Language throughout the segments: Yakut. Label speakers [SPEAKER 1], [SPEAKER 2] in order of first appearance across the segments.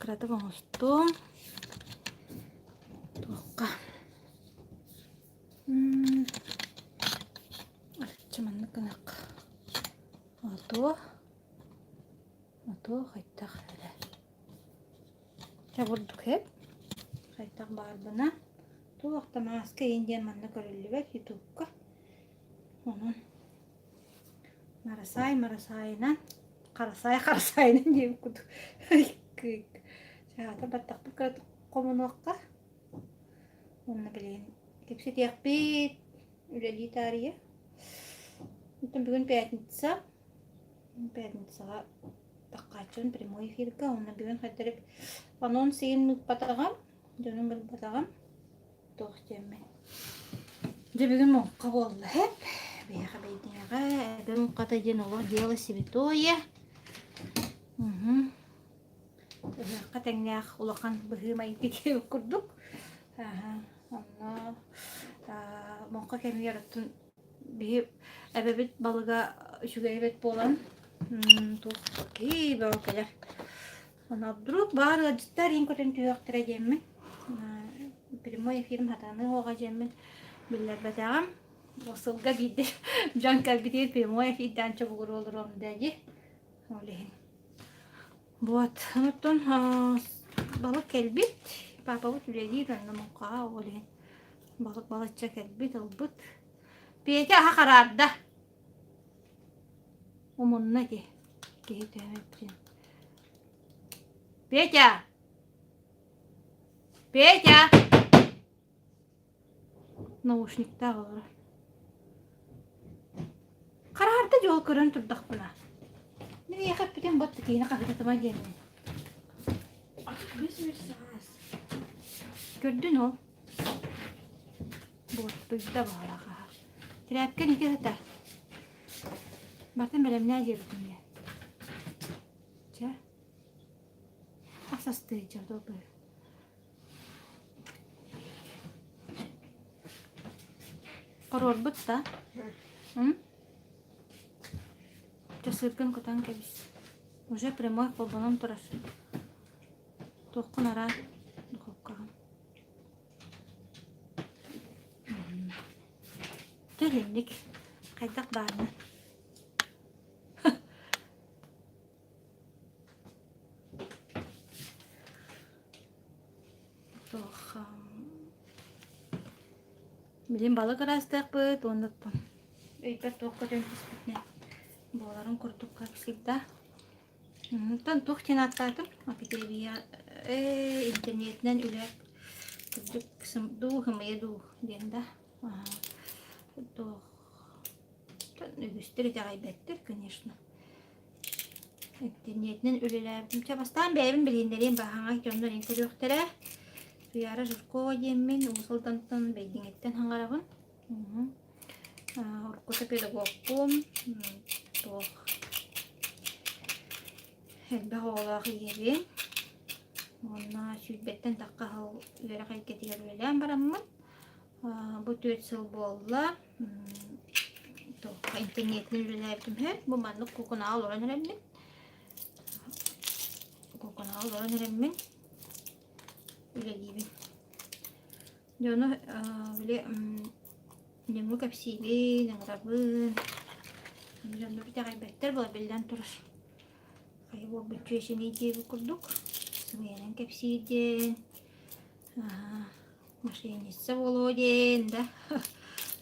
[SPEAKER 1] Кыратык оҥостуом. Туохха? Арчы маннык гынах. Отуо. Отуо хайдах эрэ. Чэ бурдук һэп. Хайдах баарбына. Туох да мааска иин диэн манна көрүллүбэт ютубка. Онон Марасаай марасаайынан, харасаай харасаайынан диэбит курдук Аата баттахпыт кыратык хомунуохха уонна билигин кэпсэтиэхпит, үлэлии таарыйа. Оттон бүгүн пятница. Пятницаҕа таххааччыбын прямой эфирга уонна бүгүн хайдах анонс иһин ыыппатаҕым, дьонум ылбатаҕым. Туох диэммин. Дьэ бүгүн муҥха буолла эп. Биһиэхэ бэйдиҥэҕэ эбэ муҥхата диэн олох дело святое. Уһун. Ыһыахха тэҥнээх улахан быһыы-майгы диэбит курдук. Аһа, онно муҥха кэмигэр оттон биһи эбэбит балыга үчүгэй эбит буолан туох киһи бөҕө кэлэр. Ону вдруг баар ыалдьыттар иин көтөн түһүөхтэрэ диэммин прямой эфирим хатаныа уоҕа диэммин биллэрбэтэҕим. Бу сылга биирдэ дьон кэлбитигэр прямой эфирдээн чобугуру олоруом да дии. Ол иһин. Вот, оттон балык кэлбит. Папабыт үлэлиир онно муҥхаҕа ол иһин балык балачча кэлбит, ылбыт. Петя аһа хараарда. Умунна ити киһи түһэмэппитин. Петя! Петя! Наушниктаах олорор. Хараарда дьол көрөн турдахпына. Мин эйиэхэ эппитим бот киһини хаһыытатыма диэммин. Көрдүн ол. Буортуйда баҕалаах аһа. Тирээпкэн ити сытар. Бартын бэлэмнээ диэбитим дии. Чэ. Ас астыы дьэ Хоруорбут да? М? Чэ сыыргын кутан кэбис. Уже прямой холбонон турар. Туоххун араа духовкаҕын. Дьэ хайдах баарынан. Туох билин балык ыраастыахпыт уонна өйбөр туох көтөн түспүтүнэн буоларын курдук как всегда. Онтон туох диэн ааттаатым? Эпидемия э, интернетинэн үлэ кырдьык дуу, һымыйа дуу диэн да. Туох үгүстэр итэҕэйбэттэр, конечно. Интернетинэн үлэлээбитим. Чэ, бастаан бэйэбин билиһиннэриэм баһаҥа дьоннор ин көрүөхтэрэ. Туяра Жиркова диэммин Уус Алдантан Бэйдиҥэттэн хаҥарабын. Уруккута педагогпун, туох элбэх оҕолоох ийэбин. Уонна сүүрбэттэн тахха сыл үөрэх эйгэтигэр үлэлээн бараммын, бу 4 сыл буолла. Туохха интернетинэн үлэлээбитим үһү. Бу маннык куукунаҕа олорон эрэммин. Куукунаҕа олорон эрэммин үлэлиибин. Дьону били дьоҥҥо кэпсиибин, ыҥырабын. Дьоннор итэҕэйбэттэр буола биллэн турар. Хайа буолбут чүөчэний диэбит курдук сымыйанан кэпсиир диэн, мошенница буолуо диэн да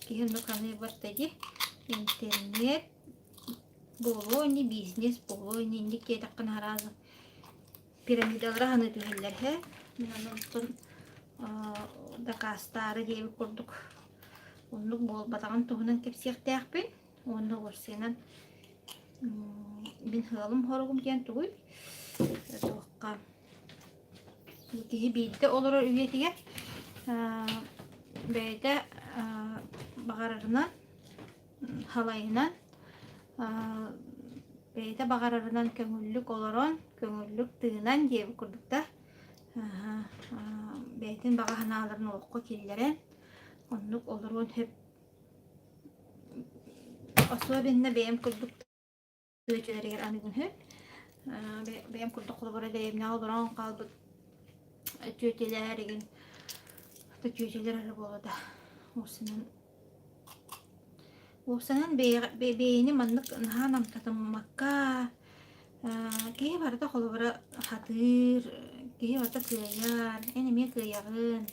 [SPEAKER 1] киһи оннук саныы барда дии. Интернет буолуо ини, бизнес буолуо ини инник диэтэххинэ араас пирамидалара ханыы түһэллэр һэ. Мин онтон дакаастаары диэбит курдук оннук буолбатаҕын туһунан кэпсиэхтээхпин уонна уопсайынан мин сыалым-соругум диэн тугуй туохха киһи биирдэ олорор үйэтигэр бэйэтэ баҕарарынан халайынан бэйэтэ баҕарарынан көҥүллүк олорон, көҥүллүк тыынан диэбит курдук да бэйэтин баҕа санааларын олоххо киллэрэн оннук олоруон сөп. Особенно бэйэм курдук тыа дьиэлэригэр аныгын сөп. Бэйэм курдук холобура дэриэбинэҕэ олорон хаалбыт түөтэлэр игин түөтэлэр эрэ буолла да уопсайынан уопсайынан бэйэни маннык наһаа намтатыммакка киһи барыта холобура хатыыр, киһи барыта кыайар, эн эмиэ кыайаҕын,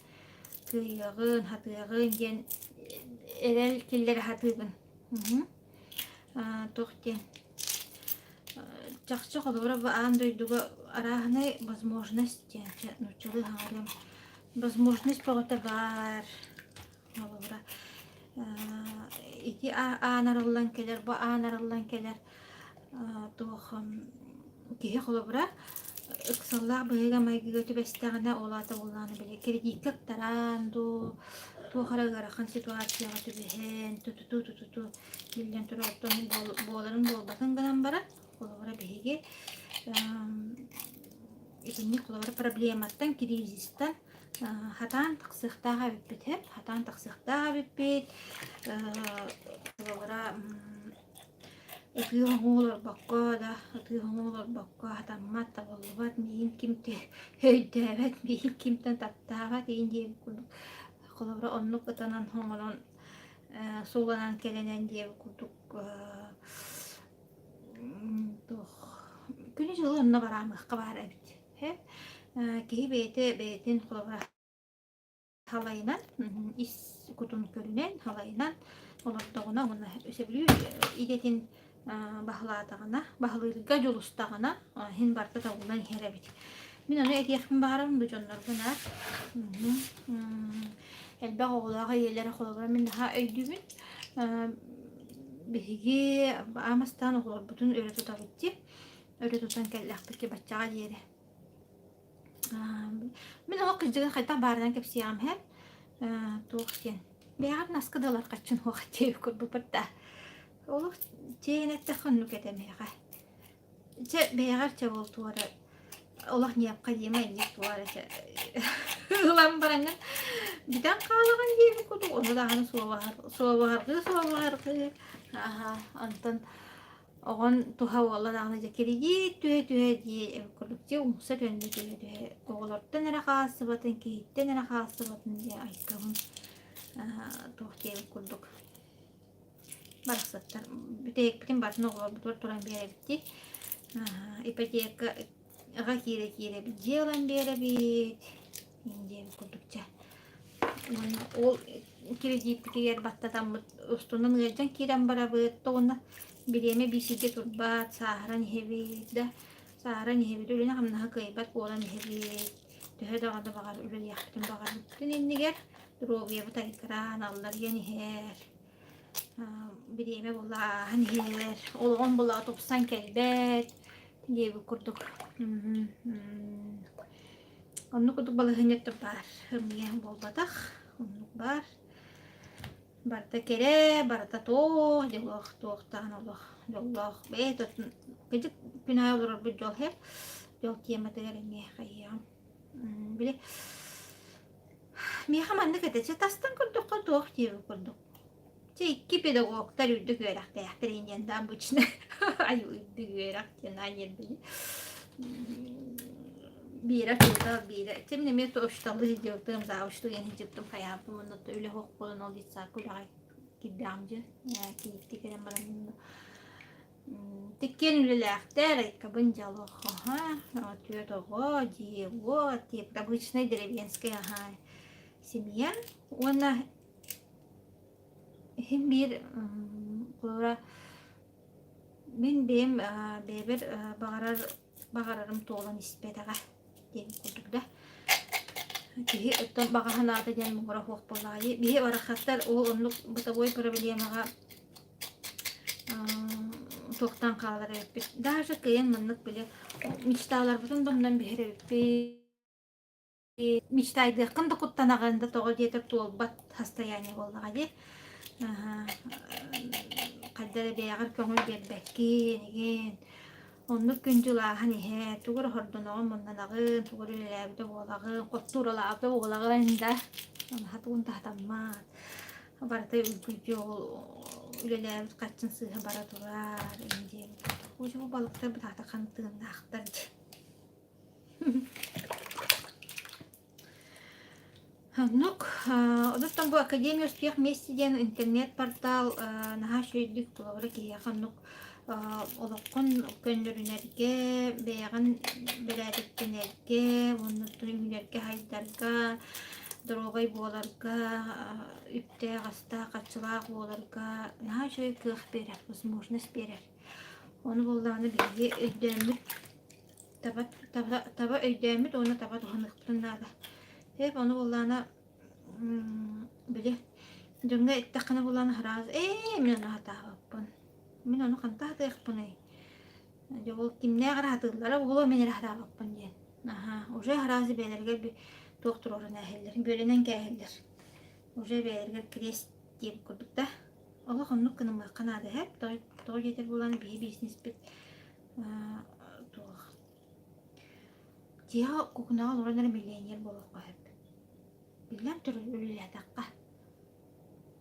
[SPEAKER 1] кыайыаҕын, хатыаҕын диэн эрэл киллэрэ сатыыбын. Туох диэн чахчы холобура бу аан дойдуга арааһынай возможность диэн нууччалыы саҥарыам возможность бөҕөтө баар холобура ити аан арыллан кэлэр бу аан арыллан кэлэр туох киһи холобура ыксаллаах быһыыга-майгыга түбэстэҕинэ ол аата буоллаҕына били кредиккэ ыктаран дуу туох эрэ ыарахан ситуацияҕа түбэһэн тутуту-тутуту биллэн турар оттон буоларын буолбатын гынан баран холобура биһиги итинник холобура проблематтан кризистан хатаан тахсыахтаах эбиппит хатаан тахсыахтаах эбиппит холобура Ытыы-хоҥуу олорбокко да, ытыы-хоҥуу олорбокко хатаммат, табыллыбат, миигин ким өйдөөбөт, миигин кимтэн таптаабат иин диэбит курдук холобура оннук ытанан хоҥорон сууланан кэлэнэн диэбит курдук туох күнү-дьылы онно бараамыахха баар эбит. Киһи бэйэтэ бэйэтин холобура Халайынан, ис кутун көрүнэн, халайынан олордоҕуна уонна сөбүлүүр идэтин баһылаатаҕына, баһылыырга дьулустаҕына, иһин барыта табыллан иһэр эбит. Мин ону этиэхпин баҕарабын бу дьоннорго наар. Элбэх оҕолоох ийэлэри холобура мин наһаа өйдүүбүн. Биһиги аамастаан оҕолорбутун өрө тутабыт дии. Өрө тутан кэллэхпит ки баччаҕа диэри. Мин олох кырдьыгын хайдах баарынан кэпсиэҕим иһэр туох диэн бэйэҕэр наскы да ылар хаччын уох диэбит курдукпут да олох чэйин эттэххэ оннук этэ миэхэ чэ бэйэҕэр чэ ол туора олох необходимо инник туора чэ ылан бараҥҥын бүтэн хаалаҕын диэбит курдук ону даҕаны суобаһар суобаһаргыы суобаһаргыы аха онтон Оҕон туһа уола даҕаны дьэ кирийиит түһэ-түһэ дии курдук дьэ умса төннө түһэ-түһэ оҕолортон эрэ хаалсыбатын, киһиттэн эрэ хаалсыбатын дьэ айкабын туох диэбит курдук барахсаттар бүтэһикпитин барытын оҕолорбутугар туран биэрэбит дии ипотекаҕа киирэ-киирэбит дьиэ ылан биэрэбит диэбит курдук дьэ Уонна ол кирэдьииппитигэр баттатаммыт устунан ыалдьан киирэн барабыт уонна бириэмэ биисийгэ турбат, сааһыран иһэбит да, сааһыран иһэбит, үлэни-хамнаһы кыайбат буолан иһэбит. Төһө даҕаны баҕар үлэлиэхпитин баҕарбыппытын иннигэр доруобуйабыт айгыраан, алларыйан иһэр, бириэмэ булааһын иһэр, олоҕум булаа тупсан кэлбэт диэбит курдук. Оннук курдук балаһыанньа баар. Ымыйа буолбатах. Оннук баар. Барыта кэрэ, барыта туох, дьоллоох, туохтаан олох, дьоллоох. Бэйэ кыдьык күн аайы олорорбут дьол һэ. Дьол тематыгар эмиэ хайыаҕым. Били миэхэ маннык этэ, чэ тастан көрдөххө туох диэбит курдук. Чэ икки педагогтар үрдүк үөрэхтээхтэр диэн да обычно ай үрдүк үөрэх диэн аан ньиэрбэни биирэ учуутал биирэ чэ мин эмиэ учууталлыы сылдьыбытым завучтуу диэн сылдьыбытым хайаабытым уонна үлэ суох буолан ол детсадка үлэҕэ киирдэҕим дьэ кийииттии кэлэн баран Тиккиэн үлэлээхтэр, айкабын дьолох, аһа, түөрт оҕо, дьиэ-уот, обычный деревенскэй аһа семья уонна Иһин биир холобура мин бэйэм бэйэбэр баҕарар баҕарарым туолан испэтэҕэ диэн курдук да. Киһи оттон баҕа санаата диэн муҥура суох буоллаҕа дии. Биһи барахсаттар ол оннук бытовой проблемаҕа туохтан хаалар эбиппит. Даже кыайан маннык били мечталарбытын да оннун биһир эбиппит. Мечтайдыаххын да куттанаҕын да тоҕо диэтэр туолбат состояние буоллаҕа дии. Хайда эрэ бэйэҕэр көҥүл биэрбэккин игин. Оннук күн-дьыл ааһан иһэр, тугу эрэ хордоноҕун муннанаҕын, тугу эрэ үлэлээбитэ буолаҕын, хотторолаабыта буолаҕын да хатыгын таһатаммат. Барыта үргүлдьү ол үлэлээбит хаччын сыыһа бара турар диэн. Оо, бу балыктар бытаата хантыыннаахтар дии. Оннук. Онуттан бу Академия успех вместе диэн интернет-портал наһаа үчүгэйдик холобура киһиэхэ оннук олоххун көннөрүнэргэ, бэйэҕин бэрээдэктэнэргэ, уонна үүнэргэ-сайдарга, доруобай буоларга, үптээх-астаах, харчылаах буоларга наһаа үчүгэй кыах биэрэр, возможность биэрэр. Ону буоллаҕына биһиги өйдөөммүт таба, таба, таба өйдөөммүт уонна таба туһаныахпытын наада. Эп ону буоллаҕына били дьоҥҥо эттэххинэ буоллаҕына сразу ээ мин ону сатаабаппын, мин ону хантан сатыахпыный, дьэ ол кимнээх эрэ сатыыллара буолуо мин эрэ сатаабаппын диэн. Аһаа, уже сразу бэйэлэригэр туох туруоран ээһэллэр, бүөлэнэн кээһэллэр. Уже бэйэлэригэр крест диэбит курдук да. Олох оннук гынымыахха наада эһэп, тоҕо диэтэр буолан биһи бизнеспит туох дьиэҕэ кухняҕа олорон эрэ миллионер буолуохха сөп. Биллэн турар үлэлээтэххэ.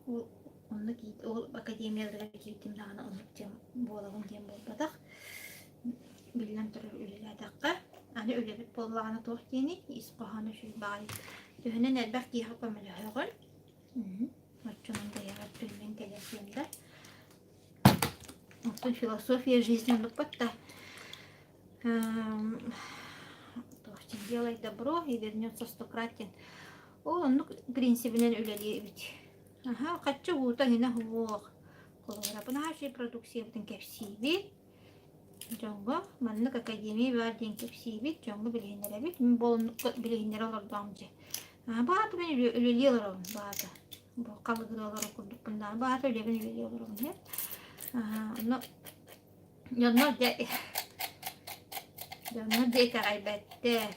[SPEAKER 1] Ол оннук ол академияларыгар киирдим даҕаны оннук диэн буолабын диэн буолбатах. Биллэн турар үлэлээтэххэ, аны үлэбит буоллаҕына туох диэний, ис хоһооно үчүгэй баҕайы. Төһөнөн элбэх киһиэхэ көмөлөһөҕүн, оччонон бэйэҕэр төннөн кэлэр диэн да. Оттон философия жизни оннукпат да делай добро и вернется стократ диэн. Ол оннук принцибинэн үлэлиэбит. Аха, хаччы уута иҥинэ суох. Холобура, наша продукциябытын кэпсиибит. Дьоҥҥо маннык академия баар диэн кэпсиибит, дьоҥҥо билиһиннэрэбит. Мин бу оннукка билиһиннэрэ олордоҕум дьэ. Баата мин үлэлии олоробун, баата. Бу халыгырыы олорор курдукпун даҕаны, баата үлэбин үлэлии олоробун иһэр. Онно дьоннор дьэ дьоннор дьэ итэҕэйбэттэр.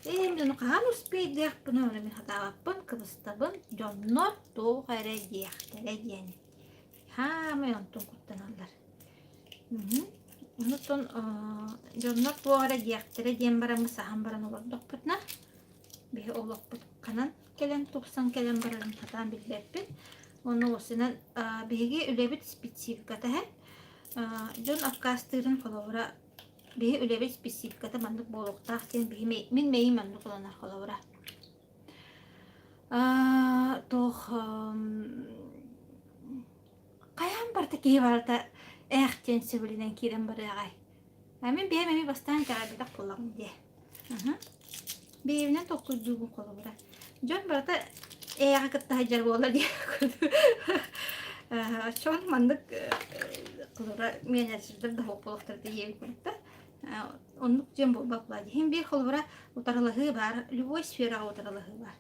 [SPEAKER 1] Ээ, мин ону хаһан успейдыахпын, ону мин сатаабаппын, кыбыстабын. Дьоннор туох эрэ диэхтэрэ диэн. Хаамай онтон куттаналлар. Онтон дьоннор туох эрэ диэхтэрэ диэн бараммыт саһан баран олордохпутуна, биһи олохпут ханан кэлэн тупсан кэлэн барарын сатаан билбэппит. Онно уопсайынан биһиги үлэбит спецификата иһэн дьон аккаастыырын холобура биһи үлэбит спецификата маннык буолуохтаах диэн биһи мин мэйиим маннык ылынар холобура. Туох хайаан барыта киһи барыта ээх диэн сөбүлэнэн киирэн барыаҕай. Мин бэйэм эмиэ бастаан итэҕэйбэтэх буоллаҕым дии. Бэйэбинэн толкуйдуубун холобура. Дьон барыта ээҕи кытта сылдьар буолла дии курдук. Оччоҕуна маннык холобура менеджердэр да суох буолуохтара диэбит курдук да. Оннук диэн буолбат буолаа дии. Иһин биир холобура утарылаһыы баар, любой сфераҕа утарылаһыы баар.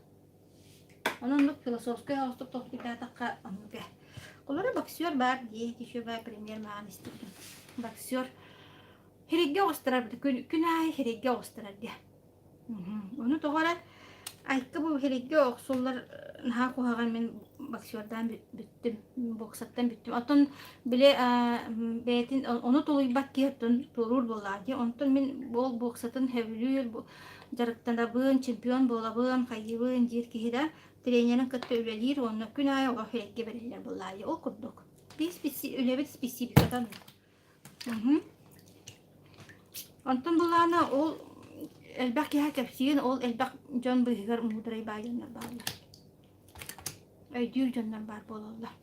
[SPEAKER 1] Онон оннук философскай оҕустук толкуйдаатахха оннук ээ. Холобура боксер баар дии, еще баар премьер мааҕын истибитим. Боксер Хириггэ оҕустарар күн, күн аайы хириггэ оҕустарар диэ. Ону тоҕо эрэ айка бу хириггэ охсуллар наһаа куһаҕан мин боксердаан бүттүм, боксаттан бүттүм. Оттон били бэйэтин ону тулуйбат киһи оттон туоруур буоллаҕа дии. Онтон мин ол боксатын сөбүлүүр, дьарыктанабын, чемпион буолабын, хайыыбын диир киһи да тренерин кытта үлэлиир уонна күн аайы олох хириггэ бэриллэр буоллаҕа дии. Ол курдук. Биир үлэбит спецификата оннук. Онтон былаана ол элбэх киһи кэпсиирин ол элбэх дьон быыһыгар муударай баай дьоннор бааллар. Өйдүүр дьоннор баар буолаллар.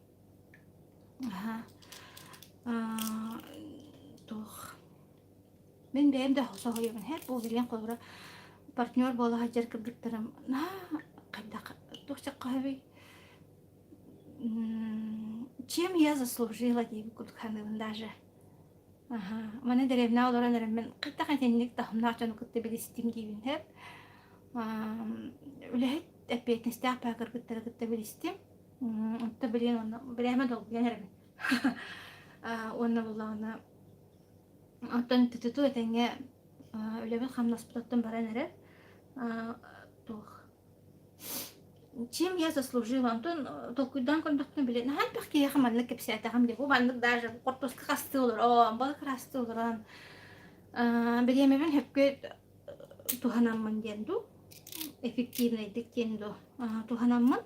[SPEAKER 1] Аһа. Туох. Мин бэйэм да соһуйабын. Һэп бу билигин холобура партнер буола сылдьар кыргыттарым наһаа хайдах туох чаххаһабый Чем я заслужила диэбит курдук саныыбын даже. Аһаа, маны дэриэбинэҕэ олорон эрэммин хайдах итинник таһымнаах дьону кытта билистим диибин сөп. Үлэһит эппиэтинэстээх баа кыргыттары кытта билистим. Онто билигин онно бирээмэ долгуйан эрэбин. Уонна буоллаҕына оттон туту этэҥҥэ үлэбин хамнаспытыттан баран эрэр. Туох Чем я заслужила? Онтон толкуйдаан көрдөхпүнэ били наһаа элбэх киһиэхэ маннык кэпсээтэҕим дии. Бу маннык даже хортуоска хастыы олорон, балык ыраастыы олорон бириэмэбин сөпкө туһанаммын диэн дуу, эффективнэйдик диэн дуу туһанаммын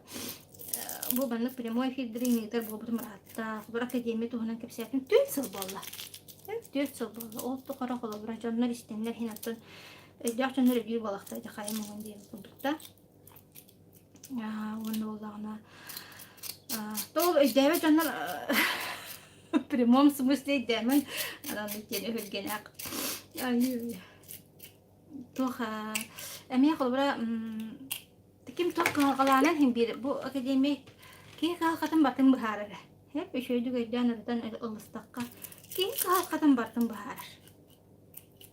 [SPEAKER 1] бу маннык прямой эфирдэри ыытар буолбутум ыраатта. Холобур, академия туһунан кэпсээтим. Түөрт сыл буолла. Түөрт сыл буолла. Ол тухары холобура дьоннор истэннэр иһин оттон өйдөөх дьоннор өйдүүр буолахтара дьэ хайа муҥун диэн курдук да. Уонна буоллаҕына тоҕо өйдөөбөт дьоннор в прямом смысле өйдөөмөҥ анан диэн өһүргэнээх туох эмиэ холобура ким туох кыһалҕалаанан иһин биир бу академия киһи кыһалҕатын батын быһаарар эп үчүгэйдик өйдөөн ырытан ылыстахха киһи кыһалҕатын барытын быһаарар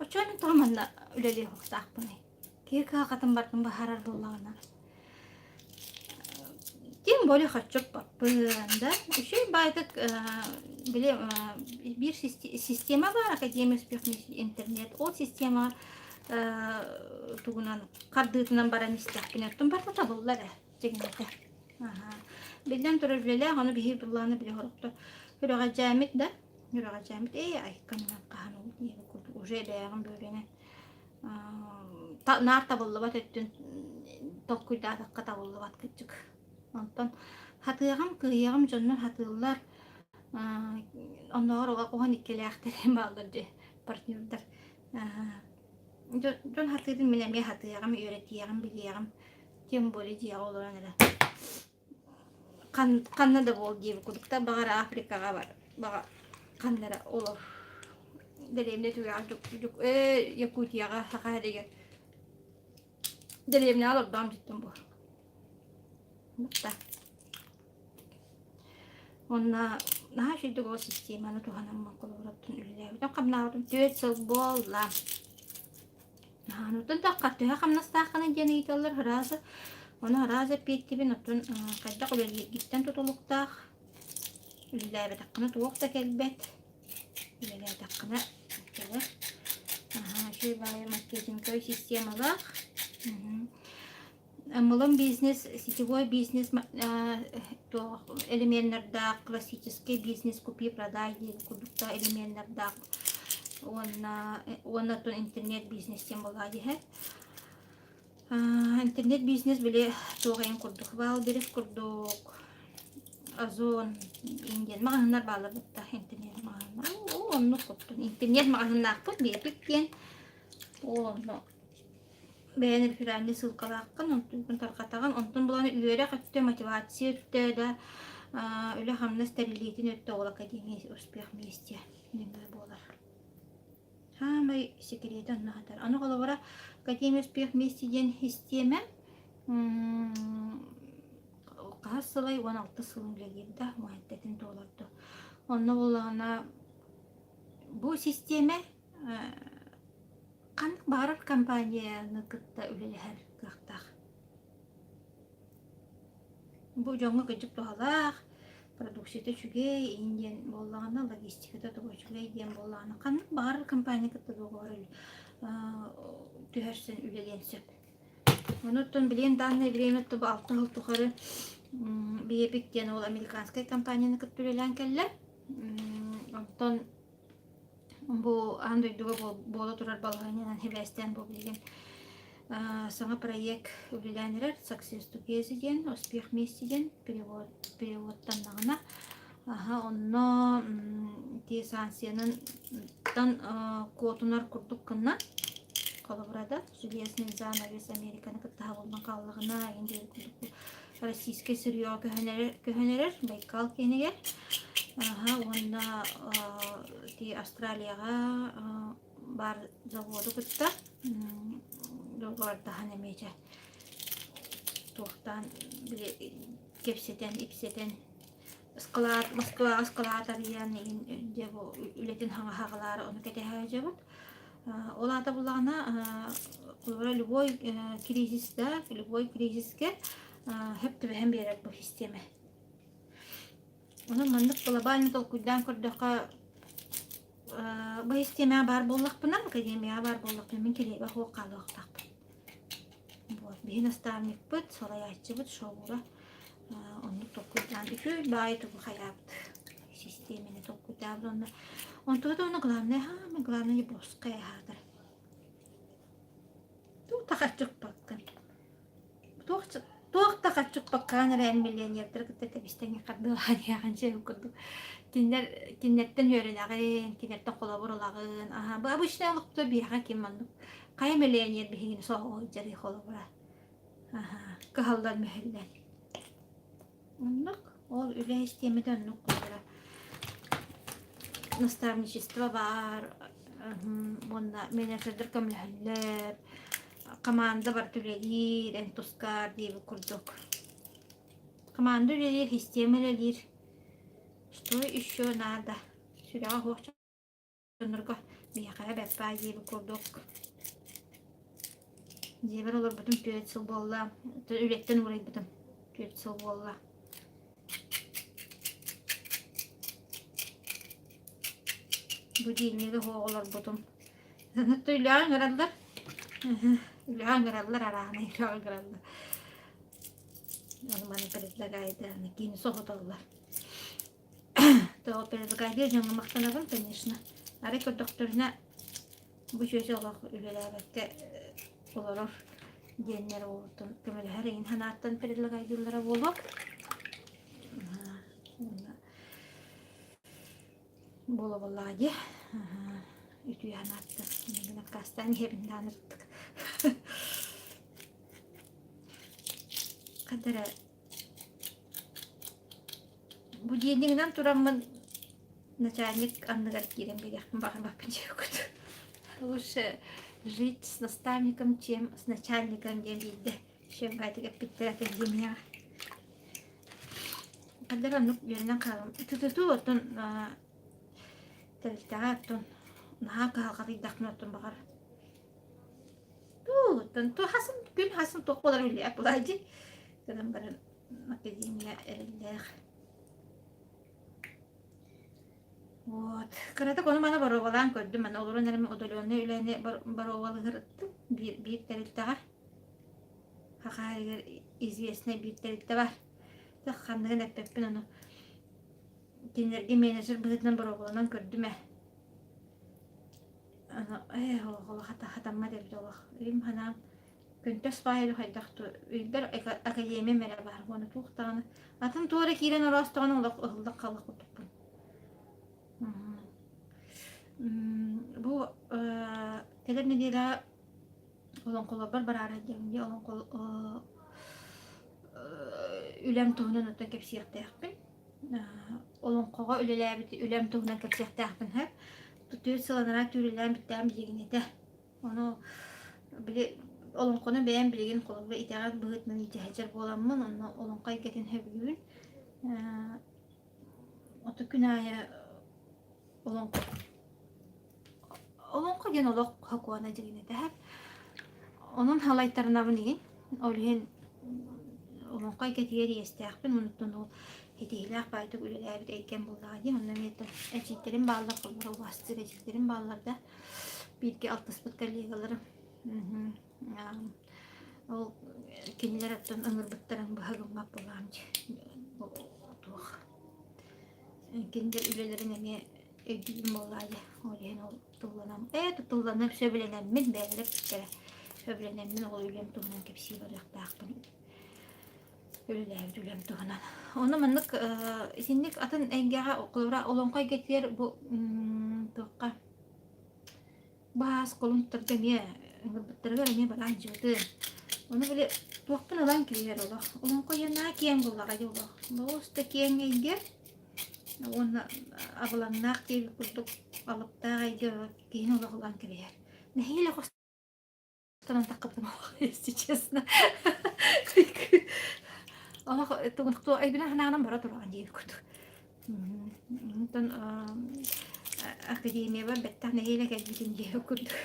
[SPEAKER 1] оччоҕо мин тоҕо манна үлэлиэх уохтаахпыный Киһи кыһалҕатын барытын быһаарар буоллаҕына тем более хоччоппаппын да үчүгэй баайдык били биир система баар академия успех интернет ол система тугунан хардыытынан баран истэхпинэ оттон барыта табыллар ээ дьиҥнэтэ биллэн турар үлэлээх ону биһиги былааны били сорохтор сүрэҕэлдьээммит да сүрэҕэлдьээммит ээ айканынан хаһан ол диэбит курдук уже элээҕин бүөрэнэн наар табыллыбат өттүн толкуйдаатахха табыллыбат кырдьык. Онтон хатыаҕым, кыайыаҕым дьоннор хатыыллар. Оннооҕор оҕо иккилээхтэр бааллар дьэ партнердар. Дьон хатыырын мин эмиэ хатыаҕым, үөрэтиэҕим, билиэҕим. Тем более дьиэҕэ олорон эрэ Ханна да буол диэбит курдук да баҕар Африкаҕа бар баҕар ханна эрэ олор дэриэбинэ түгэҕэр Якутияҕа Саха сиригэр дэриэбинэҕэ олордоҕум дьиттэн буолар да Уонна наһаа үчүгэйдик ол системаны туһанаммын холобур үлэлээбитим хамнаабытым түөрт сыл буолла Оттон тахха төһө хамнастааххыный диэн ыйыталлар араас ону араас эппиэттиибин оттон хайдах үлэлииргиттэн тутулуктаах үлэлээбэтэххинэ туох да кэлбэт үлэлээтэххинэ кэлэр аһаа үчүгэй баайы маркетинговай системалаах Мылым бизнес, сетевой бизнес туох элеменнардаах, классический бизнес купи-продай диэн курдуктаах элеменнардаах уонна уонна оттон интернет-бизнес диэн буолаа диһэ. Интернет-бизнес били туох эйин курдук, Валберес курдук, Озон диэн маҕаһыыннар бааллар бытта интернет маҕаһыыннар. Оо, оннук куттун. Интернет маҕаһыыннаахпыт биэпик диэн. Ол онно Бэйэн реферальнай ссылкалааххын, онтун тарҕатаҕын, онтон булан үөрэх өттө, мотивация өттө да үлэ-хамнас тэриллиитин өттө ол академия успех вместе нөҥүө буолар. Саамай секретэ онно сытар. Аны холобура Академия успех вместе диэн систиэмэ хаһыс сылай 16 сылын үлэлиир да, муһэттэтин туолорду. Онно буоллаҕына бу систиэмэ Ханнык баҕарар компанияны кытта үлэлэһэр кыахтаах. Бу дьоҥҥо кырдьык туһалаах, продукцията үчүгэй, иин диэн буоллаҕына, логистиката туга үчүгэй диэн буоллаҕына, ханнык баҕарар компания кытта договор түһэрсэн үлэлиэн сөп. Онуттан билигин данное время бу алта сыл тухары Биэпик диэн ол американскай компанияны кытта үлэлээн кэллэ. Онтон Бу аан дойдуга буола турар балаһыанньанан сибээстээн бу билигин саҥа проект үлэлээн эрэр Success Together диэн, Успех вместе диэн перевод переводтаннаҕына аха онно ити санкциянан куотунар курдук гына холобура да железный занавес Американы кытта хааллан хааллаҕына индия курдук российскай сырьеҕа көһөн эрэр, көһөн эрэр Байкал киэнигэр аха уонна ити Австралияҕа баар заводу кытта договардаһан эмиэ дьэ туохтаан били кэпсэтэн ипсэтэн ыскалаат Москваҕа ыскалаат арыйан дьэ бу үлэтин хаҥаһаҕалаары ону кэтэһэ сылдьабыт Ол аата буллаҕына, холобура, любой кризис да, любой кризискэ сөп түбэһэн биэрэр бу систиэмэ. Онон маннык глобально толкуйдаан көрдөххө, бу систиэмэҕэ баар буоллахпына, академияҕа баар буоллахпына, мин килиэбэ суох хаалыахтаахпын. Вот, биһи наставникпыт, салайааччыбыт Шоура оннук толкуйдаан үчүгэй баайы тугу хайаабыт систиэмэни толкуйдаабыт уонна онтуга да уонна главное самое главное босскай аһаатар туох да харчы укпаккын туох туох да харчы укпаккаан эрэ эн миллионердары кытта тэбистэҥҥэ хардыылаан иһэҕин дьиэм курдук. Кинилэр кинилэртэн үөрэнэҕин, кинилэртэн холобур ылаҕын. Аһа, бу обычнай олохто биһиэхэ ким маннык хайа миллионер биһигини соһуо сылдьарый холобура. Аһа, кыһаллан мүһэллэн. Оннук. Ол үлэ систиэмэтэ оннук буолара. Наставничество баар, уонна менеджердэр көмөлөһөллөр, команда барыта үлэлиир, эн тускар диэбит курдук. Команда үлэлиир, система үлэлиир. Что еще надо? Сүрэҕэ суох дьоннорго биһиэхэ бэппаа диэбит курдук. Дьиэбэр олорбутум 4 сыл буолла. Үлэттэн уурайбытым 4 сыл буолла. Будильнига суох олорбутум. Үлэҕэ ыҥыраллар. Үлэҕэ ыҥыраллар, арааһынай үлэҕэ ыҥыраллар. Ону маны предлагает, киини соһуталлар. Тоҕо предлагайдыыр дьоҥҥо махтанабын, конечно. Арай көрдөхтөрүнэ бу чүөчэ олох үлэлээбэккэ олорор диэннэр уолуттан көмөлөһөр эҥин санааттан предлагайдыыллара буолуо. Буола буоллаҕа дии. Үтүө санааттан миигин аккаастаан иһэбин даҕаны ырыттык. Ханна эрэ Будильнигынан тураммын начальник анныгар киирэн биэриэхпин баҕарбаппын диэбиккит. Лучше жить с наставником, чем с начальником диэн биирдэ Шембайтик эппиттэрэ академияҕа. Ханна эрэ оннук үөрэнэн хаалым. Тутуту оттон тэрилтэҕэ оттон наһаа кыһалҕатыйдахпына оттон баҕар Туу, оттон хасын күн хасын туох буолар биллибэт буолаа дии. Гынан баран академия эрэллээх. Вот. Кыратык ону-маны боруобалаан көрдүм. Аны олорон эрэ удаленнай үлэни боруобалыһырыттым. Биир, биир тэрилтэҕэ. Хахаайыгар известнай биир тэрилтэ бар. Ханныгын эппэппин ону. Кинилэргэ менеджер быһыытынан боруобаланан көрдүм ээ. Аны ээ олох хатаммат эбит олох. Өйүм санаам Көнтөс баайы хайдах өйбөр академиям эрэ баар уонна туох даҕаны атын туора киирэн ороостоҕуна олох ыһыллах халлах курдукпун. Бу кэлэр нэдиэлэҕэ олоҥхолорбор бараары диэн дии олоҥхо үлэм туһунан оттон кэпсиэхтээхпин. Олоҥхоҕо үлэлээбит үлэм туһунан кэпсиэхтээхпин сөп. 4 сыл анараа түүрүлээн бүттэҕим билигин этэ. Ону били олоҥхону бэйэм билигин холобура итэҕэл быһыытынан илдьэ сылдьар буоламмын, онно олоҥхо эйгэтин сөбүлүүбүн. Ээ, ото күн аайы олоҥхо олоҥхо диэн олох сокуона дьиҥинэтэһэр. Онон халайтарынабын игин. Ол иһин олоҥхо эйгэтигэр иэстээхпин, онуттан ол ситиһиилээх баайдык үлэлээбит эйгэм буоллаҕа дии. Онно эмиэ эдьиийдэрим бааллар, холобура убаастыыр эдьиийдэрим бааллар да бииргэ алтыспыт коллегаларым ол кинилэр оттон ыҥырбыттарын быһа гыммат буолаам туох кинилэр үлэлэрин эмиэ өйдүүрүм буоллаа дии ол иһин ол тылланам ээ тылланам сөбүлэнэммин бэйэлэрэ эппиттэрэ сөбүлэнэммин ол үлэм туһунан кэпсии барыахтаахпын үлэлээбит үлэм туһунан ону маннык итинник атын эйгэҕэ холобура олоҥхо эйгэтигэр бу туохха Баас кулунтарга эмиэ ыҥырбыттарыгар эмиэ бараан дьыбытын. Ону били туохпун ылан киирэр олох. Олоҥхо наһаа киэҥ буоллаҕа дии олох. Олус да киэҥ эйгэ уонна абылаҥнаах диэбит курдук алыптаах эйгэ киһини олох ылан кэбиһэр. Нэһиилэ хостоnon таххыппын олох, если честно. Олох өйбүнэн санаанан бара тураҕын диэбит курдук. Онтон академиябар бэттэх нэһиилэ кэлбитим диэбит курдук.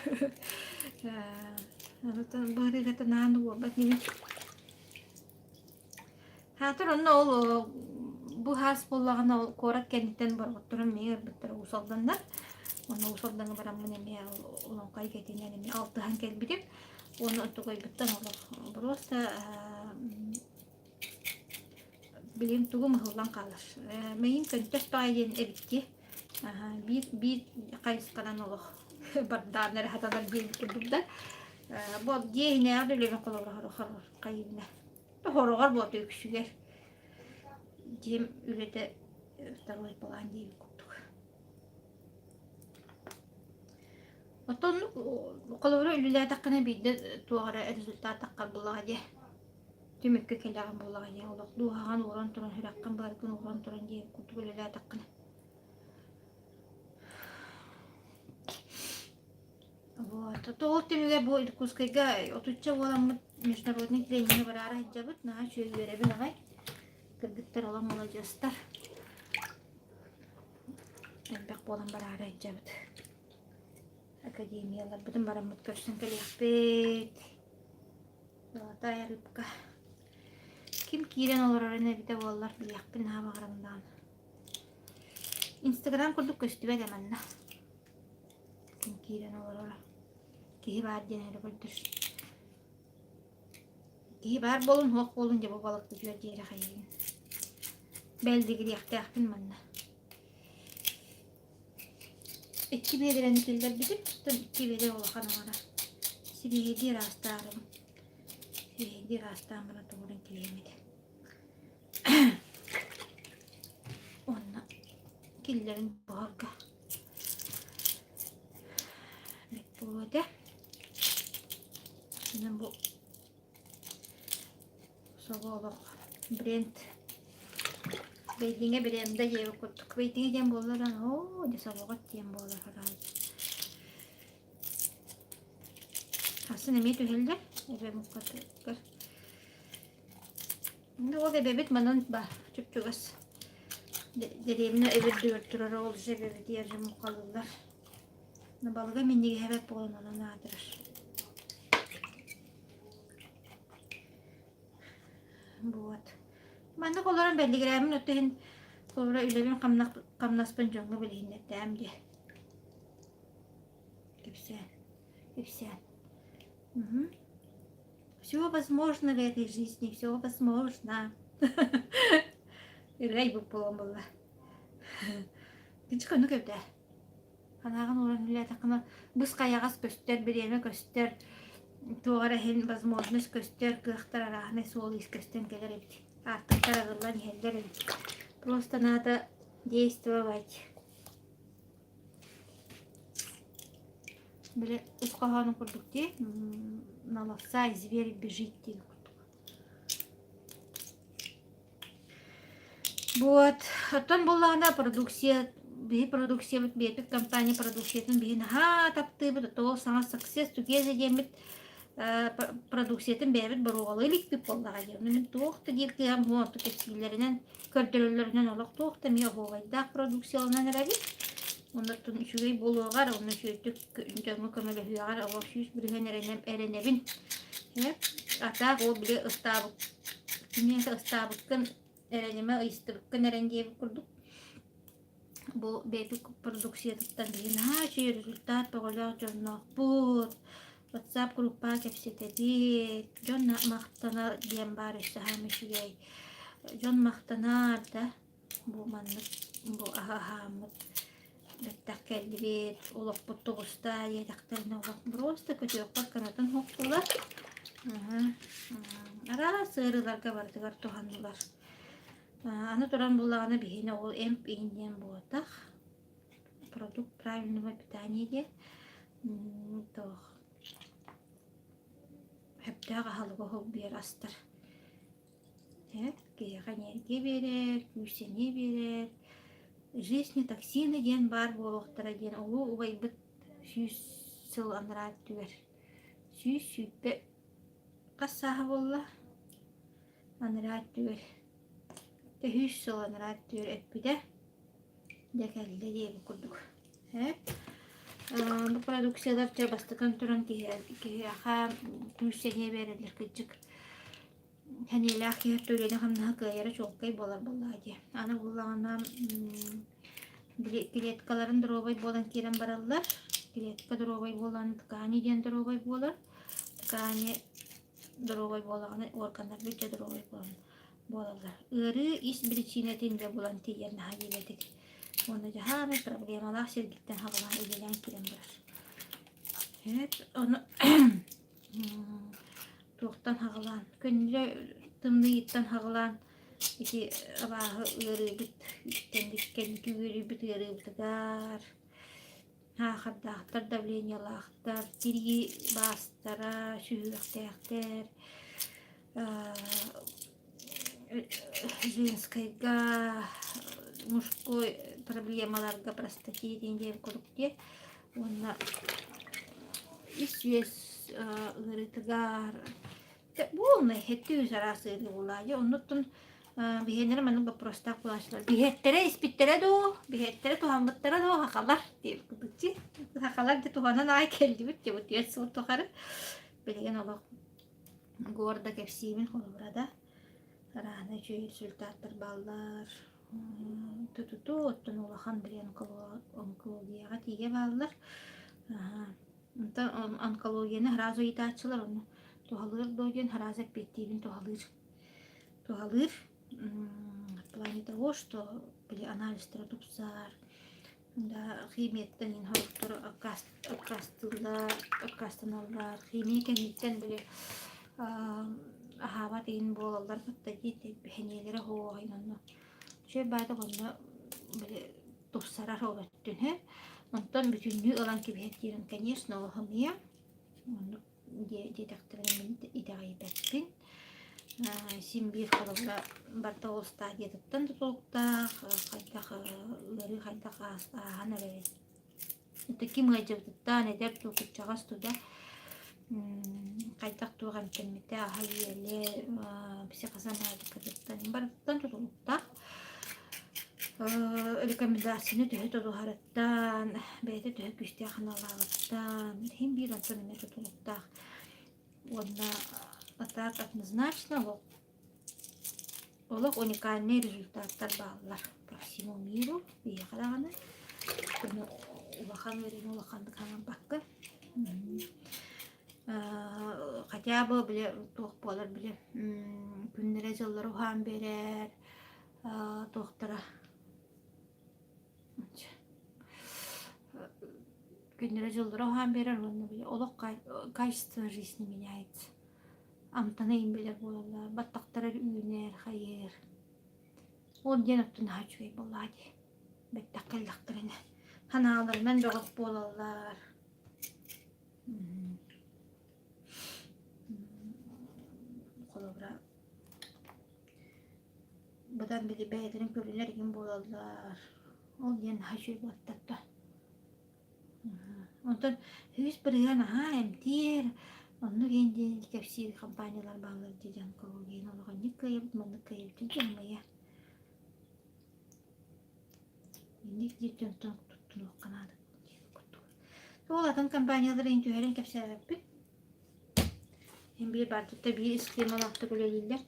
[SPEAKER 1] Онтон быарыгата наан уолбат ньимин. Хаатыр онно ол бу хаас буоллаҕына ол куорат кэнниттэн борҕотторун эмиэ ырбыттара Уус Алданнар. Онно Уус Алдаҥҥа бараммын эмиэ олоҥхо эйгэтинэн эмиэ алтыһан кэлбитим. Уонна онтукайбыттан олох просто Билигин тугум ыһыллан хаалар. Мэйим көнтөс баай диэн эбит дии. Биир биир хайысханан олох бардаан эрэ хатанар диэбит курдук да. Бу дьиэ иһинээҕи да үлэбин холобура хайыыбына. Хороҕор буолта үксүгэр дьиэм үлэтэ второй план диэбит курдук. Оттон холобура үлэлээтэххинэ биирдэ туох эрэ результат таххар буоллаҕа дии. Түмүккэ кэлэҕин буоллаҕа дии. Олох дууһаҕын ууран туран, сүрэххин быаргын ууран туран диэбит курдук үлэлээтэххинэ. Вот. Ол түмүгэр бу Иркутскайга отучча буоламмыт международный тренингэ бараары сылдьабыт. Наһаа үчүгэй үөрэбин аҕай. Кыргыттар олох маладьыастар. Элбэх буолан бараары сылдьабыт. Академияларбытын бараммыт көрсөн кэлиэхпит. Золотая рыбка. Ким киирэн олорорун эбитэ буоллар билиэхпин наһаа баҕарабын даҕаны. Инстаграм курдук көстүбэт ээ манна. Ким киирэн олороро. Киһи баар диэн эрэ көрдөр. Киһи баар буолун, суох буолун дьэ бу балыкты диэри хайыыбын. Бэлдигириэхтээхпин манна. Икки биэдэрэни киллэрбитим, оттон икки биэдэрэ улахан аҥара. Сибиэһэйдии ыраастаарым. Сибиэһэйдии ыраастаан баран тугуран килиэм этэ. Уонна киллэрин буһарга бэт буолуо этэ. Онон бу собо олох бренд Бэйдиҥэ бренда диэбит курдук. Бэйдиҥэ диэн буоллар оо дьэ собоҕот диэн буолар Хасын эмиэ түһэллэр эбэм уккатыгар. Ну ол эбэбит манан ба чуп-чугас дэриэбинэ эбирдүгэр турар ол же эбэбитигэр же муҥхалыыллар. Балыга минньигэһэ бэрт буолан онон аатырар. Вот. Маннык олорон бэллигирээмин отто иһин холобура үлэбин хамнаспын дьоҥҥо билиһиннэртээм диэ. Кэпсээн. Кэпсээн. Угу. Все возможно в этой жизни, все возможно. Ырай буолан буолла. Кичик оннук эбит ээ. Санааҕын ууран үлэлээтэххинэ быс хайаҕас көстөр, бириэмэ көстөр, туох эрэ иһин возможность көстөр, кыахтар арааһынай суол-иис көстөн кэлэр эбит. Аартыктар арыллан иһэллэр эбит. Просто надо действовать. Били ис хоһоонун курдук дии, на ловца и зверь бежит диэн курдук. Вот. Оттон буоллаҕына продукция биһи продукциябыт биэрбит компания продукциятын биһи наһаа таптыыбыт, оттон ол саҥа Success Together диэммит продукциятын бэйэбит боруобалыы иликпит буоллаҕа дии. Ону мин туох да диир кыаҕым суох, онту кэпсииллэринэн, көрдөрөллөрүнэн олох туох да эмиэ оһуобайдаах продукцияланан эрэбит. Оннуттан үчүгэй буолуоҕар, онно үчүгэйдик дьоҥҥо көмөлөһүөҕэр олох 100% эрэнэбин. А так ол били ыстаабыт кимиэхэ ыстаабыккын эрэнимэ ыйыстыбыккын эрэн диэбит курдук. Бу бэйэбит продукциятыттан биһи наһаа үчүгэй результат бөҕөлөөх дьонноохпут. WhatsApp группаҕа кэпсэтэбит. Дьон махтанар диэн баар өссө хаам үчүгэй. Дьон махтанар да бу маннык бу аһы аһааммыт бэттэх кэллибит, олохпут тубуста диэтэхтэринэ олох просто көтүөххэ кынатын уһуктулар. Араас ыарыыларга барытыгар туһаннылар. Аны туран буллаҕына биһини ол эмп иин диэн буолбатах. Продукт правильного питания диэн туох сөптөөх аһылыгы биэр астар. Киһиэхэ энергия биэрэр, күүс-сэниэ биэрэр. Жизнь токсины диэн баар буолуохтара диэн улуу убайбыт 100 сыл анараа өттүгэр 120 хас сааһа буолла? Анараа өттүгэр үһүс сыл анараа өттүгэр эппитэ дьэ кэллэ диэбит курдук. Ээ бу продукциялар дьэ бастатан туран киһиэхэ күүс-сэниэ биэрэллэр кырдьык. Сэниэлээх киһи үлэни-хамнаһы кыайара чуолкай буолар буоллаҕа дии. Аны буоллаҕына клеткаларын доруобай буолан киирэн бараллар. Клетка доруобай буолан ткани диэн доруобай буолар. Ткани доруобай буоллаҕына органнарбыт дьэ доруобай буолан буолаллар. Ыарыы ис биричиинэтин дьэ булан тиийэр наһаа диэбэтик. Уонна дьаһаамай проблемалаах сиргиттэн хаҕалаан үлэлээн киирэн барар. Ону туохтан хаҕалаан көннөрү. Тымныйыттан хаҕылаан ити абааһы ыарыыбыт кэнники үөрүүбүт ыарыыбытыгар Аахардаахтар, давлениелаахтар, тирии баастара, сүһүөхтээхтэр, женскайга, мужской проблемаларга простатит диэн курдук диэ уонна ис-үөс ыарыытыгар Буолмай, хэттүү араас ыарыы буолаайы. Оннуттан биһиэннэрэ маннык боппуруостаах буолааччылар. Биһиэттэрэ испиттэрэ дуу, биһиэттэрэ туһаммыттара дуу хахалар диэбит Хахалар дьэ туһанан аай кэллибит диэбит түөрт сыл тухары. Билигин олох гордо кэпсиибин холобура да. Араана үчүгэй результаттар бааллар. Тутуту оттон улахан били онкологияҕа тиийэ бааллар. Онтон онкологияны сразу ыйытааччылар ону туһалыыр дуо диэн сразу эппиэттиибин туһалыыр. Туһалыыр в плане того, что били анализтара тупсар, да химияттан иһин сорохтор аккаастыыллар, аккаастаналлар. Химия кэнниттэн били аһаабат иһин буолаллар кытта дии сэниэлэрэ суох иһин онно үчүгэй баайдык онно били тупсарар ол өттүн Онтон бүтүннүү ылан кэбиһэр диирин, конечно, ол хомуйа. Оннук диэтэхтэринэ мин итэҕэйбэппин. Син биир холобура барыта ол стадиятыттан тутулуктаах, хайдах ыарыы хайдах ааһан эрэрин. Это ким ыалдьыбытыттан, эдэр дуу, кырдьаҕас дуу да хайдах туох эмтэммитэ, аһа-үөлэ, психосоматикатыттан барытыттан тутулуктаах. Рекомендацияны төһө тутуһарыттан, бэйэтэ төһө күүстээх аналааҕыттан, иһин биир онтон эмиэ тутулуктаах. Уонна а так однозначно Олох уникальнай результаттар бааллар по всему миру биһиэхэ даҕаны улахан ыарыыны улаханнык хаҥарбакка хотя бы били туох буолар били күннэрэ дьыллара уһаан биэрэр туохтара күннэрэ дьыллара уһаан биэрэр уонна били олох качество жизни меняется Амтана иҥмэлэр буолаллар, баттахтара үүнэр, хайыыр. Ол диэн оттон наһаа үчүгэй буоллаҕа дии. Бэттэх кэллэхтэринэ. Санааларынан бөҕөх буолаллар. Холобура, быдан били бэйэлэрин көрүнэр игин буолаллар. Ол диэн наһаа үчүгэй буолтар Онтон 100% наһаа эмтиир, оннук иһин диэн кэпсиир компаниялар бааллар дии дьон онкологияны улаханнык кыайабыт, маннык кыайабыт диэн дьаһамайа. Инник диир дьонтон туттунуохха наада диэн курдук. Ол атын компаниялар иһин түһэрин кэпсээбэппит. Эн биир баардыта биир схемалаахтык үлэлииллэр.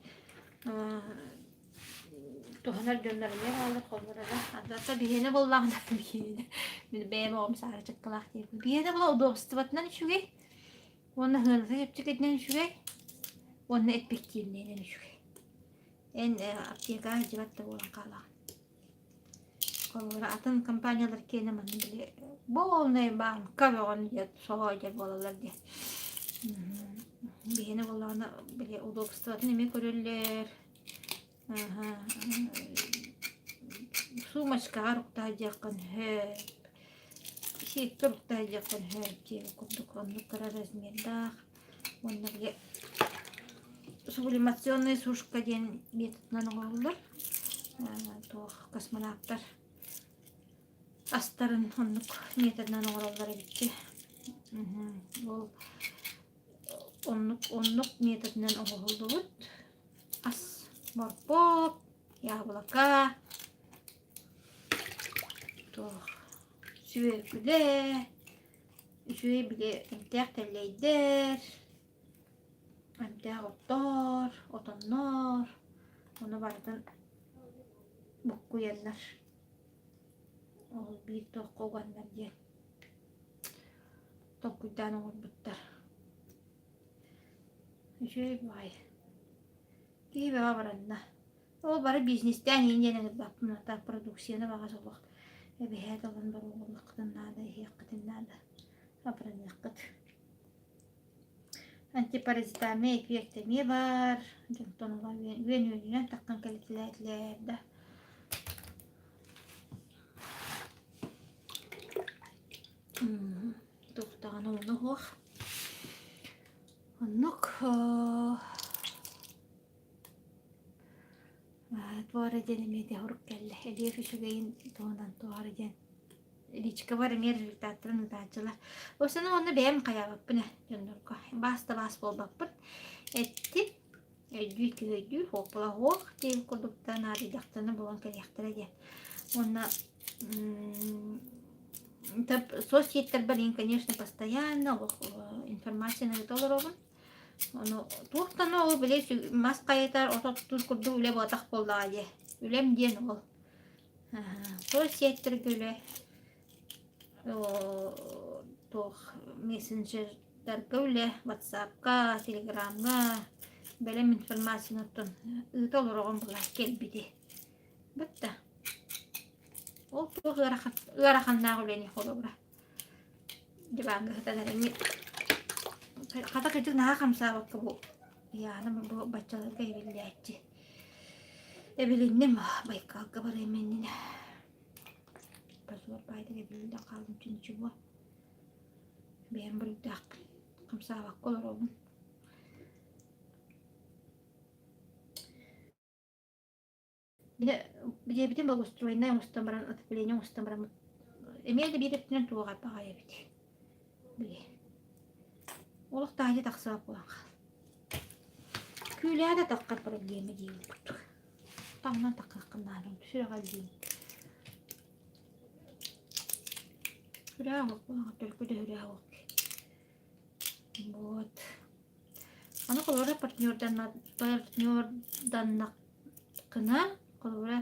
[SPEAKER 1] Туһанар дьоннор эмиэ бааллар, холлороро. Ардата биһиэнэ буоллаҕына биһиэнэ. Мин бэйэм оҕом саара чыккалаах диэбин. Биһиэнэ була удобствотынан үчүгэй. Уонна сыаната чэпчэкитинэн үчүгэй. Уонна эппективнэйинэн үчүгэй. Эн аптекаҕа сылдьыбат да буолан хаалаҕын. Холобура атын компаниялар киэнэ манна били полный банка бөҕөнү диэн соҕо дьэр буолаллар диэн. Биһиэнэ буоллаҕына били удобствотын эмиэ көрөллөр. Сумочкаҕа уруктаах диэххин сөп, сиэккэ уруктаах диэххин сөп диэн курдук оннук кыра размердаах уонна били сублимационная сушка диэн методынан оҥоһуллар туох космонавтар астарын оннук методынан оҥороллор эбит Ол оннук оннук методынан оҥоһуллубут ас моркуоп, яблоко, туох сүөкүлэ, үчүгэй били эмтээх тэллэйдэр, эмтээх оттор, отоннор, ону барытын буккуйаллар. Ол биир туохха уганнар диэн толкуйдаан оҥорбуттар. Үчүгэй баҕайы. Киһи бөҕө баранна. Ол бары бизнестээн иһин диэн ыҥырбаппын, а так продукцияны баҕас олох эбэһээт ылан боруобалыаххытын наада, иһиэххитин наада, абыраныаххыт. Антипаразитарнай эффект эмиэ баар. Дьонтон ыла үөн үөнүнэн таххан кэлитилээтилэр да. Туох даҕаны ону суох. Оннук Туора диэн эмиэ хорук кэллэ. Элиэф үчүгэйин туһунан туора диэн личкабар эмиэ результаттарын ыытааччылар. Осону онно бэйэм хайаабаппын ээ дьоннорго. Баас да баас буолбаппын. Эттим, өйдүү киһи өйдүүр, хуоппула хуох диэн курдуктан наадыйдахтарына булан кэлиэхтэрэ диэн. Уонна соцсеттарбар мин, конечно, постоянно олох информацияны ыыта олоробун. Ону туохтан ол били мас хайытар, от оттуур курдук үлэ буолбатах буоллаҕа дии. Үлэм диэн ол. Соцсеттэргэ үлэ туох мессенджердарга үлэ, ватсапка, телеграмҥа бэлэм информацияны оттон ыыта олороҕун буолар кэлбити. Бытта. Ол туох ыарахан, ыараханнаах үлэни холобура. Диваҥҥа сытан эрэҥҥит хата кырдьык наһаа хамсаабакка бу Яна бу баччаларга эбиллээччи. Эбилинним Байкалга барыам иннинэ. Позор баайдык эбиллэ хаалым ничего. Бэйэм буруйдаахпын. Хамсаабакка олоробун. Дьиэбитин благоустроеннай оҥостон баран, отопление оҥостон бараммыт эмиэ да биир өттүнэн туох баҕайы эбит. Били. Олох таһырдьа тахсыбат буолан хаал. Күүлэһэ да таххар проблема диэбит курдук. Таҥнан таххыаххын наада, сүрэҕэлдьиин. Сүрэҕэ оһох буолан төлкө да сүрэҕэ оһох. Вот. Аны холобура партнерданнаххына, холобура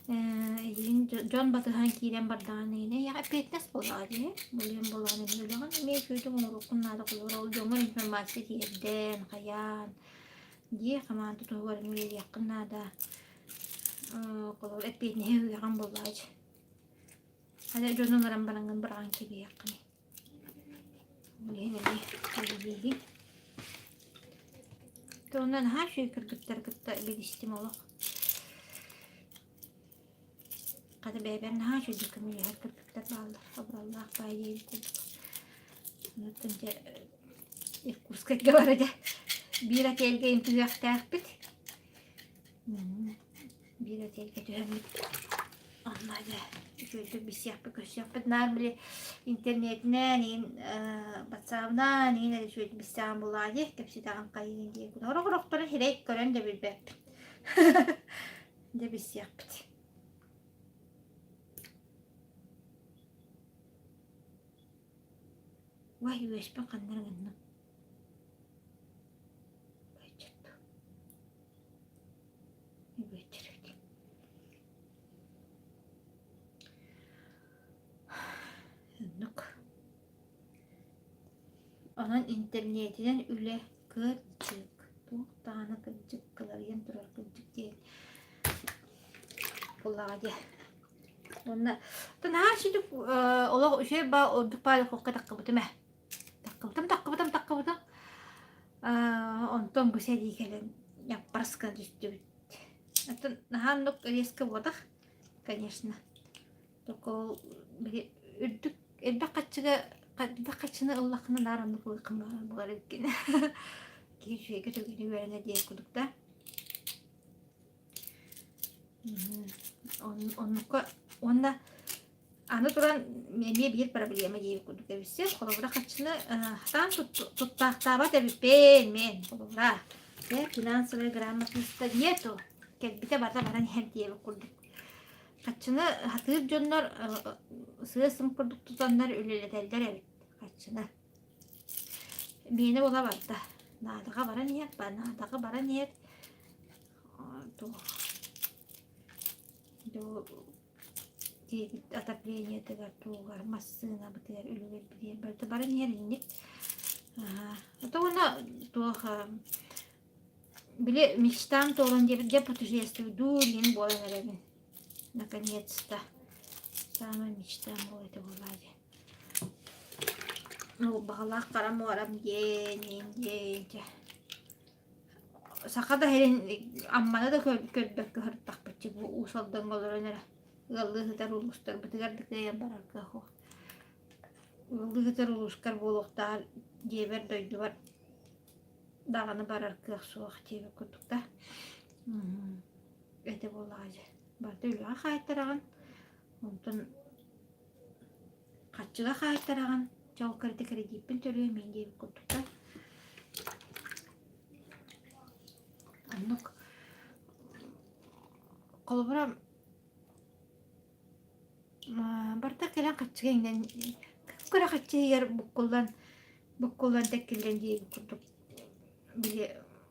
[SPEAKER 1] эйигин дьон батыһан киирэн бардаҕына эйиэхэ эппиэтинэс буоллаҕа дии. Булуйан буоллаҕына эмиэ үлэҕин эмиэ үчүгэйдик оҥоруоххун наада холобура ол дьоҥҥор информация тиэрдэн, хайаан дии хамаанда туһугар эмиэ үлэлиэххин наада. Холобура эппиэтинэһи ылыаҕын буоллаҕа дии. Аны дьону ыҥыран бараҥҥын быраҕан кэбиһиэххиний. Билигин эмиэ үлэлиигин. Туһунан наһаа үчүгэй кыргыттары кытта билистим олох. Хата бэйэбэр наһаа үчүгэйдик көмөлөһөр кыргыттар бааллар. Абыраллаах баай диэбит курдук. Онтон дьэ Иркутскайга бара дьэ биир отельга түһүөхтээхпит. Биир отельга түһэммит онно дьэ үчүгэйдик билсиэхпит, көрсүөхпүт. Наар били интернетинэн иин ватсабынан иин эрэ үчүгэйдик билсэҕин булаа дии, кэпсэтэҕин хайыын диye. Сорох-сорохторун сирэй көрөн да билбэппин. Дьэ билсиэхпит. Уай, үөспүн ханна эрэ гынным. Оннук. Онон интернетинэн үлэ кырдьык, туох даҕаны кырдьык кыларыйан турар кырдьык диэн буоллаҕа дии. Уонна наһаа сүдүк олох үчүгэй баа ордук баай духуопка таххыбытым ээ. Таххыбытым, таххыбытым, таххыбытым. Онтон бу сэрии кэлэн яппарас гына түстүбүт. Оттон наһаа оннук резко буотах, конечно. Только ол били үрдүк элбэх хаччыга элбэх хаччыны ыллаххына наар оннук ылыаххын буолар эбиккин. Киһи үчүгэйгэ түргэнник үөрэнэ диэн курдук да. Оннукка уонна Аны туран эмиэ биир проблема диэбит курдук эбиссин. Холобура харчыны сатаан туттаахтаабат эбиппин мин холобура. Э, финансовая грамотность нету. Кэлбитэ барыта баран иһэр диэбит курдук. Харчыны сатыыр дьоннор сыа-сым курдук тутаннар үлэлэтэллэр эбит харчыны. Миэнэ буола барда. Наадаҕа баран иһэр, наадаҕа баран иһэр. Туох Дьиэбит отоплениетыгар, тугар, массыынабытыгар үлүгэрбитигэр барыта баран иһэр инник. Ото уонна туох били мечтам туолан диэбит дьэ путешествуйдуур иһин буолан эрэбин. Наконец-то. Самая мечта буолла это буолла дии. Баҕалаах хара муорам диэн диэн чэ Саха да сирин Амманы да көрбөккө сырыттахпыт бу Уус Алдаҥҥа олорон эрэ ыаллыы сытар улуустарбытыгар да кыайан барар кыах суох. Ыаллыы сытар улуускар буолуохтааҕар дьиэбэр дойдубар даҕаны барар кыах суох диэбит курдук да. Этэ буоллаҕа дьэ. Барыта үлэҕэ хаайтараҕын, онтон Хаччыга хаайтараҕын, чэ ол кырдьык кредиппин төлүөм мин диэбит курдуктар. Оннук холобура барыта кэлэн хаччыга иҥнэн кыра хаччы иһигэр буккуллан буккуллан тэккиллэн диэбит курдук били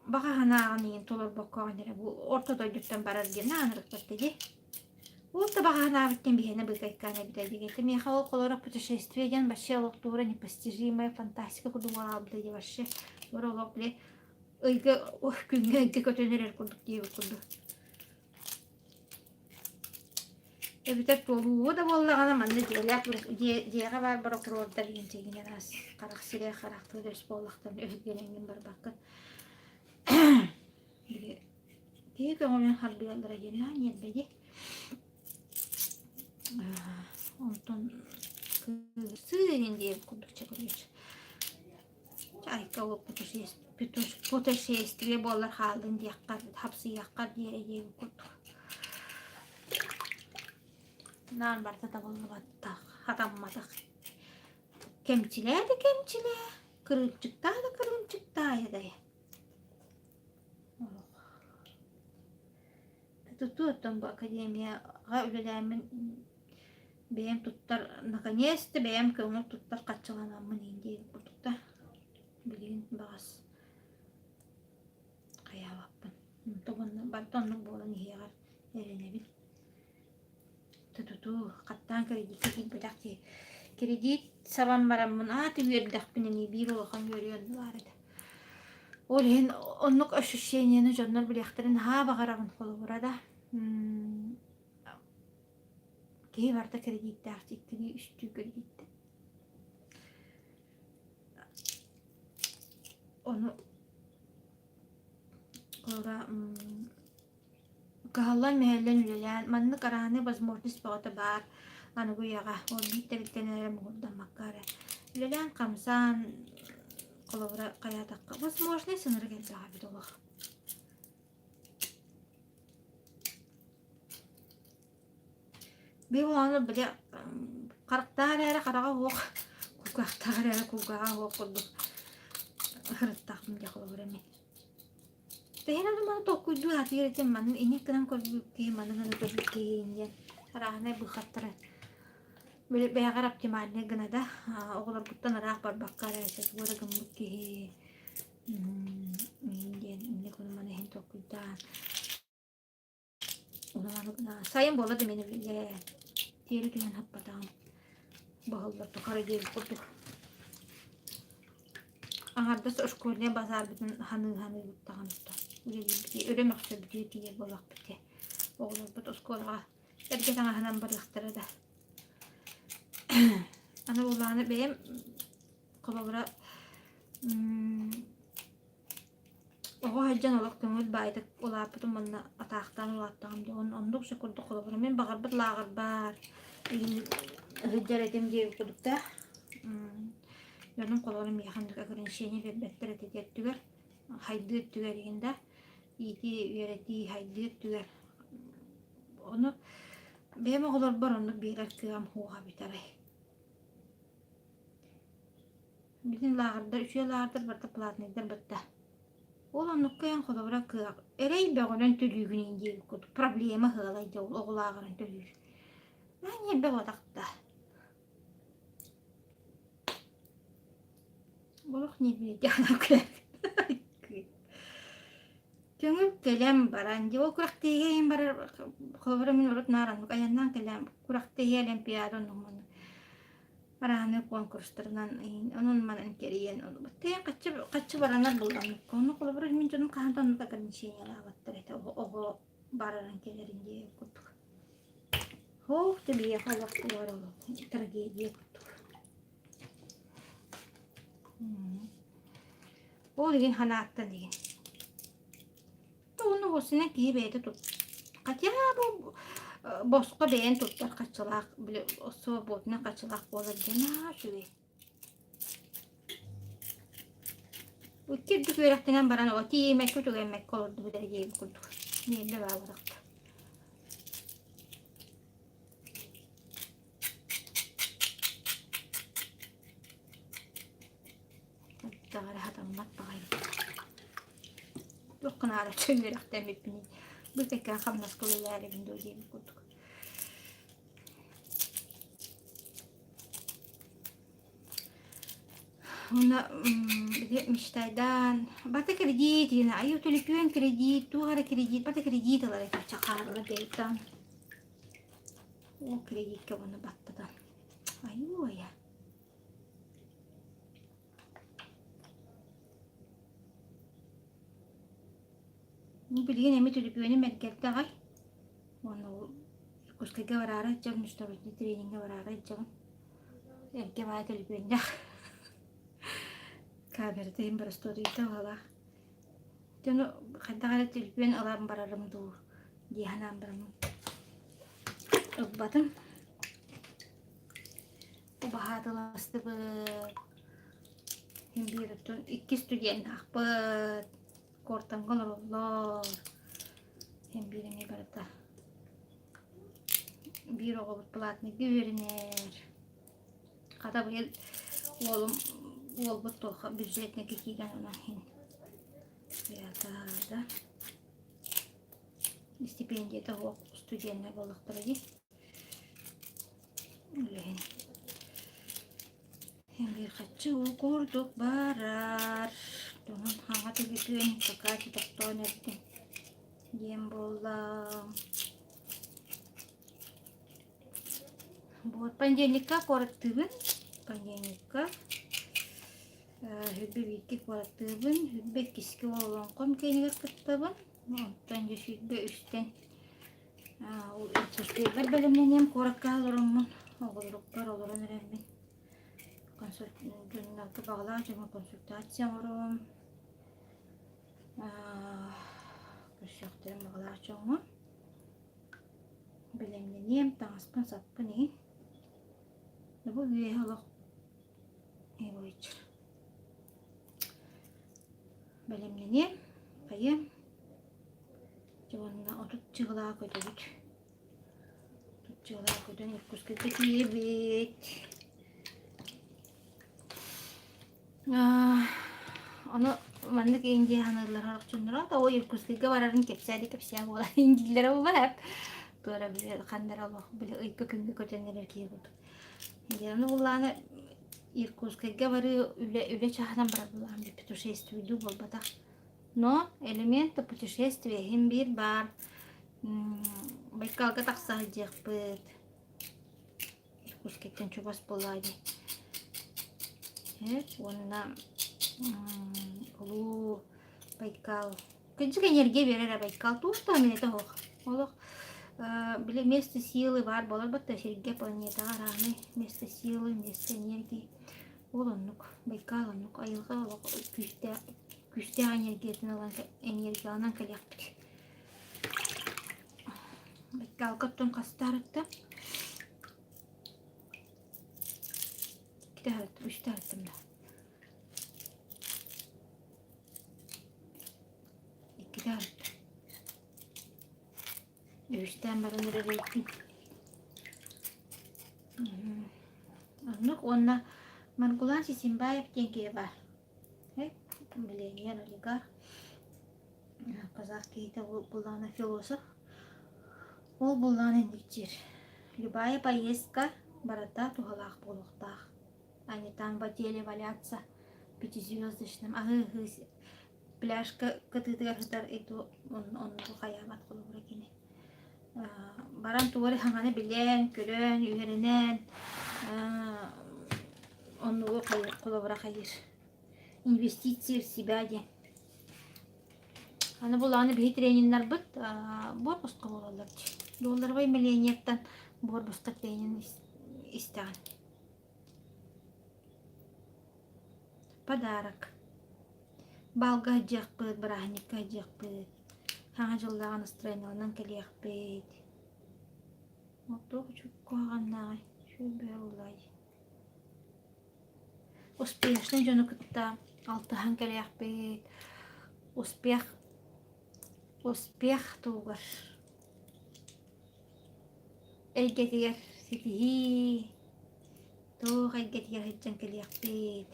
[SPEAKER 1] баҕа санааҕын иһин толорбоккоҕун эрэ бу орто дойдуттан барар диэн аанырыктарта дии. Ол да баҕа санаабыт диэн биһиэнэ быыкайкаан эбитэ диэн. Миэхэ ол холоро путешествие диэн вообще олохтуура непостижимая фантастика курдук буолаабыта дии вообще. Олор олох били ыйга күҥҥэ ыйга көтөн эрэр курдук диэбит курдук. Эбэтэр туолууга да буоллаҕына манна дьиэлээх дьиэҕэ баар борокуруордар диэн чэгинэн аас харах сирэ харахтыы өс буоллахтарына өһүргэнэҥҥин барбаккын. Били киһи көҥүлүн харбыаллара диэн аа ньиэрбэ дии. Онтон кыырсыы диэн курдук чакырыч. Айка ол путешествие буоллар хааллын диэххэ хапсыйыахха диэри диэбит курдук. Наан барыта табыллыбаттах, хатамматах. Кэмчилээ да кэмчилээ, кырыымчыктаа да кырыымчыктаайа дайа. Тутуу оттон бу академияҕа үлэлээммин бэйэм туттар наконец-то бэйэм көҥүл туттар хаччыланаммын иһин диэбит курдук да билигин баҕас хайаабаппын онто барыта оннук буолан иһиэҕэр эрэнэбин Тутуу хаттаан кредиккэ киирбэтэх киһи. Кредит сабан бараммын аата үөрдэхпин эмиэ биир улахан үөрүү онно баар этэ. Ол иһин оннук ощущениены дьоннор билиэхтэрин наһаа баҕарабын холобура да. Киһи барыта кредиттээх иккилии үстүү кредиттээх. Ону холобура Кыһаллан-мүһэллэн үлэлээн, маннык арааны возможность бөҕөтө баар аныгы үйэҕэ, ол биир тэрилтэнэн эрэ муҥурдаммакка эрэ. Үлэлээн-хамсаан, холобура, хайаатахха, возможность ынырык элбэх эбит олох. Биир ону били харахтаах эрээри хараҕа суох, кулгаахтаах эрээри кулгааҕа суох курдук ырыттахпын дьэ холобура эмиэ. Тэһин ону маны толкуйдуу сатыыр этим, маны инник гынан көрбүт киһи, маны гынан көрбүт киһи диэн арааһынай быхаттара били бэйэҕэр оптимальнай гына да оҕолоргуттан ыраах барбакка эрэ тугу эрэ гыммыт киһи диэн инник ону маны иһин толкуйдаан Сайын буолла да мин бile тиэри түһэн хаппатаҕым. Баһыллар тухары диэбит курдук. Аҥардас школьнай базарбытын ханыы-ханыы даҕаны үлэлиирбитигэр өрө мөхсөрбүтүгэр тиийэр буоллахпыт дии. Оҕолорбут оскуолаҕа эргэ таҥаһынан барыахтара да. Аны улааны бэйэм холобура Оҕо сылдьан олох көҥүл баайдык улааппытым уонна атаахтаан улааттаҕым дии. Оннук сөп курдук холобура мин баҕарбыт лааҕырбар сылдьар этим диэбит курдуктаах. Дьонум холобура миэхэ оннук ограничение биэрбэттэр этэ диэн өттүгэр, хайдыы өттүгэр игин да, иитии, үөрэтии, хайдыы өттүгэр. Ону бэйэм оҕолорбор оннук биэрэр кыаҕым суоҕа эбит арай. Бүтүн лааҕырдар, үчүгэй лааҕырдар барыта платнайдар барыта. Ол оннукка эн холобура кыах эрэй бөҕөнөн төлүүгүн ин диэбит курдук проблема ыалай дьэ ол оҕо лааҕырын төлүүр. Аа ньиэрбэ буотахта. Олох ньиэрбэ Көҥүл кэлэн баран, дьэ ол күрэхтэһиигэ иһин барар холобура мин урут наар оннук айаннаан кэлэн күрэхтэһии олимпиада оннук маннык арааны куонкурустарынан онон манан кэрийэн тэйэн хаччы хаччы баранар булламмыкка онно холобура мин дьонум хаһан да оннук ограничениелаабаттар этэ оҕо барарын кэлэрин диэн курдук Ох, да биһиэхэ олох олор олох трагедия курдук. Ол игин ханааттан игин. Уонна уосунан киһи бэйэтэ тут хотя бу босхо бэйэн туттар хаччылаах били свободно хаччылаах буолар диэн аа үчүгэй. Икки үрдүк үөрэхтэнэн баран о тиийимэккэ түгэммэккэ олордубут эрэ диэбит курдук. Миэллэ баабатахта. Даҕара хатаммат баҕайы. Туох гынаары үөрэхтэммиппиний. Бу кэккэ хамнаска үлэлээрибин дуо диэбит курдук. Уонна ити мечтайдаан барыта кредит диэн айыы төлөпүөн кредит туох эрэ кредит барыта кредит ылар этим чахаарыла бэйэтэн ол кредиккэ уонна баттатан айуу айа Билигин эмиэ төлөпүөнүм эргэрдэ аҕай уонна ол Иркутскайга бараары сылдьабын, международный трениҥҥэ бараары сылдьабын. Эргэ баай төлөпүөннээх. Камерата иһин боростуотуйда быһыылаах. Дьэ ону хайдах эрэ төлөпүөн ылан барарым дуу дии санаан бараммын ылбатым. Убаһаатыластыбыт. Иһин биир оттон икки студеннаахпыт. Куортамҥа олороллор. Иһин биир эмиэ барыта. Биир оҕобут платныйга үөрэнэр. Хата быйыл уолум уолбут туохха бюджетнайга киирэн онон иһин да стипендията суох студеннар буоллахтара дии. Үлэһин. Биир хаччы уу курдук барар. Туһун хаҥа түбүтүөн пока тохтоон эрдим диэн буолла. Вот понедельникка куораттыыбын. Понедельникка Хүрбэ бииргэ куораттыыбын. Хүрбэ иккискэ олоҥхом киэнигэр кыттабын. Онтон дьэ сүүрбэ үстэн Иркутскайбар бэлэмнэниэм куоракка олороммун, оҕолорукпар олорон эрэммин дьоннорго баҕалаах дьоҥҥо консультация оҥоруом, көрсүөхтэрин баҕалаах дьоҥҥо бэлэмнэниэм, таҥаспын-саппын иһин. Бу үөһэ олох Бэлэмнэниэм, хайыам Дьэ уонна 30 чыгылаа көтөбүт. 30 чыгылаа көтөн Иркутскайга тиийэбит. Ону маннык Индия ханыыллар орохчуннара да ол Иркутскайга барарын кэпсээ да кэпсээ буолар индииллэрэ буолар. Туора били ханна олох били ыйга күҥҥэ көтөн эрэр киһи курдук. Дьэ ону буллааны Иркутскайга барыы үлэ үлэ чааһынан барар булаан путешествуйдуу буолбатах. Но элементы путешествия иһин биир баар Байкалга тахса сылдьыахпыт. Иркутскайтан чугас буоллаҕа дии. Уонна улуу Байкал. Кырдьык энергия биэрэр Байкал. Туох да минэтэ суох. Олох били место силы баар буолар батта сиргэ планетаҕа араанай место силы, место энергии. Ол оннук. Байкал оннук. Айылҕа олох күүстээх күүстээх энергиятын ылан энергияланан кэлиэхпит. Байкалга оттон хастаарытта? Иккитэ аһарыттым, үстэ аһарыттым да. Иккитэ аһарыттым. Үһүстээн баран эрэр эбиппин. Оннук уонна Маргулан Сисимбаев диэн киһи баар. Миллионер олигарх казах киһитэ буллаҕына философ ол буллаҕына инник диир любая поездка барыта туһалаах буолуохтаах а не там в отеле валяться пятизвездочном аһыы-аһыы пляжка кытыытыгар сытар иту оннугу хайаабат холобура кини баран тугу эрэ саҥаны билэн, көрөн, үөрэнэн оннугу холобура хайыыр. Инвестиции в себя диэн. Аны булааны биһи трениннарбыт буор босхо буолаллар дии. Долларовай миллионертан буор босхо тренинг истэҕин. Подарок. Баалга сылдьыахпыт, бырааһынньыкка сылдьыахпыт, Саҥа дьыллааҕы настроениеланан кэлиэхпит. Туох куһаҕаннааҕый? Үчүгэй буоллай. Успешный дьону кытта алтыһан кэлиэхпит. Успех успех туһугар эйгэтигэр ситиһии туох эйгэтигэр сылдьан кэлиэхпит.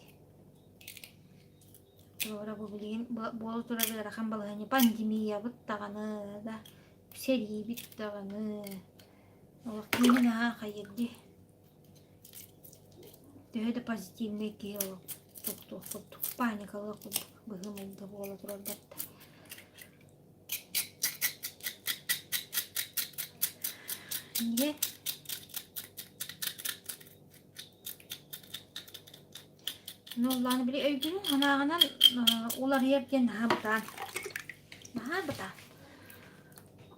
[SPEAKER 1] Туора бу билигин буола турар ыарахан балаһыанньа пандемиябыт даҕаны да сэриибит даҕаны олох киһи наһаа хайыыр дии. Төһө да позитивнай киһи олох тохтуох курдук, паникалыах курдук быһыы-майгы буола турар барыта. Ийэ Ну, улахан били өйгүнэн санааҕынан уларыйар диэн наһаа бытаан. Наһаа бытаан.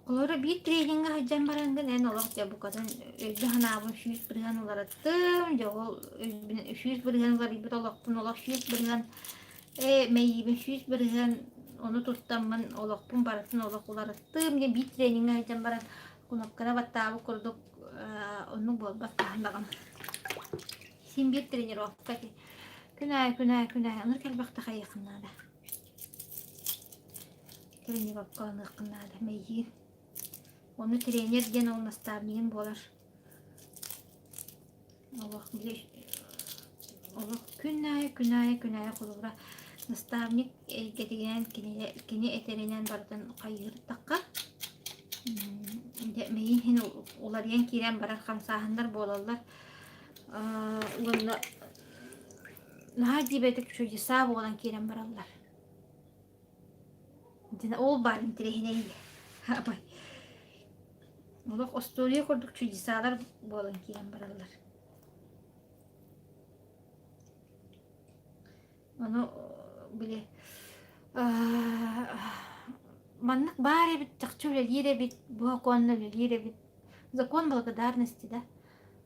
[SPEAKER 1] Олору биир тренингэ сылдьан бараҥҥын эн олох дьэ букатын өйбүн-санаабын 100% уларыттым, дьэ ол өйбүн 100% уларыйбыт олохпун олох 100% ээ мэйиибин 100% ону туттаммын олохпун барытын олох уларыттым диэн биир тренингэ сылдьан баран кнопканы баттаабыт курдук оннук буолбат хаһан даҕаны. Син биир тренировка ити. Күн аайы, күн аайы, күн аайы. Оннук элбэхтэ хайыаххын наада. Тренировкаланыаххын наада, мэйиин. Ону тренер диэн ол наставнигын буолар. Олох били олох күн аайы, күн аайы, күн аайы холобура наставник эйгэтигинэн кини, кини этэринэн барытын хайыыртахха мэйиин иһин уларыйан киирэн барар хамсааһыннар буолаллар. Уонна наһаа дьиибэтик чудеса буолан киирэн бараллар. Дьэ ол баар интэриэһинэй Абай. Олох остуоруйа курдук чудесалар буолан киирэн бараллар. Ону били маннык баар эбит, чахчы үлэлиир эбит, бу сокуонна үлэлиир эбит. Закон благодарности, да?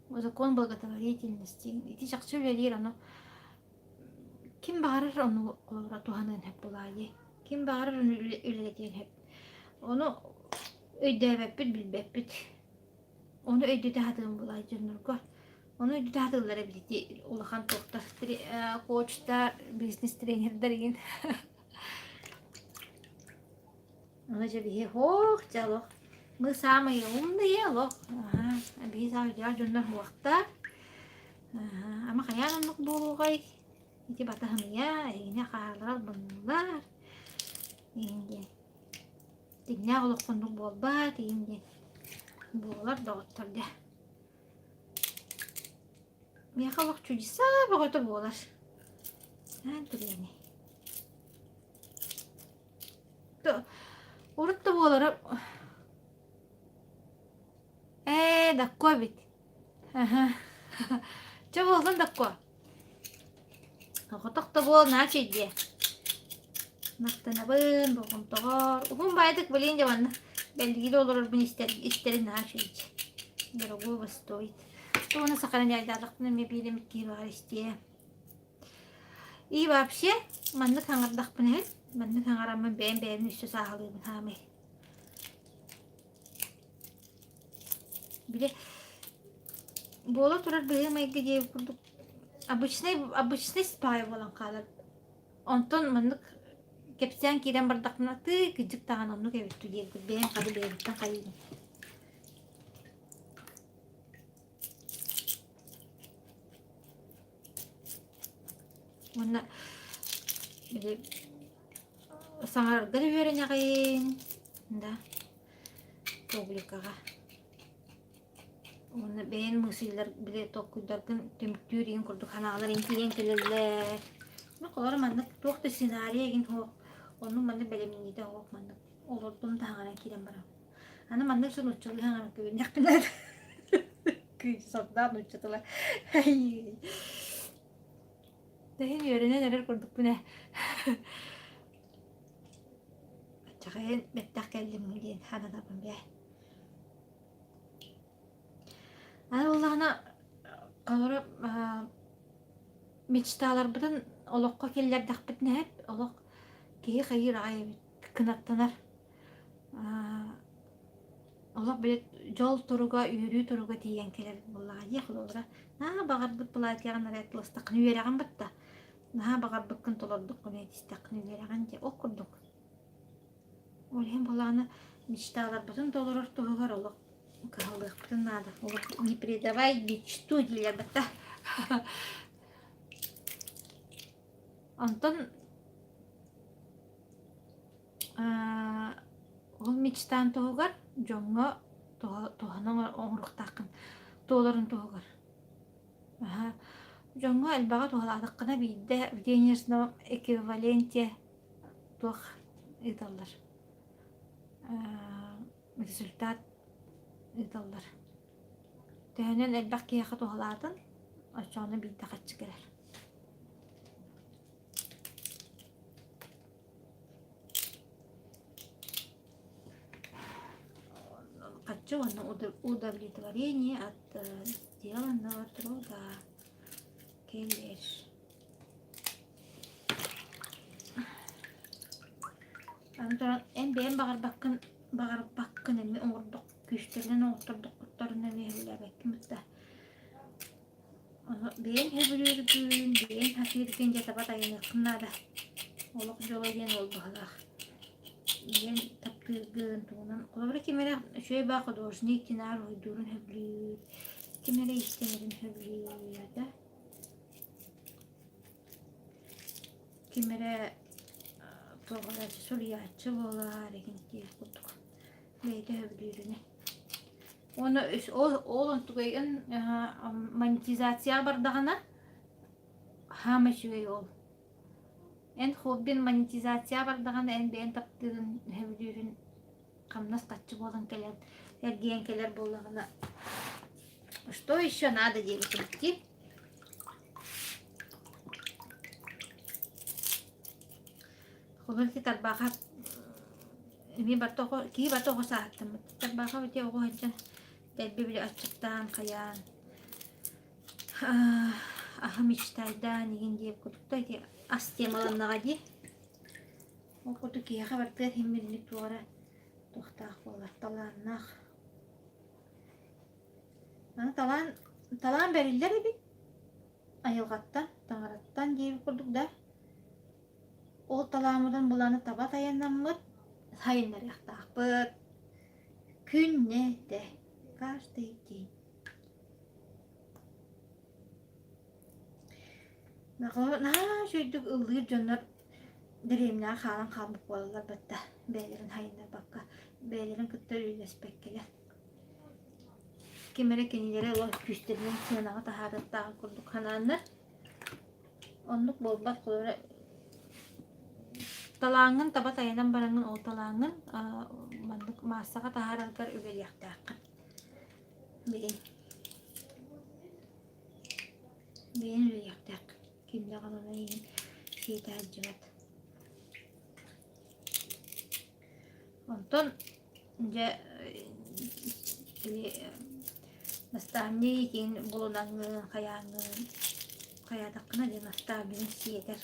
[SPEAKER 1] Закон благотворительности. Ити чахчы үлэлиир, ону ким баҕарар ону холобура туһаныан сөп буолаайы. Ким баҕарар ону үлэлэтиэн сөп. Ону өйдөөбөппүт, билбэппит. Ону өйдөтө сатыам буолаай дьоннорго. Ону өйдөтө сатыыллар эбит ити улахан туохтар, коучтар, бизнес-тренердэр игин. Ону дьэ биһи ох дьэ олох мы самые умные олох аха биһи саамай дьэ дьоннор уохтар ама хайаан оннук буолуоҕай ити батаһымыйа эйигини хаалларар албынныыллар игин диэн дьиҥнээх олоххо оннук буолбат игин диэн буолар доҕоттор дьэ миэхэ олох чудеса бөҕөтө буолар аан түргэний Урут да буолара Ээ, дакко эбит. Чэ буоллун дакко. Оҕотох да буол наһаа үчүгэйдиэ. Махтанабын, болҕомтоҕор. Уһун баайдык билин дьэ манна бэлиги олорорбун истэр, истэрин наһаа үчүгэй. Дорогого стоит. Тугуна сахарын дьайдаатахпына эмиэ биир эмит киһи баҕар истиэ. И вообще маннык хаҥардахпына иһин, маннык хаҥараммын бэйэм бэйэбин өссө сааһылыыбын хаамай. Били буола турар быһыы-майгы диэбит курдук обычный обычный спай буолан хаалар. Онтон маннык кэпсээн киирэн бардахпына тыы кыдьык даҕаны оннук эбит дуу диэбит бэйэм хады бэйэбиттэн хайыыбын. Уонна били саҥарарга да үөрэнэҕин да публикаҕа. Уонна бэйэн мысльлар били толкуйдаргын түмүктүүр игин курдук санаалар тиийэн кэлэллэр. Ну, холобура маннык туох да сценарий игин суох, оннук маннык бэлэмниитэ суох маннык олордум таһаҕынан киирэн баран. Аны маннык дьон нууччалыы саҥаран көбүннэхпинэ кыыс сордоох нуучча тыла. Тэһин үөрэнэн эрэр курдукпун ээ. Аччаҕайын бэттэх кэллим диэн сананабын бээ. Аны буоллаҕына холобура мечталарбытын олоххо киллэрдэхпитинэ сөп, олох киһи хайыыр аҕай эбит, кынаттанар. Олох били дьол туруга, үөрүү туруга тиийэн кэлэр буоллаҕа дии холобура. Наһаа баҕарбыт платьеҕын эрэ тылыстаххына үөрэҕин батта. Наһаа баҕарбыккын толордоххуна этистэххинэ үөрэҕин дии ол курдук. Ол иһин буоллаҕына мечталарбытын толорор туһугар олох кыһаллыахпытын наада. Олох не предавай мечту дииллэр батта. Онтон Ол мечтаан туһугар дьоҥҥо туһаны оҥоруохтааххын туоларын туһугар. Аһа дьоҥҥо элбэҕи туһалаатаххына биирдэ в денежном эквиваленте туох ыыталлар результат ыыталлар. Төһөнөн элбэх киһиэхэ туһалаатын, оччоҕуна биирдэ харчы кэлэр. Хочу оно удовлетворение от сделанного труда. Кэлэр. Аны туран эн бэйэм баҕарбаккын баҕарбаккын эмиэ оҥордох күүстэринэн оҥоттордоххуттарына эмиэ сөбүлээбэккин бытта. Ону бэйэҥ сөбүлүүргүн, бэйэҥ сатыыргын дьэ таба тайаныаххын наада. Олох дьоло диэн ол быһыылаах. Диэн таптыыргын тугунан холобура ким эрэ үчүгэй баа художник динаар уруһуйдуурун сөбүлүүр, ким эрэ иистэнэрин сөбүлүүр да. Ким эрэ туох эрэ суруйааччы буолар игин диэх курдук бэйэтэ сөбүлүүрүнэн. Уонна ол ол онтугайын монетизацияҕа бардаҕына хаама үчүгэй ол. Эн хоббин монетизацияҕа бардаҕына эн бэйэн таптыырын, сөбүлүүрүн хамнас хаччы буолан кэлэн эргийэн кэлэр буоллаҕына что еще надо диэбитим дии. Холобур ити тарбаҕа эмиэ барыта оҕо киһи барыта оҕо сааһыттаммыт. Тарбаҕа ити оҕо сылдьан дэлби били аччыктаан хайаан аһа мечтайдаан игин диэбит курдук да ити ас темаланнаҕа дии. Ол курдук киһиэхэ барытыгар иһин туох эрэ туохтаах буолар талааннаах. Аны талаан талаан бэриллэр эбит айылҕаттан, таҥараттан диэбит курдук да Ол талааммытын буланы таба тайанаммыт сайыннарыахтаахпыт. Күннэтэ каждый день. Наһаа үчүгэйдик ыллыыр дьоннор дэриэбинэҕэ хаалан хаалбыт буолаллар батта бэйэлэрин сайыннарбакка, бэйэлэрин кытта үлэлэспэккэлэр. Ким эрэ кинилэри ыла күүстэринэн сыанаҕа таһаарыахтааҕын курдук санааннар Оннук буолбат, холобура, талааҥҥын таба тайанан бараҥҥын ол талааҥҥын маннык маассаҕа таһаараргар үлэлиэхтээххин. Билин. Билин үлэлиэхтээххин. Ким даҕаны эйигин сиэтэ сылдьыбат. Онтон дьэ били наставник иин булунаҥҥын, хайааҥҥын, хайаатаххына дьэ наставнигын сиэтэр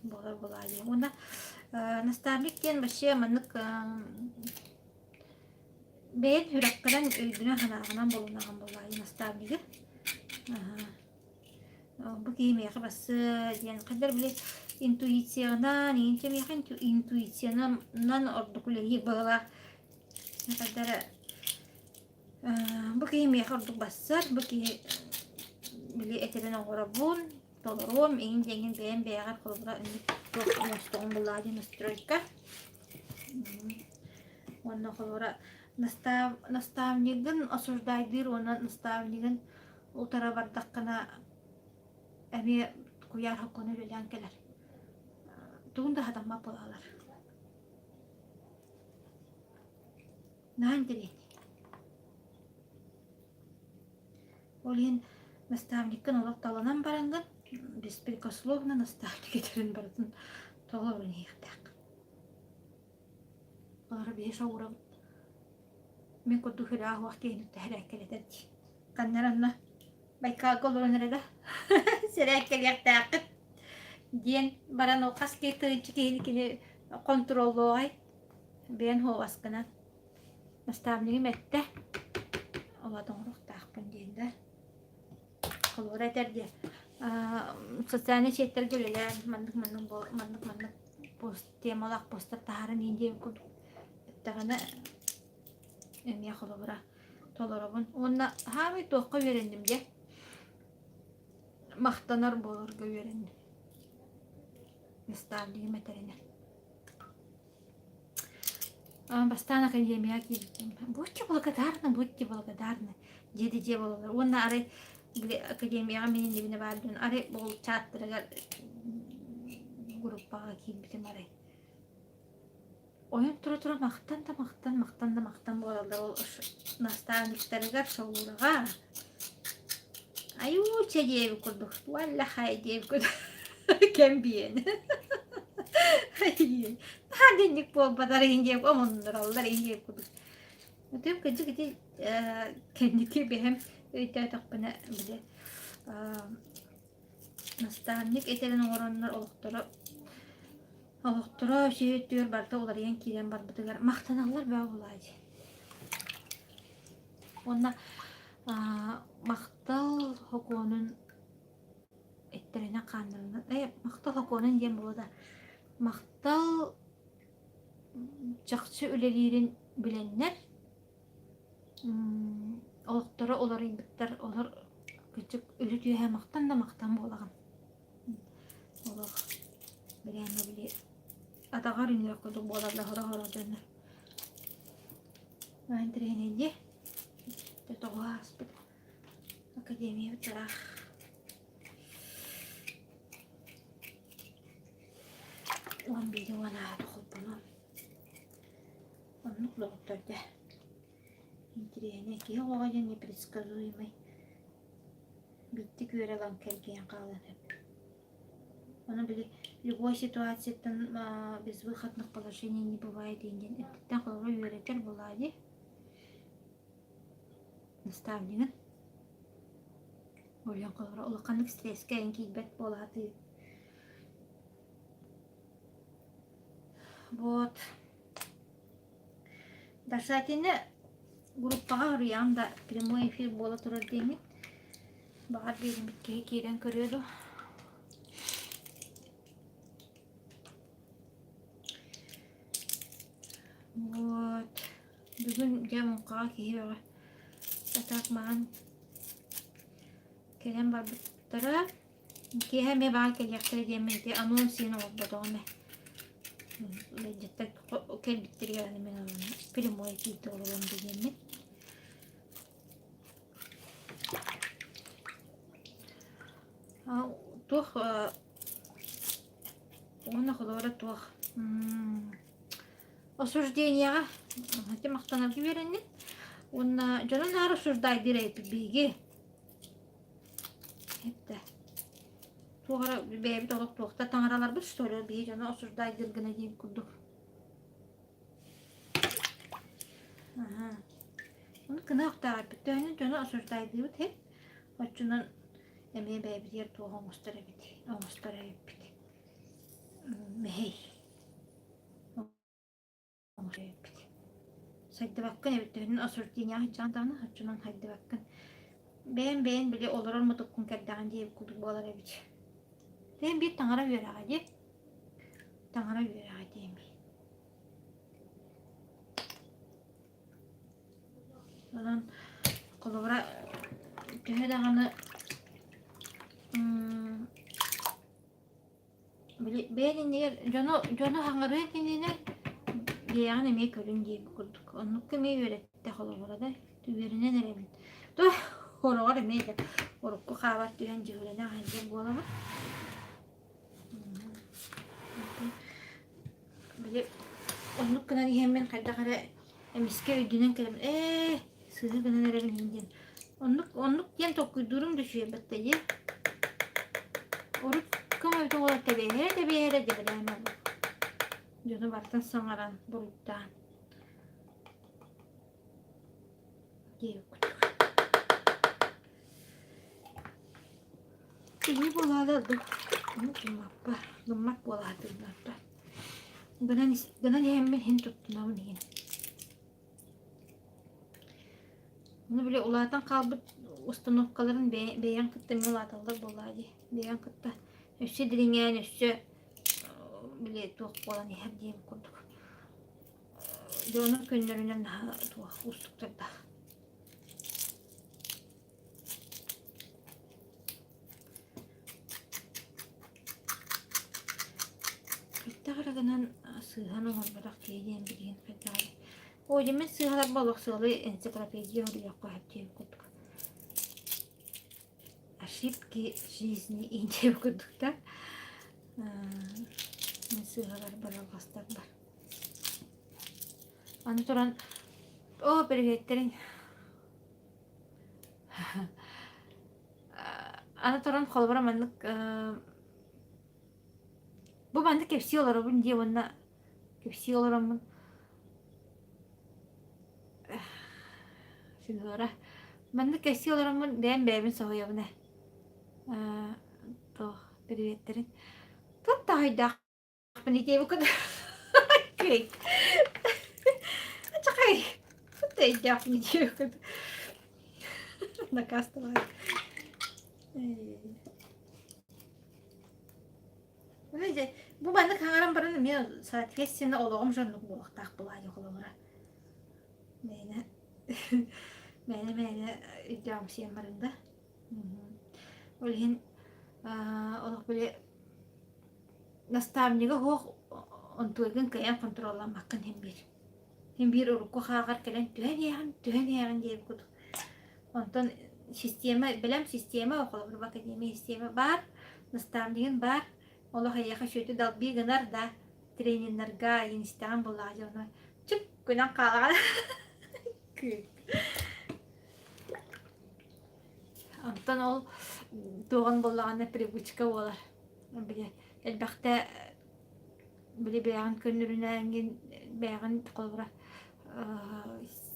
[SPEAKER 1] буолар буолаа диэн. Уонна наставник диэн вообще маннык бэйэн сүрэххинэн, өйгүнэн-санааҕынан булунаҕын буолаа дии наставнигы. Бу киһи миэхэ бассыа диэн хайдах били интуициянан иҥинчэ миэхэ интуициянан ордук үлэлиир быһыылаах хайдах эрэ бу киһи миэхэ ордук бассар бу киһи били этэрин оҥоробун толоруом иҥин диэҥҥин бэйэм бэйэҕэр холобура инник туох оҥостоҕум буллаа диэн настройка уонна холобура настав наставнигын осуждайдыыр уонна наставнигын Утара бардаххына эмиэ куйаар хоккону үлэлээн кэлэр. Тугун да сатаммат буолаллар. Наһаа интэриэһинэй. Ол иһин наставниккын олох таланан бараҥҥын беспрекословно наставник этэрин барытын толорон иһиэхтээх. Олору биһи шоурабыт. Мин курдук сүрэҕэ суох киһини түһэрээккэлэтэр дии. Ханна эрэ онно. Байкалга олорон эрэ да сэрээккэлиэхтээххит диэн баран ол хас киһи тыынчы киһини кини хонтуруоллуоҕай бэйэн хуобаскынан наставнигым эттэ олоот оҥоруохтаахпын диэн да холобура этэр диэн социальнай сетьтэргэ үлэлээн маннык маннык маннык маннык пост темалаах постар таһааран иһин диэн курдук эттэҕинэ эмиэ холобура толоробун уонна хаамай туохха үөрэнним дьэ махтанар буоларга үөрэнним наставнигым этэринэн Бастаан академияҕа киирбитим. Будьте благодарны, будьте благодарны диэти дьиэ буолаллар. Уонна арай били академияҕа мин иннибинэ баар дьон арай ол чаттарыгар группаҕа киирбитим арай. Ойон тура-тура махтан да махтан, махтан да махтан буолаллар ол наставниктарыгар Шаураҕа. Айууча диэбит курдук, уаллахай диэбит курдук кэм биэн. Наһаа динник буолбатар иһин диэбит омуннураллар иһин диэбит курдук. Өтүм кырдьык ити кэнники бэһэм өйдөөтөхпүнэ били наставник этэрин оҥороннор олохторо олохторо үчүгэй өттүгэр барыта уларыйан киирэн барбытыгар махтаналлар бөҕө буолаа дии. Уонна махтал сокуонун эттэринэн-хааннарынан э махтал сокуонун диэн буолуо да махтал чахчы үлэлиирин билэннэр олохторо уларыйбыттар олор кырдьык үлэ түөһэ махтан да махтан буолаҕын олох бирээмэ били атаҕар үнүөх курдук буолаллар хоро-хоро дьоннор Интэриэһинэй дии. Дьэ тоҕо ааспыт академиябыт ыраах. 11 уон аата холбонон. Оннук доҕоттор дьэ. Интэриэһинэй киһи оҕоҕо диэн непредсказуемый. Биирдик үөрэ ылан кэлгийэн хаалан сөп. Ону били любой ситуацияттан безвыходных положений не бывает диэн диэн эттиттэн холобура үөрэтэр буолаа дии. Наставнигын. Ол холобура улаханнык стресскэ эн киирбэт буолаатыы. Вот. Даша итиннэ группаҕа суруйаҕын да прямой эфир буола турар диэҥҥин баҕар биэриммит киһи киирэн көрүө дуо Вот. Бүгүн дьэ муҥхаҕа киһи бөҕө. А так маҕан кэлэн барбыттара. Киэһэ эмиэ баар кэлиэхтэрэ диэммин ити анонс сиэн оҥорботоҕум ээ. Ыалдьыттар кэлбиттэригэр аны мин прямой эфиргэ олоруом да диэммин. Туох уонна холобура туох осуждениеҕа ити махтанарга үөрэнним уонна дьону наар осуждайдыыр эбиппит биһиги Эттэ. Туох эрэ бэйэбит олох туохта таҥараларбыт что ли биһи дьону осуждайдыыр гына диэн курдук. Аха. Ону кына охтоохпут төһөнөн дьону осуждайдыыбыт һин оччонон эмиэ бэйэбитигэр туох оҥостор эбит оҥостор эбиппит. Мэһэй. Эбиппит. Сайдыбаккын эбит төһөнөн осуждениеҕа сылдьаҕын даҕаны оччонон хайдыбаккын. Бэйэм бэйэн били олорор мутуккун кэрдэҕин диэбит курдук буолар эбит. Бэйэм биир таҥара үөрэҕэ дии. Таҥара үөрэҕэ диэм. Онон холобура төһө даҕаны Били бэйэн иннигэр дьону дьону хаҥырыах иннинэ бэйэҕин эмиэ көрүн диэбит курдук. Оннукка эмиэ үөрэттэ холобура да үөрэнэн эрэбин. Туох хороҕор эмиэ да урукку хаабар түһэн дьүһүлэнэ сылдьар буолабын. Били оннук гынан иһэммин хайдах эрэ эмискэ өйдөнөн кэлэбин ээ сыыһа гынан эрэрим иһин диэн Оннук, оннук диэн толкуйдуурум да үчүгэй батта дии. Урут көҥөбүт оҕолор тэбиэһэрэ-тэбиэһэрэ дьэбэлээн олох. Дьону барытын саҥаран, буруйдаан. Диэбит курдук. Киһи буолаары ордук гыммаппа, гыммат буолаатыгынарда. Гынан гынан иһэммин иһин туттунабын иһин. Ону били улаатан хаалбыт установкаларын бэйэҥ кытта эмиэ улааталлар буоллаҕа дии. Бэйэҥ кытта өссө дириҥээн, өссө били туох буолан иһэр диэн курдук. Дьону көннөрүнэн наһаа туох уустуктардаах. Хайдах эрэ гынан сыыһан оҥорботох киһи диэн билигин хайдах эрэ Оо, дьэ мин сыыһаларбар олох сыалай энциклопедия суруйуохха сөп диэн курдук. Ошибки жизни диэн курдук да. Мин сыыһаларбар алҕастарбар. Аны туран, оо, приветтериҥ. Аны туран холобура маннык бу маннык кэпсии олоробун дии уонна кэпсии олороммун Синора маннык кэпсии олороммун бэйэм бэйэбин соһуйабын ээ туох приветтерин туох да хайдаах Понедельник Чакай. Өйдөөх понедельник. Накастывай. Бу маннык хаҥаран баран эмиэ соответственно олоҕум дьоннук буолуохтаах былаайы холобура. Мээнэ мээнэ мээнэ өйдөөҕүмсүйэн баран да. Ол иһин олох били Наставнига суох онтуойгун кыайан хонтуруолламмаккын иһин биир. Иһин биир урукку хааҕар кэлэн түһэн иһэҕин, түһэн иһэҕин диэбит курдук. Онтон система, бэлэм система, холобур, академия система баар, наставнигын баар, олох эйиэхэ үчүгэйдик далбыы гынар да, трениннэргэ иҥистэҕин буоллаҕа дьэ ону чуп гынан хаалаҕын. Онтон ол туоҕун буоллаҕына привычка буолар. Били элбэхтэ били бэйэҕин көннөрүнээҥҥин бэйэҕин холобура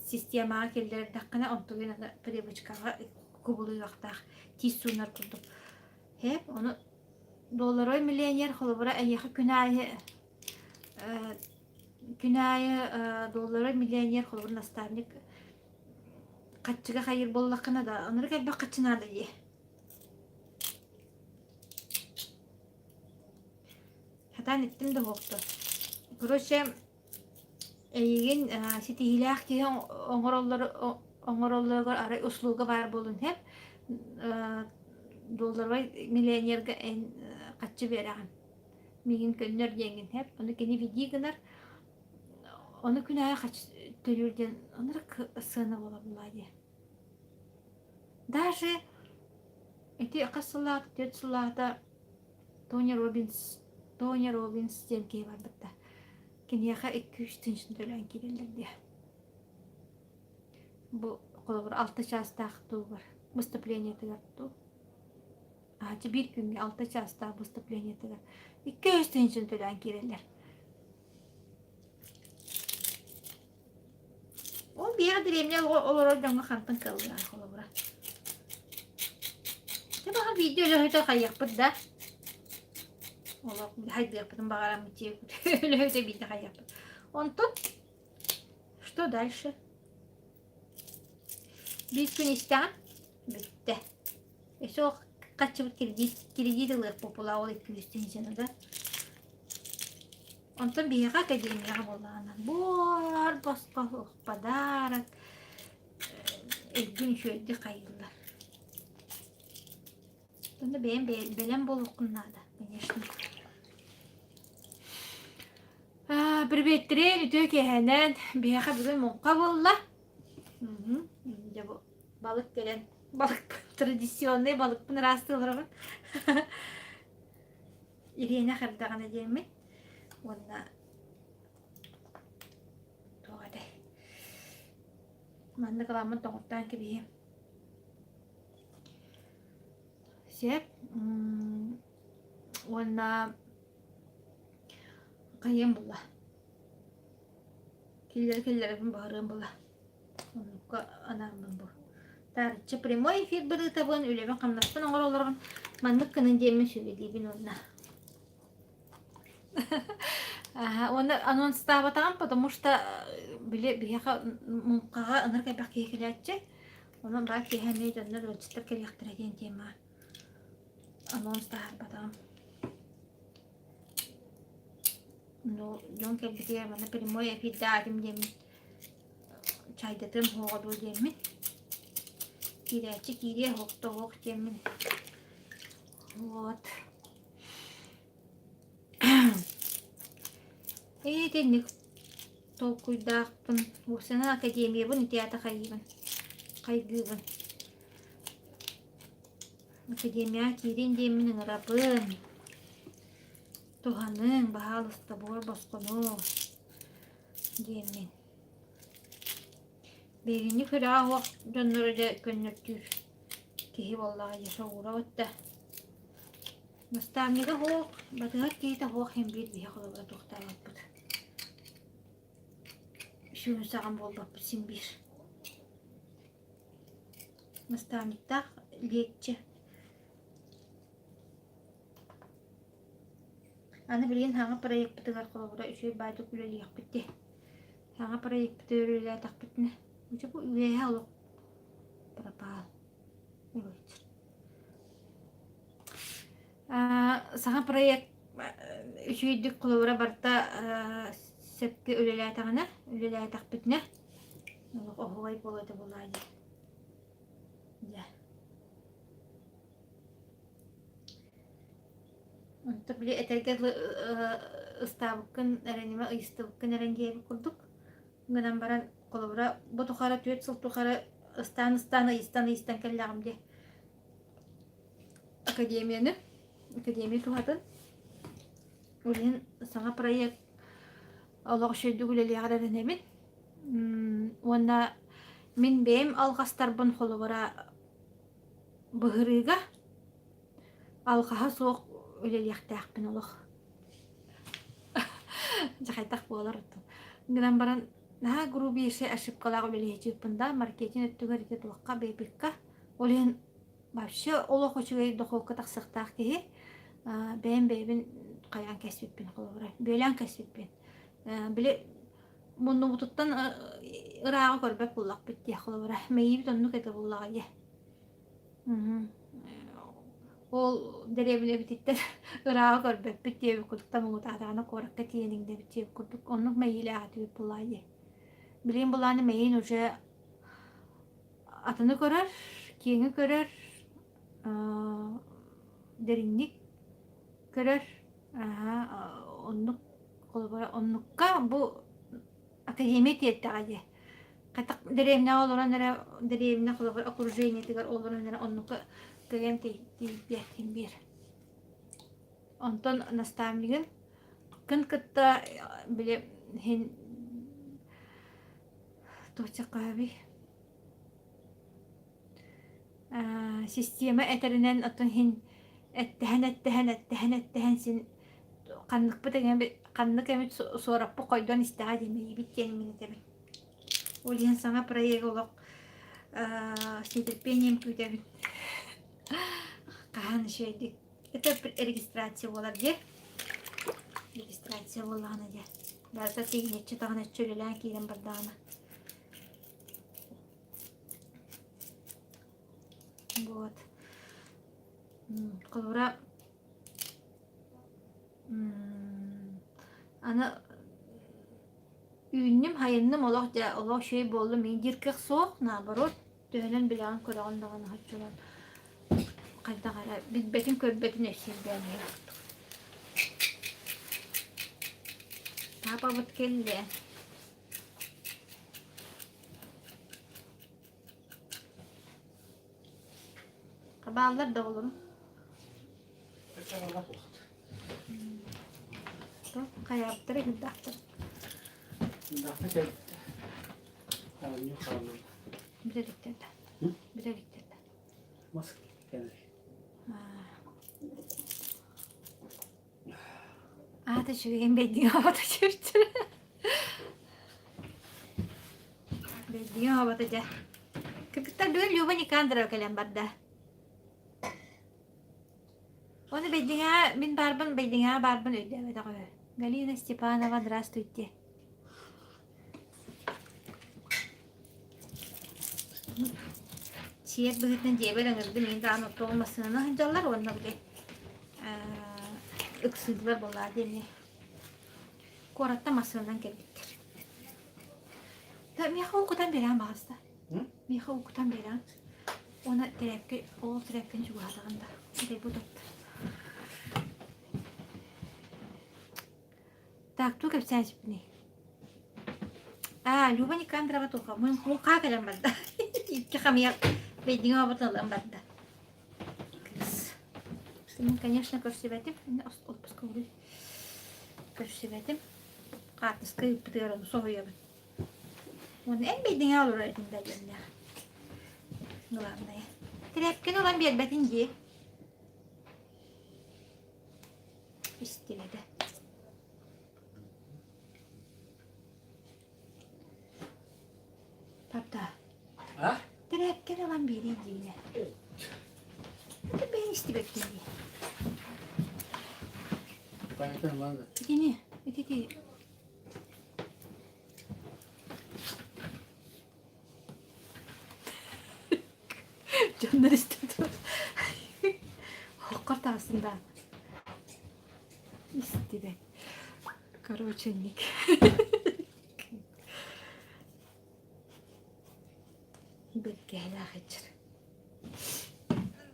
[SPEAKER 1] системаҕа киллэрдэххинэ онтугун аны привычкаҕа кубулуйуохтаах тиис суунар курдук. Һээп ону долларовай миллионер холобура эйиэхэ күн аайы күн аайы долларовай миллионер холобур наставник хаччыга хайыыр буоллаххына да оннук элбэх хаччы наада дии. Сатаан иттим да уһукту. Короче, эйигин ситиһиилээх киһи оҥороллор оҥороллоругар арай услуга баар буолун иһэн долларовай миллионерга эн хаччы биэрэҕин. Миигин көннөр диэҥҥин иһэр. Ону кини види гынар. Ону күн аайы хаччы төлүүр диэн оннук сыана буолар буоллаҕа дии. Даже ити хас сыллаата, түөрт сыллаата Тони Робинс, Тони Робинс диэн киһи барбыта. Киниэхэ 2-3 тыһыынчаны төлөөн киирэллэр диэ. Бу холобур алта чаастаах тугар выступлениетыгар ту аачы биир күҥҥэ алта чаастаах выступлениетыгар 2-3 тыһыынчаны төлөөн киирэллэр. Ол биһиэхэ дэриэбинэ олорор дьоҥҥо хантан кыаллыай холобура. Дьэ баҕар биирдэ өлөһүтэ хайыахпыт да. Олох хайдыахпытын баҕараммыт өлөһүтэ биирдэ хайыахпыт. Онтон что дальше? Биир күн истэҕин бүттэ. Өссө ол хаччыбыт кредит, кредит ылыах буолла ол 200 тыһыынчаны да. Онтон биһиэхэ академияҕа буоллаҕына буор босхо подарок өйгүн үчүгэйдик хайыыллар. Онно бэйэм бэлэм буолуоххун наада, конечно. Приветтерин үтүө киэһэнэн биһиэхэ бүгүн муҥха буолла. Дьэ бу балык кэлэн балык традиционный балыкпын ыраастыы олоробун. Ириэнэх эрдэҕинэ диэммин уонна туох этэй маннык ыламмын тоҥуттаан кэбиһиэм сөп уонна хайыам булла киллэрэ киллэрэбин баҕарыам була Оннукка анааммын бу. Таарыччы прямой эфир бырыытабын, үлэбин-хамнаспын оҥоро олоробун. Маннык гынан диэммин сүбэлиибин уонна. Аха, уонна анонстаабатаҕым, потому что били биһиэхэ муҥхаҕа ынырык элбэх киһи кэлээччи. Онон баар киэһэ эмиэ дьоннор ыалдьыттар кэлиэхтэрэ диэн тема анонс таһаарбатаҕым. Ну, дьон кэлбитигэр манна прямой эфирдаатым диэммин чайдатыам суоҕа дуо диэммин киирээччи киириэ суох суох диэммин вот итинник толкуйдаахпын уопсайынан академиябын ити аата хайыыбын хайгыыбын академияҕа киириэн диэммин ыҥырабын туһаныҥ баһаалыста буор босхону диэммин Биһигини күрэҕэ суох дьоннору дьэ көннөртүүр киһи буоллаҕа дии соҕуурабыт да. Наставнига суох, батыһар киһитэ суох иһин биир биһи холобура туохтаабаппыт. Сүүрүн саҕан буолбаппыт син биир. Наставниктаах лиэкчи. Аны билигин саҥа проекпытыгар холобура үчүгэй баайдык үлэлиэхпит дии. Саҥа проекпытыгар үлэлээтэхпитинэ, дьэ бу үөһэ олох пропал. Саҥа проект үчүгэйдик холобура барыта сөпкө үлэлээтэҕинэ, үлэлээтэхпитинэ олох оһуобай буолуо этэ буоллаҕа дии. Дьэ. Онто били этэргэ дылы ыстаабыккын эрэнимэ ыйыстыбыккын эрэн диэбит курдук гынан баран холобура бу тухары түөрт сыл тухары ыстаан-ыстаан ыйыстан-ыйыстан кэллэҕим дии академияны академия туһатын ол иһин саҥа проект олох үчүгэйдик үлэлиэҕэр эрэнэбин уонна мин бэйэм алҕастарбын холобура быһырыыга алҕаһа суох үлэлиэхтээхпин олох. Дьэ хайдах буолар оттон. Гынан баран наһаа грубейший ошибкалаах үлэлиэччиппин да маркетинг өттүгэр ити туохха бэйбикка ол иһин вообще олох үчүгэй дохуокка тахсыахтаах киһи бэйэм бэйэбин хайаан кэспиппин холобура бүөлээн кэспиппин били муннубутуттан ырааҕы көрбөт буоллахпыт дии холобура мэйиибит оннук этэ буоллаҕа дии Ол дэриэбинэбититтэн ырааҕы көрбөппүт диэбит курдук муҥутаатаҕына куоракка тиийэн иҥнэбит диэбит курдук оннук мэйиилээх этибит буоллаҕа дии. Билигин былааны мэйиин уже атыны көрөр, киэҥи көрөр, дириҥник көрөр, оннук холобура оннукка бу академия тиэртэҕэ дии. Хатах дэриэбинэҕэ олорон эрэ дэриэбинэ холобур окружениетыгар олорон эрэ оннука кыайан тиийбэт биир. Онтон наставнигын кын кытта били иһин туочакаабый система этэринэн оттон иһин эттэһэн эттэһэн эттэһэн эттэһэн син ханныкпыт ханнык эмит суораппыт хойдон истэҕэ диэмэйибит диэн мин этэбин. Ол иһин саҥа проект олох с нетерпением күүтэбин. Хаһан үчүгэйдик. Это регистрация буолар дии. Регистрация буоллаҕына дьэ. Барыта тиһинэччи таҕыначчы үлэлээн киирэн бардаҕына. Вот. Холобура Аны үүннүм, хайынным олох дьэ олох үчүгэй буоллум мин диир кыах суох, наоборот төһөнөн билэҕин көрөҕүн даҕаны оччонон хайдах эрэ билбэтин көрбөтүн өссө элбээн иһэр курдук. Паапабыт кэллэ. Хабааллар да оҕолорум. Хайаабыттара иһирдэхтэр.
[SPEAKER 2] Даахта кэлбиттэр. Оонньуу хааллылар.
[SPEAKER 1] Бүтэ иликтэр да. Бүтэ иликтэр да.
[SPEAKER 2] Мас кэлэр.
[SPEAKER 1] Аата үчүгэйин бэйдиҥ аҕата чүрчүр. Бэйдиҥ аҕата дьэ. Кыргыттар бүгүн Люба Никандрова кэлэн барда. Ону Бэйдиҥэҕэ мин баарбын Бэйдиҥэҕэ баарбын өйдөөбөтөх үһү. Галина Степанова, здравствуйте. Сиэр быһыытынан дьиэбэр ыҥырдым, мин даҕаны оттоҕу массыынанан сылдьаллар уонна били ыксыыллар буоллаа диэни куораттан массыынанан кэлбиттэр. Да, миэхэ уу кутан биэрэҕин баҕаста. Миэхэ уу кутан биэрэҕин. Уонна тэрээпкэ, ол тэрээпкэни чугаһатаҕын да. Этэй бу тоттор. Так, тугу кэпсээчиппиний? Аа, Люба Никандрова туха муҥхаа кэлэн барда. Икки хамыйах бэйдиҥэ оҕотун ылан барда. Кыыс. Мин, конечно, көрсүбэтим. Отпуска Көрсүбэтим. Хаартыска ыыппытыгар ону соһуйабын. Уонна эн бэйдиҥэ олорор этиҥ да диэннээх. Главное. Тирээпкэни ылан биэрбэтин дии. Истибэтэ. Тарда.
[SPEAKER 2] А?
[SPEAKER 1] Тирээпкэни ылан биэрии диинэ. Это бэйэн истибэккин дии.
[SPEAKER 2] Понятно, ладно.
[SPEAKER 1] Итини, ити Дьоннор истэн турар. Оһоххор таҕыстым да. Истибэт. Короче, ник. Бэркэһэлээх иччир.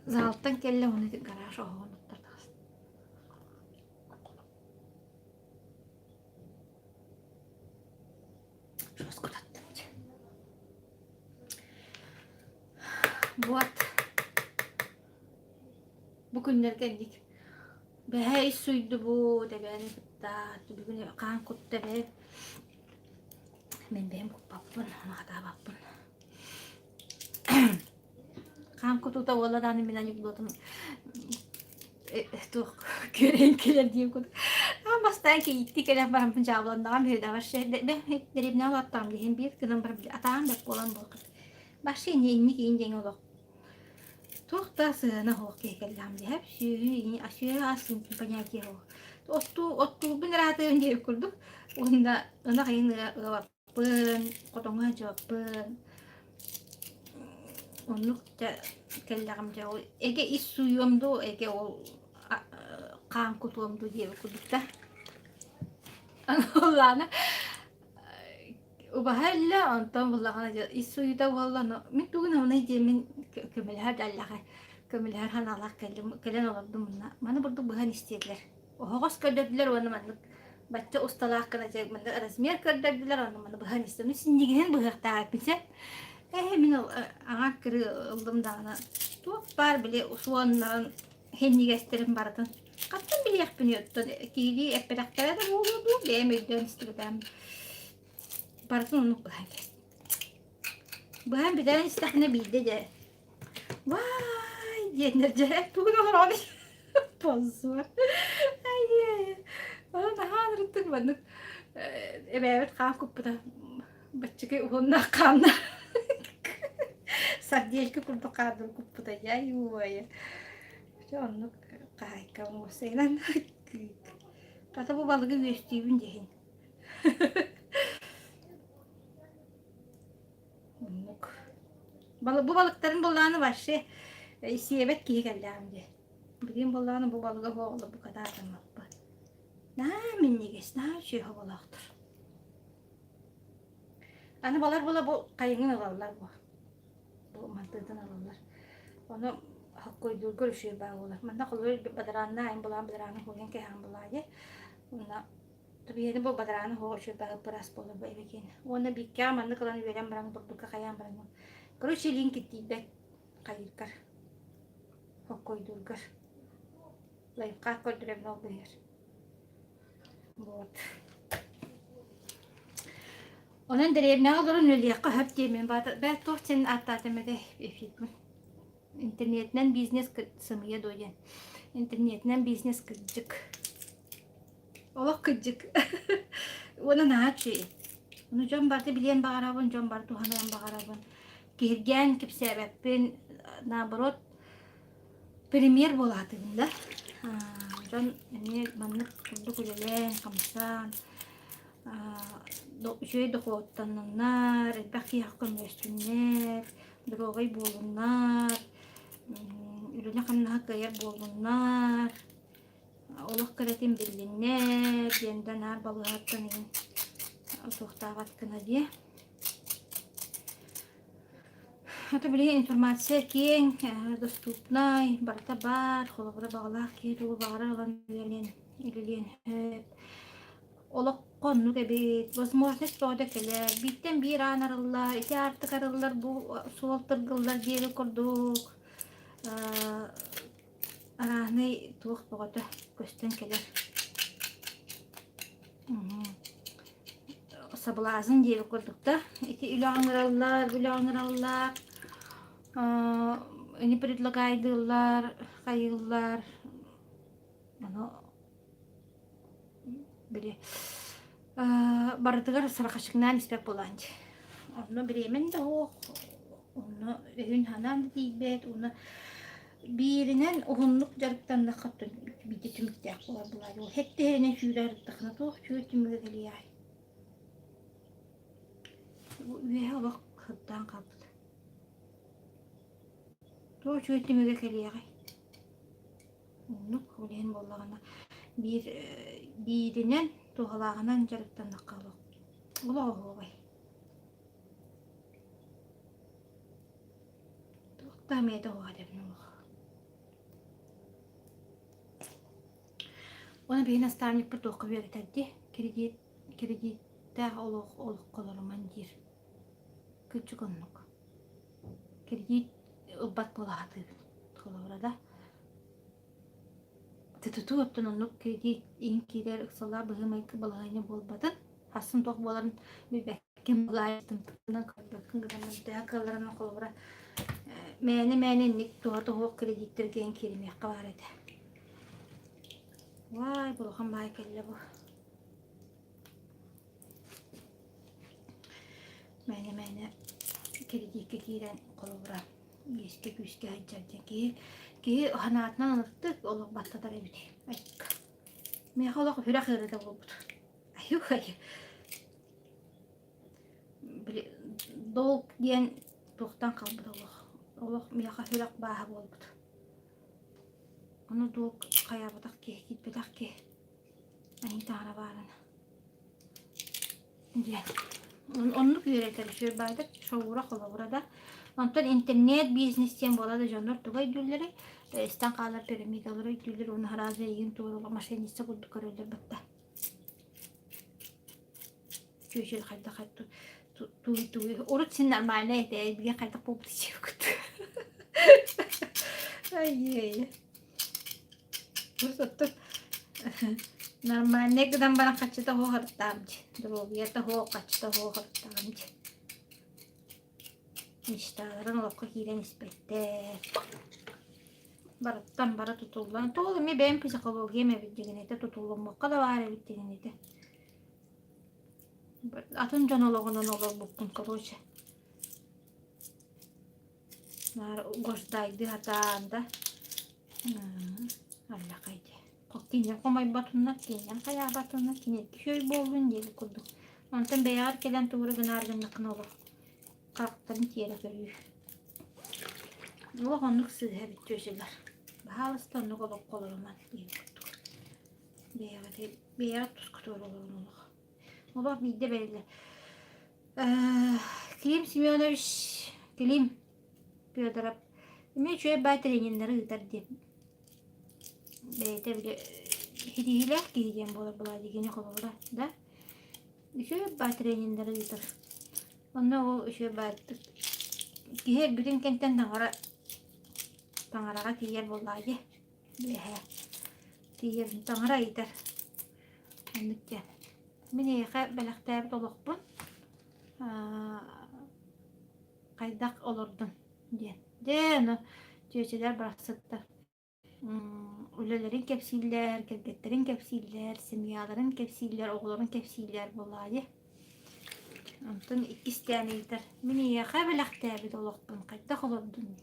[SPEAKER 1] Заалтан кэллэ уонна гараж оһоҕун оттор таҕыста. Жестко таттым дьэ. Вот. Бу күннэргэ инник бэһэ ис суйдубут эбээни кытта бүгүн хаан кутта эбээ. Мин бэйэм куппаппын, хатаабаппын. Хаан кутуута буолла даҕаны мин анекдотум туох күрээн кэлэр диэн курдук. Аан бастаан кийииттии кэлэн бараммын дьаабыланнаҕым үһү да вообще дэриэбинэҕэ олортоҕум диһин биир гынан баран атаҕым бэрт буолан буолбут. Вообще инник иин диэҥ олох туох да сыһыана суох киһи кэллэҕим дии сүөһү сүөһү ас понятие суох. Оттуу оттуурбун ыраатыам диэбит курдук уонна ынах иһин ыабаппын, хотоҥҥо сылдьыбаппын. Оннук дьэ кэллэҕим дьэ ол эгэ ис сууйуом дуу, эгэ ол хаан кутуом дуу диэбит курдук да. Аны убаһа өллө, онтон буллаҕына дьэ ис сууйута буолла, ону мин тугун ону диэммин көмөлөһөр да аллаҕа көмөлөһөр санаалаах кэллим кэлэн олордум мунна. Маны бурдук быһан истиэллэр. Оһоҕос көрдөрдүлэр уонна маннык бачча усталаах гына дьэ маннык размер көрдөрдүлэр уонна маны быһан истэ. Ну синньигиһин быһыахтаах эппин Ээ мин аҥаар кырыы ыллым даҕаны туох баар били суоннарын синньигэстэрин барытын хантан билиэхпиний оттон киһилии эппэтэхтэрэ да буолуо дуу бэйэм өйдөөн истибэтэҕим барытын оннук быһан кэбистим. Быһан бүтэрэн истэхпинэ биирдэ дьэ Вай диэннэр дьэ тугун олороҕун позор. Ай Ону наһаа ынырыктык маннык эбээбит хаан куппута баччыкай уһуннаах хаанна сарделька курдук хаардын куппута яй уой Дьэ оннук хаһаайка уопсайынан хата бу балыгы үөстүүбүн диэһин Оннук. Бу балыктарын буоллаҕына вообще сиэбэт киһи кэллэҕим дии. Билигин буоллаҕына бу балыга суох олорбукка таатаммаппын. Наһаа минньигэс, наһаа үчүгэй оболоохтор. Аны балар була бу хайыҥын ылаллар бу. Бу мантыытын ылаллар. Ону хоккойдуурга үчүгэй баа буолар. Манна холобур бадараанна айан булаан бадарааны хуйан кэһэн булаа дии. Уонна Түбэһиэни бу бадарааны суох үчүгэй баһык быраас буолар бу эбэкиэн. Уонна бииккэҕэ маннык ылан үөрэн баран бурдукка хайаан баран короче илииҥ киртийбэт хайыыргар хоккойдуургар лайфхак көрдөрөбүн ол быыһыгар вот онон дэриэбинэҕэ олорон үлэлиэххэ сөп диэммин бэт туох диэн ааттаатым этэ эфирбин интернетинэн бизнес сымыйа дуо диэн интернетинэн бизнес кырдьык Олох кырдьык. Уонна наһаа үчүгэй. Ону дьон барыта билиэн баҕарабын, дьон бары туһаныан баҕарабын. Киһиргээн кэпсээбэппин, наоборот, пример буолаатыгын да. Дьон эмиэ маннык курдук үлэлээн, хамсаан, үчүгэй дохуоттанныннар, элбэх киһиэхэ көмөлөстүннэр, доруобай буолуннар, үлэни-хамнаһы кыайар буоллуннар, олох кэрэтин биллиннэр диэн да наар балыыһаттан иһин туохтаабат гына диэ. Это билигин информация киэҥ, доступнай, барыта баар, холобура баҕалаах киһи тугу баҕарар ылан үлэлиэн, үлэлиэн сөп. Олоххо оннук эбит, возможность бөҕөтө кэлэр, бииртэн биир аан арыллар, ити аартык арыллар, бу суол тыргыллар диэри курдук арааһынай туох бөҕөтө көстөн кэлэр. Соблазн диэбит курдук да ити үлэ ыҥыраллар, үлэ ыҥыраллар, ини предлагайдыыллар, хайыыллар, ону били барытыгар сарахачыҥнаан испэт буолаан дии. Онно бириэмэн да суох, онно өйүн-санаан да тиийбэт, уонна бииринэн уһуннук дьарыктаннахха биирдэ түмүктээх буолар буолаайы. Хэттиһэринэн сүүрэ сырыттаххына туох үчүгэй түмүгэ кэлиэҕэй? Бу үөһэ олох сырдаан хаалбыт. Туох үчүгэй түмүгэ кэлиэҕэй? Оннук ол иһин буоллаҕына биир бииринэн туһалааҕынан дьарыктаннахха олох олох оһуобай. Туох да эмиэ туһуга этэбин олох. Уонна биһиги наставникпыт туохха үөрэтэр дии кредит кредиттээх олох олоххо олоруман диир. Кырдьык оннук. Кредит ылбат буола сатыыбын. Холобура да тутуу оттон оннук кредит иһин киирэр ыксаллаах быһыы-майгы балаһыанньа буолбатын, ахсын туох буоларын билбэккин былаайытын көрбөккүн гынан төһө кыалларынан холобура мээнэ-мээнэ инник туһа-туһуох кредиттэргэ иһин кииримиэххэ баар этэ. Вай, улахан баай кэллэ бу. Мээнэ-мээнэ кредиккэ киирэн холобура иэскэ-күүскэ сылдьар диэн киһи киһи санаатынан ынырыктык олох баттатар эбит. Айка. Миэхэ олох сүрэх ыарыыта буолбут. Айуу айуу. Били долг диэн туохтан хаалбыт олох. Олох миэхэ сүрэх бааһа буолбут. Ону долг хайаабатах киһи, киирбэтэх киһи. Айыы таҥара баарын. Диэн. Оннук үөрэтэр үчүгэй баайдар шоура холобура да. Онтон интернет-бизнес диэн буола да дьоннор тугу өйдүүллэрий? Истэн хаалар пирамидалары өйдүүллэр уонна сразу эйигин туора мошенница курдук көрөллөр батта. Чүөчэл хайдах туй туй урут син нормально этэ билигин хайдах буолбут иччибиккит. Ай-ай. Урут нормальный гынан баран хаччыта суох ырыттаам дии. Доруобуйата суох, хаччыта суох ырыттаҕым дии. Мечталарын олоххо киирэн испэттэр. Барыттан бара тутуллан, тоҕо эмиэ бэйэм психологиям эбит дьигинэтэ тутуллуммакка да баар эбит дьигинэтэ. Атын дьон олоҕунан олорбуппун короче. Наар угождайдыы сатаан да аллакай дии. Кинини хомойботуннар, кининэн хайаабатыннар, киниэхэ үчүгэй буоллун диэбит курдук. Онтон бэйэҕэр кэлэн тугу эрэ гынаары гыннаххына олох харахтарын тиэрэ көрүү. Олох оннук сыыһа эбит чүөчэлэр. Баһаалыста оннук олоххо олоруман диэн курдук. Бэйэҕит бэйэҕит тускутугар олорун олох. Олох биирдэ бэриллэр. Клим Семенович Клим Федоров эмиэ үчүгэй баай трениннэри ыытар диэн бэйэтэ били ситиһиилээх киһи диэн буолар Владигини холобура да үчүгэй баай трениннэри ыытар онно ол үчүгэй баайдык киһи өлбүтүн кэнтэн таҥара таҥараҕа тиийэр буоллаҕа дии үөһээ тиийэр таҥара ыйытар оннук диэн Мин эйиэхэ бэлэхтээбит олохпун хайдах олордун диэн. Дьэ, ону чүөчэлэр барахсаттар үлэлэрин кэпсииллэр, кэргэттэрин кэпсииллэр, семьяларын кэпсииллэр, оҕолорун кэпсииллэр буоллаҕа дии. Онтон иккистээн ыйытар, мин эйиэхэ бэлэхтээбит олохпун хайдах олордун?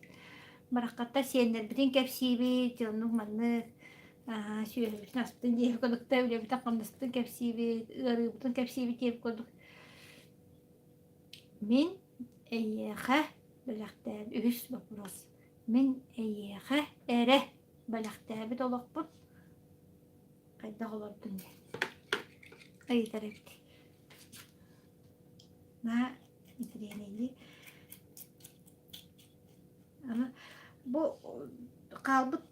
[SPEAKER 1] Бараххаттар сиэннэрбитин кэпсиибит, оннук маннык. Аа, сүөһүбүтүн аспытын диэбит курдук да үлэбитин-хамнаспытын кэпсиибит, ыарыыбытын кэпсиибит диэбит курдук. Мин эйиэхэ бэлэхтээбит үһүс боппуруос. Мин эйиэхэ эрэ бэлэхтээбит олохпун хайдах олордуҥ диэн ыйытар эбит. Наһаа интэриэһинэйдии. Аны бу хаалбыт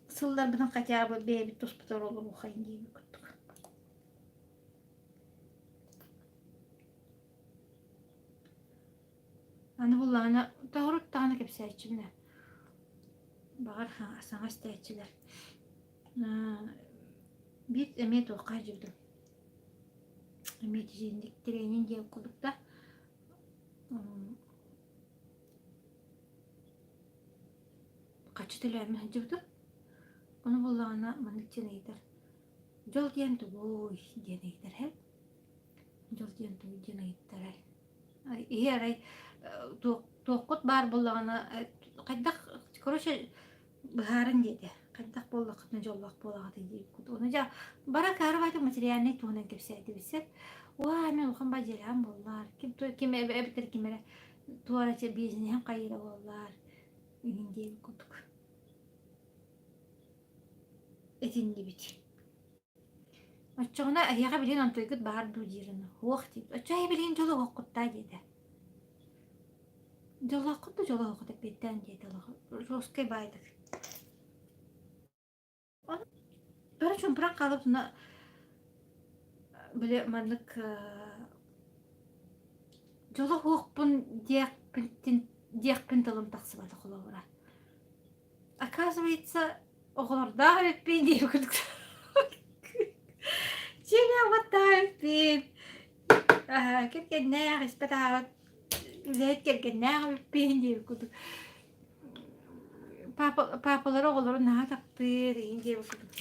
[SPEAKER 1] сылларбытын хотя бы бэйэбит туспутугар олоруоххайын диэбит курдук. Аны буллаҕына тоҕурут даҕаны кэпсээччибин ээ. Баҕар саҥа истээччилэр. Биир эмиэ туохха сылдьыбытым. Эмиэ тизинник тренинг диэн курдук да Хаччы төлөөммүн сылдьыбытым. Ону буоллаҕына маннык диэн ыйытар: «Дьол диэн тугуй?» диэн ыйытар эһэм. Дьол диэн тугуй диэн ыйыттарай. Иһи арай туоххут баар буоллаҕына хайдах короче быһаарыҥ диэтэ. Хайдах буоллаххытына дьоллоох буолаҕытый диэбиккит. Ону дьэ бара каарыбаата материальнай туһунан кэпсээтибит сөп. Уаа мин улахан баа дьиэлээҕим буоллар. Ким ким эбэтэр ким эрэ туора чэ бизнеһим хайыыра буоллар иһин диэбит курдук. Этиннибит. Оччоҕуна эһиэхэ билигин онтуйгут баар дуу диирин суох диэбит. Оччо эһи билигин дьолу оһоххуттаа диэтэ. Дьоллооххут да дьолу оһоххут эппиэттээн диэтэ олох жесткай баайдык. Бары чуумпуран хаалбытына били маннык дьоло суохпун диэхпин диэхпин тылым тахсыбата холобура. Оказывается, оҕолордоох эбиппин диир курдук. Дьиэлээх-уоттаах эбиппин, кэргэннээх, испэт-аһаабат үлэһит кэргэннээх эбиппин диир курдук. Папа, папалара оҕолорун наһаа таптыыр иһин диэбит курдук.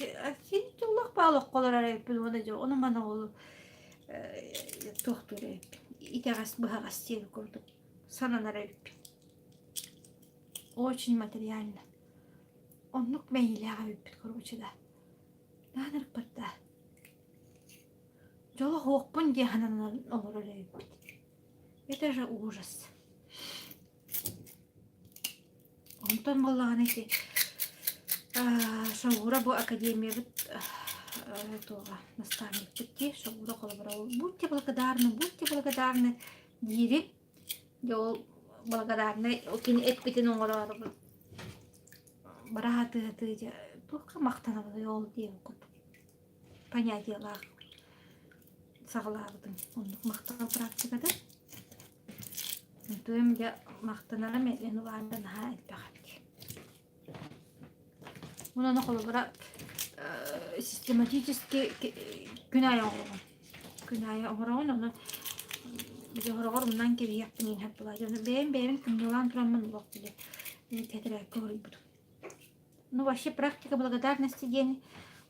[SPEAKER 1] Син дьоллоох баа олоххо олорор эбиппин уонна дьэ ону маны ол туохтуур эбиппин итэҕэс быһаҕас диэбит курдук сананар эбиппин. Очень материально. Оннук мэйиилээх эбиппит короче да. Наанырыкпыт да. Дьоло суохпун диэн сананан олорор эбиппит. Это же ужас. Онтон буоллаҕына ити Шаура бу академиябыт туоҕа наставникпыт дии Шаура холобура будьте благодарны, будьте благодарны диирин Дьэ ол благодарнай кини эппитин оҥороорубут быраатыһатыы дьэ туохха махтанабыный ол диэн курдук понятиелаах саҕалаабытым оннук махтал практиката Онтуйум дьэ махтанарым эн улаатан наһаа элбэх эбит. Онон холобура систематически күн аайы оҥороҕун. Күн аайы оҥороҕун, ону били хороҕор умнан кэбиһиэхпин иһэр буолааччы. Ону бэйэм бэйэбин кымньыылаан тураммын олох били тэтэрээккэ уруйбутум. Ну вообще практика благодарности диэн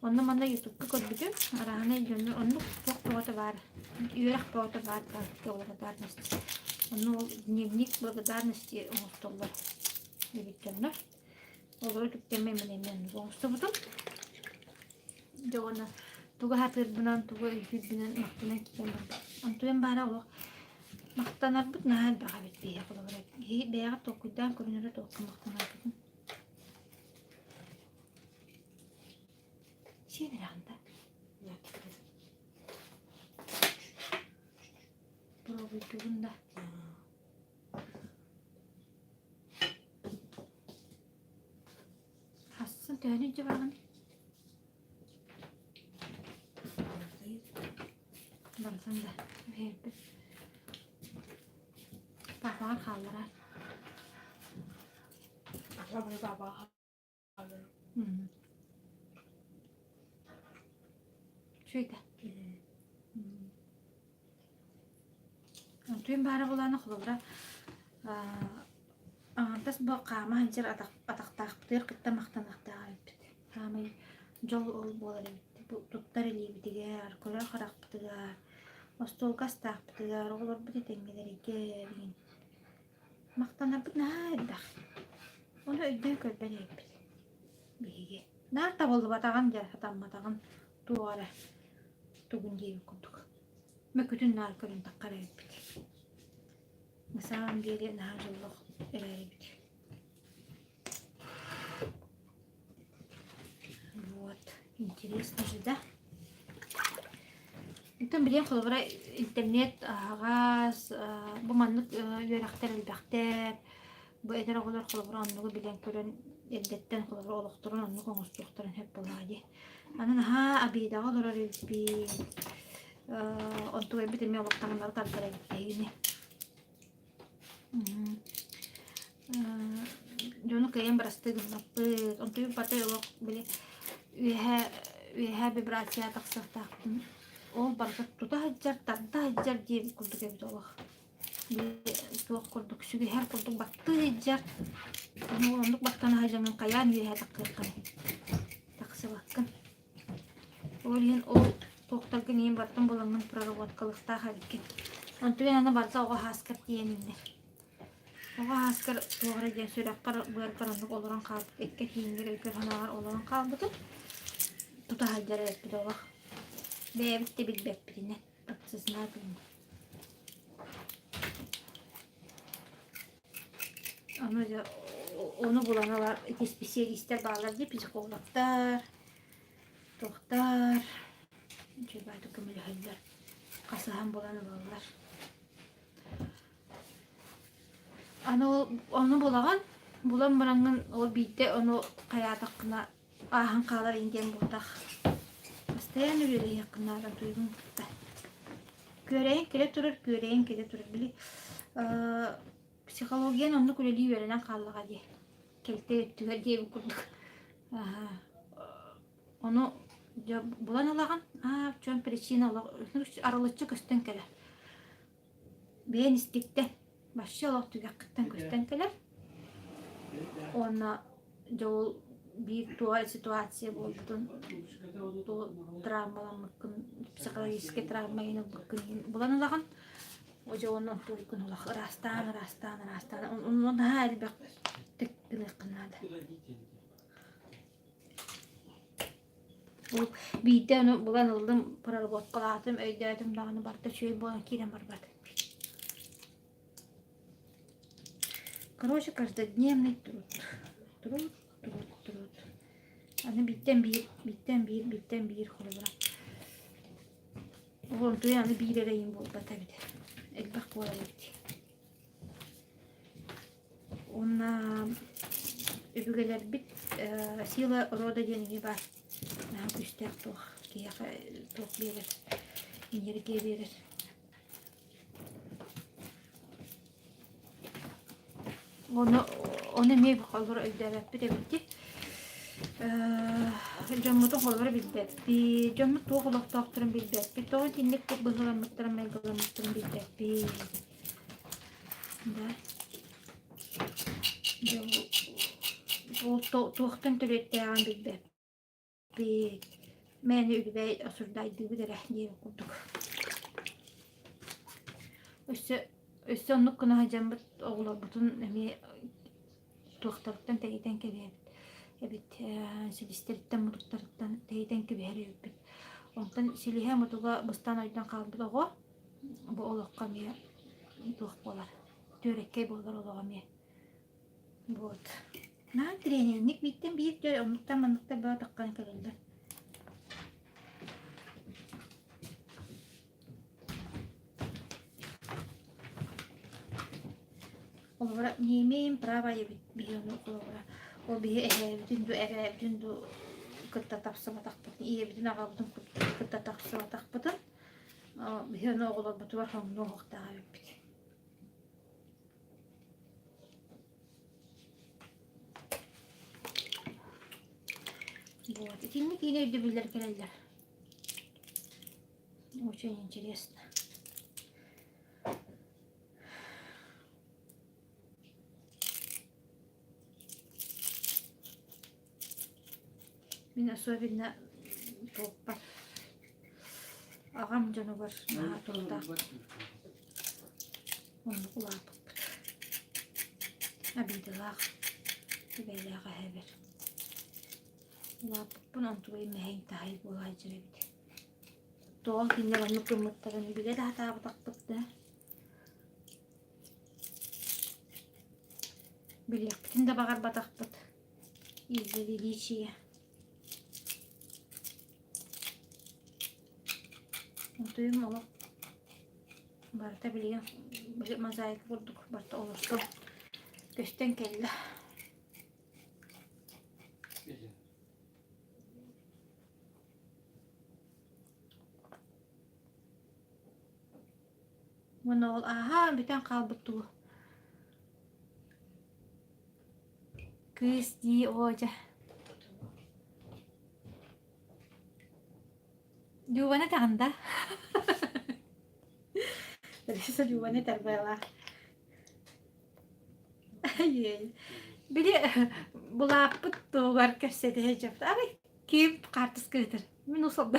[SPEAKER 1] онно-манна ютубка көрбүтүм. Арааһынай дьону оннук туох бөҕөтө баар, үөрэх бөҕөтө баар практика благодарности. Онно ол дневник благодарности оҥостоллор эбит дьоннор. Олору түктэммэ мин эмиэ оннук оҥостубутум. Дьэ уонна тугу сатыырбынан, тугу өйдүүрбүнэн махтанан киирэн барбытым. Онтуйам баара олох махтанарбыт наһаа элбэх эбит биһиэхэ холобура. Киһи бэйэҕэ толкуйдаан көрүнэрэ туохха махтанарбытын. Сиэн эрэҕин да? Пробуйдугун да? Хассын төһөнү илдьэ бараҕын? Барытын да үһэрбит. Папаҕар хаалларар. Үчүгэй Түүн баара буолаана холобура аҥардас бу хаама сылдьар атахтаахпытыгар кытта махтаныахтаах эбиппит. Саамай дьол ол буолар эбит. Бу туттар илиибитигэр, көрөр харахпытыгар, остуолга астаахпытыгар, оҕолорбут этэҥҥэлэригэр игин Махтанарбыт наһаа элбэх. Ону өйдөөн көрбөт эбиппит биһиги. Наар табыллыбатаҕын дьэ, сатамматаҕын туох эрэ тугун диэбит курдук. Мөкүтүн наар көрөн таххар эбиппит. На самом деле наһаа дьоллоох эрээрибит. Вот, интересно же, да? Оттон билигин холобура интернет аһаҕас, бу маннык үөрэхтэр элбэхтэр. Бу эдэр оҕолор холобура оннугу билэн-көрөн эрдэттэн холобура олохторун оннук оҥостуохтарын сөп буоллаҕа дии. Аны наһаа обидаҕа олорор эбиппит. Онтугайбыт эмиэ олох таҥнары тардар эбит биһигини. Дьону кыайан бырастыы гыммаппыт. Онтуйум бата олох били үөһээ үөһээ вибрация тахсыахтаахпын. Ол барыта тута сылдьар, тарда сылдьар диэбит курдук эбит олох. Били туох курдук сүгэһэр курдук баттыы сылдьар. Ону оннук баттана сылдьаҥҥын хайаан үөһээ таххыаххыный? Тахсыбаккын. Ол иһин ол туохтаргын иһин бартын буламмын проработкалыахтаах эбиккин. Онтугун аны барыта оҕо һааскар тиийэн иҥнэр. Оҕо һааскар туох эрэ диэн сүрэххэр, быаргар оннук олорон хаалбыт, эккэ тииҥҥэр, өйгөр-санааҕар олорон хаалбытын тута сылдьар эбиппит олох. Бэйэбит да билбэппитинэн, подсознательно. Ону дьэ ону булан ылар ити исписэлиистэр бааллар дии психологтар, туохтар үчүгэйдик көмөлөһөллөр, хасыһан булан ылаллар. Аны ол ону булаҕын, булан бараҥҥын ол биирдэ ону хайаатаххына ааһан хаалар ин диэн буолтах. Постоянно үлэлэһиэххин наада туйгун кытта. Күөрэйэн кэлэ турар, күөрэйэн кэлэ турар. Били психологияны оннук үлэлии үөрэнэн хааллаҕа дии. Кэлтэй өттүгэр диэбит курдук. Ону дьэ булан ылаҕын, аа, в чем причина арылыччы көстөн кэлэр. Бэйэн истиктэн, вообще олох түгэххиттэн көстөн кэлэр. Уонна дьэ ол биир туох ситуация буолбутун, травмаламмыккын, психологическай травма иһин ылбыккын иһин булан ылаҕын. Дьэ уонна онтуйгун олох ыраастаан, ыраастаан, ыраастаан, онно наһаа элбэхтик гыныаххын наада. Ол биирдэ ону булан ыллым, проработкалаатым, өйдөөтүм даҕаны барыта үчүгэй буолан киирэн барбат. Короче, каждодневный труд. Труд, труд, труд. Аны бииртэн биир, бииртэн биир, бииртэн биир холобура. Онтуй аны биир эрэйим буолбат эбит. Элбэх буолар эбит. Уонна өбүгэлэрбит сила рода диэн эмиэ баар. Наһаа күүстээх туох киһиэхэ туох биэрэр, энергия биэрэр. Ону, ону эмиэ холобура өйдөөбөппүт эбит дии. Дьоммутун холобура билбэппит, дьоммут туох олохтоохторун билбэппит, тоҕо итинник быһыыламмыттарын, майгыламмыттарын билбэппит. Да. Дьэ, ол туохтан төрүөттээҕин билбэппит. Мээнэ үлүбээй осурдайдыыбыт эрэ диэбит курдук. Өссө өссө оннук гына сылдьаммыт оҕолорбутун эмиэ туохтарыттан тэйитэн кэбиһэбит эбит силистэриттэн мутуктарыттан тэйитэн кэбиһэр эбиппит. Онтон силиһэ мутуга быстан ойдон хаалбыт оҕо бу олоххо эмиэ туох буолар, түөрэккэй буолар олоҕо эмиэ. Вот. Наһаа тренинник бииртэн биир дьэ оннуктан манныктан бөҕө таххан кэлэллэр. Холобура, не имеем права биһи ону холобура ол биһи эһээбитин ду эбээбитин ду кытта тапсыбатахпытын ийэбитин аҕабытын кытта тапсыбатахпытын биһи ону оҕолорбутугар хоҥнуо уһуктаах эбиппит. Вот. Итинник киинэ өйдөбүллэр кэлэллэр. Очень интересно. Мин особенно туохпар аҕам дьонугар наһаа туохтаах оннук улааппыппыт. Обидалаах, эбээлээх эһэбэр. Улааппыппын онтугай мэһэй таһай буола сылдьар эбит. Тоҕо кинилэр оннук гыммыттарын билэ да сатаабатахпыт да. Билиэхпитин да баҕарбатахпыт. Из-за величия. Онтуйум олох барыта билигин били мозаика курдук барыта олорто көстөн кэллэ. Уонна ол ааһа бүтэн хаалбыт тугу Кыыс дии оо дьэ. Любаны этэҕин да? Лариса Любаны этэр быалаах. Били булааппыт туһугар кэпсэтиһэ дьэппит. Арай ким хаартыска ыытар? Мин усалда.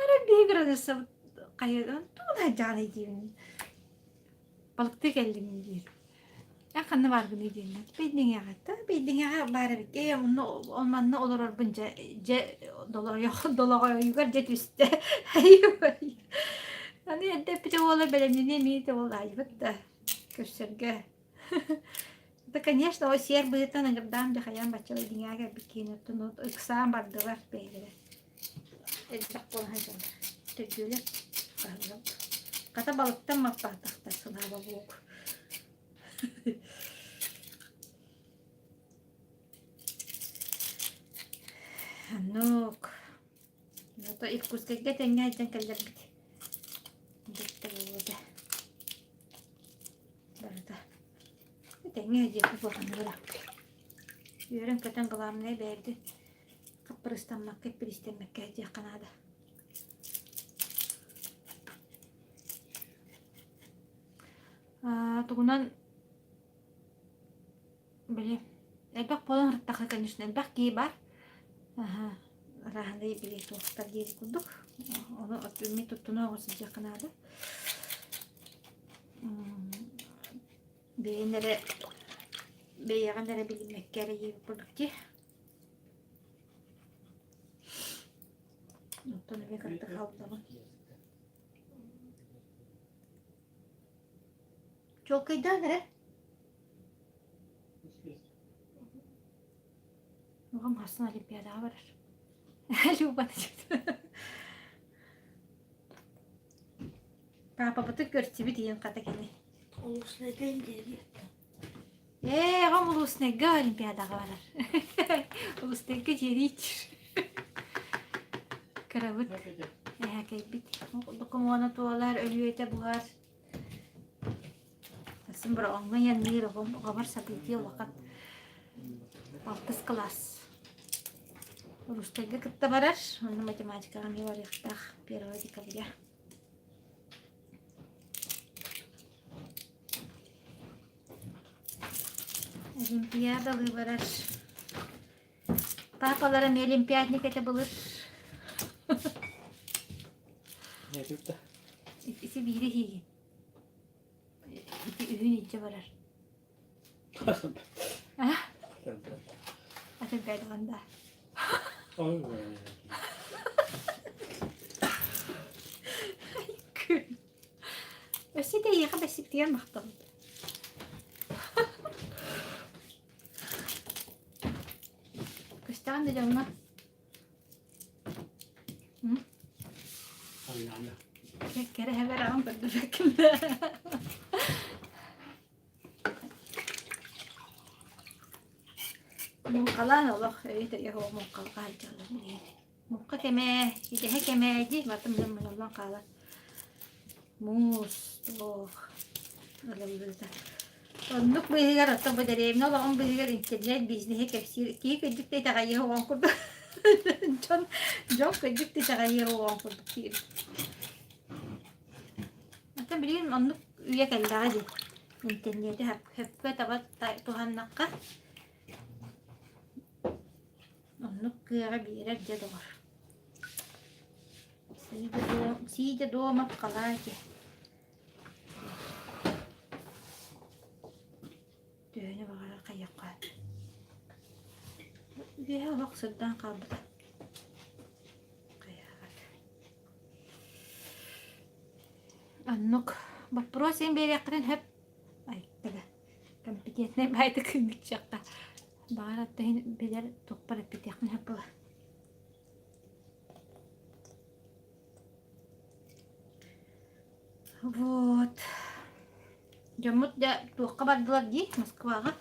[SPEAKER 1] Арай биһи градусабыт хайа тугун сылдьаҕыный диибин. Балыктыы кэллим диир. Эн ханна бааргыный диэннэр. Бэйдиҥэҕэ та Бэйдиҥэҕэ баар эбит. Ээ онно манна олорорбун дьэ дьэ долоҕойугар дьэ түстэ. Аны эрдэ эппитэ буолар бэлэмнэниэ эмиэ да буолаайбыт да көрсөргө. Да, конечно, ол сиэр быһыытынан ыҥырдаан дьахайан бачча Бэйдиҥэҕэ кэлбит киһини оттон ыксаан бардылар бэйэлэрэ. Элбэх буолан сылдьаллар. Төрдүөлэр хаһыллар. Хата балыктан маппаатахтар сылааба буок. Оннук. Ото Иркутскайга тэҥҥэ сылдьан кэллэрбит. Дьиктэ буолуо Барыта. Тэҥҥэ сылдьыахпыт буоллаҕына бырахпыт. Үөрэн-көтөн главное бэйэбитин хаппырыстаммакка, иппиристэммэккэ сылдьыахха наада. Тугунан били элбэх буолан ырыттахха, конечно, элбэх киһи баар. Аһа, арааһынай били туохтар диэри курдук. Ону эмиэ туттуна оҕо сылдьыахха наада. Бэйэн эрэ бэйэҕин эрэ билиммэккэ эрэ диэбит курдук дии. Оттон эмиэ кыратык хаалдаҕым. Чуолкайдаан эрэ. Оҕом хассан Олимпиадаҕа барар. Любаны Паапабытын көрсүбүт ийэм хата кини.
[SPEAKER 3] Улуснайга диэри.
[SPEAKER 1] Ээ, оҕом Улуснайга Олимпиадаҕа барар. Улуснайга диэриич. Кырабыт эһээкэйбит. Докумуона туолар, өлүөтэ буһар. Сарсын бороҕоҥҥо айанныыр оҕом оҕобор событие улахан. Алтыс кылаас. Русскайга кытта барар, онно математикаҕа эмиэ барыахтаах первого декабря. Олимпиадалыы барар. Папалара эмиэ олимпиадник этэ былыр. Ити биири иһиигин. Ити үһүн илдьэ барар. А? Атын бэйдҕэн да. Күн. Өссө да эйиэхэ бэссиптигэр махтал. Көстөҕүн да дьоҥҥо. Кэрэ эһэбэр аҕам көрдөрбөккүн да. Муҥхалаан олох өйө-төйө суох муҥхалга сылдьаллар билигин. Муҥха кэмэ, идэһэ кэмэ дии, барытын мунньуллан хаалар. Муус, туох ылыллыыта. Оннук быыһыгар оттон бу дэриэбинэ олоҕун быыһыгар интернет бизнеһи кэпсиир киһи кырдьык да итэҕэйиэх оҕон курдук дьон дьон кырдьык да итэҕэйиэх оҕон курдук диир. Оттон билигин оннук үйэ кэллэҕэ дии. Интернети сөпкө таба туһаннахха оннук кыаҕы биэрэр дьэ доҕор. Сидя дома в халате. Төһөнү баҕарар хайыахха. Үөһэ олох сырдаан хаалбыта. Хайаат. Оннук. Боппуруос иһин биэриэххитин сөп. Айта да. Компетентнэй баайдык кыынныччыахха. Баҕар атта иһин билэр туппар эппитиэхпин сөп буолар. Вот. Дьоммут да туохха бардылар дии Москваҕа.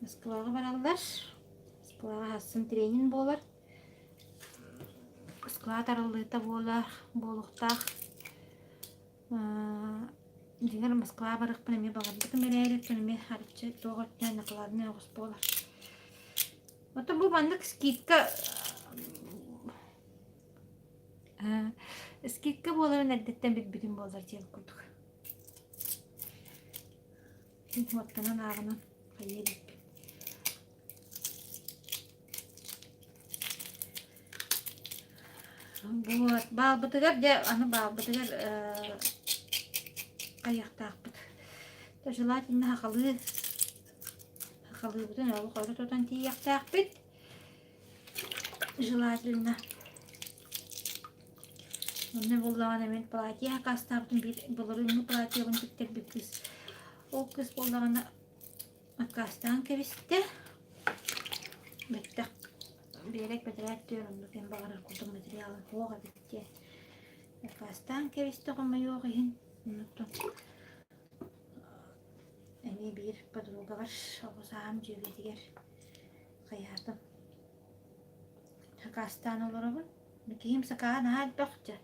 [SPEAKER 1] Москваҕа бараллар. Москваҕа хассын тренинг буолар. Москва тарыллыыта буолар, буолуохтаах. Дьиҥэр Москва барыахпын эмиэ баҕарбытым эрээри, оттон эмиэ харчы туох өттүнэн накладной оҕус буолар. Оттон бу маннык скидка скидка буоларын эрдэттэн билбитим буоллар диэн курдук. Уоттанан ааҕынан хайыы иликпин. Вот, баалбытыгар дьэ аны баалбытыгар хайыахтаахпыт. Желательно хахалыы хахалыыбытын олох өрө тутан тиийиэхтээхпит. Желательно. Онно буоллаҕына мин платье акаастаабытым биир былырыыҥҥы платьебын тиктэрбит кыыс. Ол кыыс буоллаҕына аккаастаан кэбистэ. Бэттэх биэрэк бэтэрээт түөр оннук эн баҕарар курдук материалын суох эбит диэн аккаастаан кэбистэ хомойуох иһин. Оннуттан эмиэ биир подругабар оҕо сааһым дьүөгэтигэр хайаатым. Сакаастаан олоробун. Киһим сакааһа наһаа элбэх дьэ.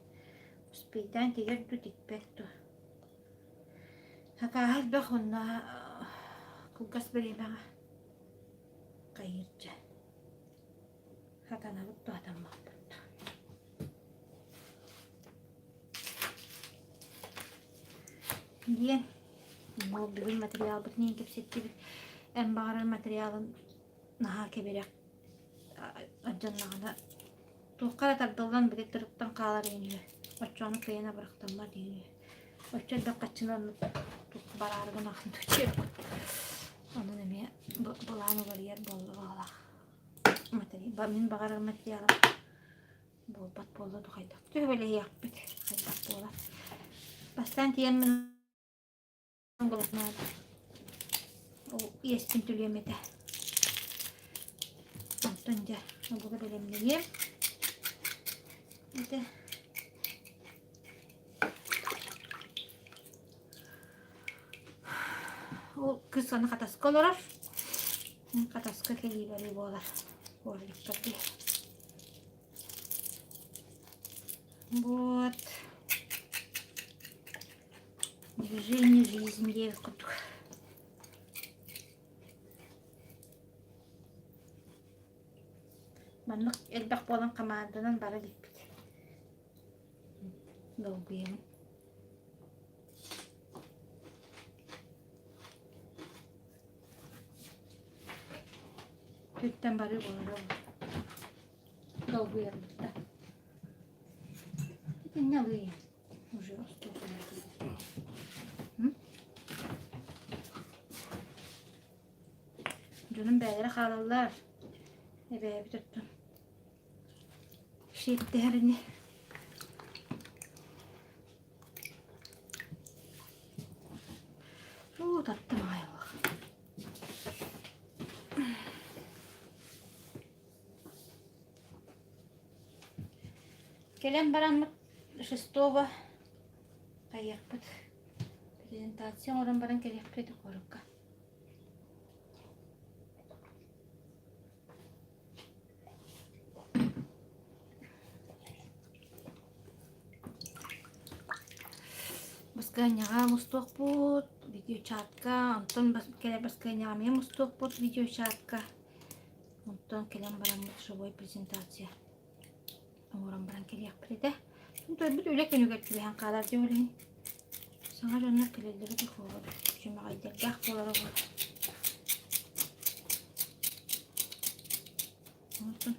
[SPEAKER 1] Успейдаан тигэр дуу, тикпэт дуу. Сакааһа элбэх уонна кылгас бириэмэҕэ хайыыр дьэ. Сатанабыт дуу, сатаммаппыт дуу. Диэн ол бүгүн материалбытын иһин кэпсэттибит. Эн баҕарар материалын наһаа кэбирэх алдьаннаҕына туохха эрэ тардыллан били тырыттан хаалар иһин үһү. Оччоҕуна кыайан абырахтаммат иһин үһү. Оччо элбэх хаччыны оннук туохха бараары гынаҕын дуу Онон эмиэ былаан уларыйар буолла баҕалаах. Мин баҕарар материалым буолбат буолла дуу хайдах төһөлөһүөхпүт хайдах буолар. Бастаан тиийэммин Ол иэспин түлүөм этэ. Онтон дьэ олуга бэлэмнэниэм этэ. Ол кыыс аны хатаска олорор. Хатаска кэлиибэри буолар. Буоллуктар дии. Вот. Движение жизнь диэбит курдук. Маннык элбэх буолан хамаанданан бара иликпит. Долгуйабын. Түттэн бары буолара долгуйарбыт да. Итиннэ алыйын. Уже Дьонум бэйэлэрэ хаалаллар. Эбээбит оттон сиэттэһэр ини. Уу, таттым аҕай олох. Кэлэн бараммыт шестого хайыахпыт. Презентация оҥорон баран кэлиэхпит куоракка. Баскыанньаҕа мустуохпут, видеочатка, онтон кэлэр баскыанньаҕа эмиэ мустуохпут видеочатка. Онтон кэлэн бараммыт живой презентация оҥорон баран кэлиэхпит этэ. Төрбүт үлэ күнүгэр түбэһэн хаалар дии ол иһин. Саҥа дьоннор кэлэллэрэ да буолар, күчүмэҕэйдэрдээх буолара буолар. Онтон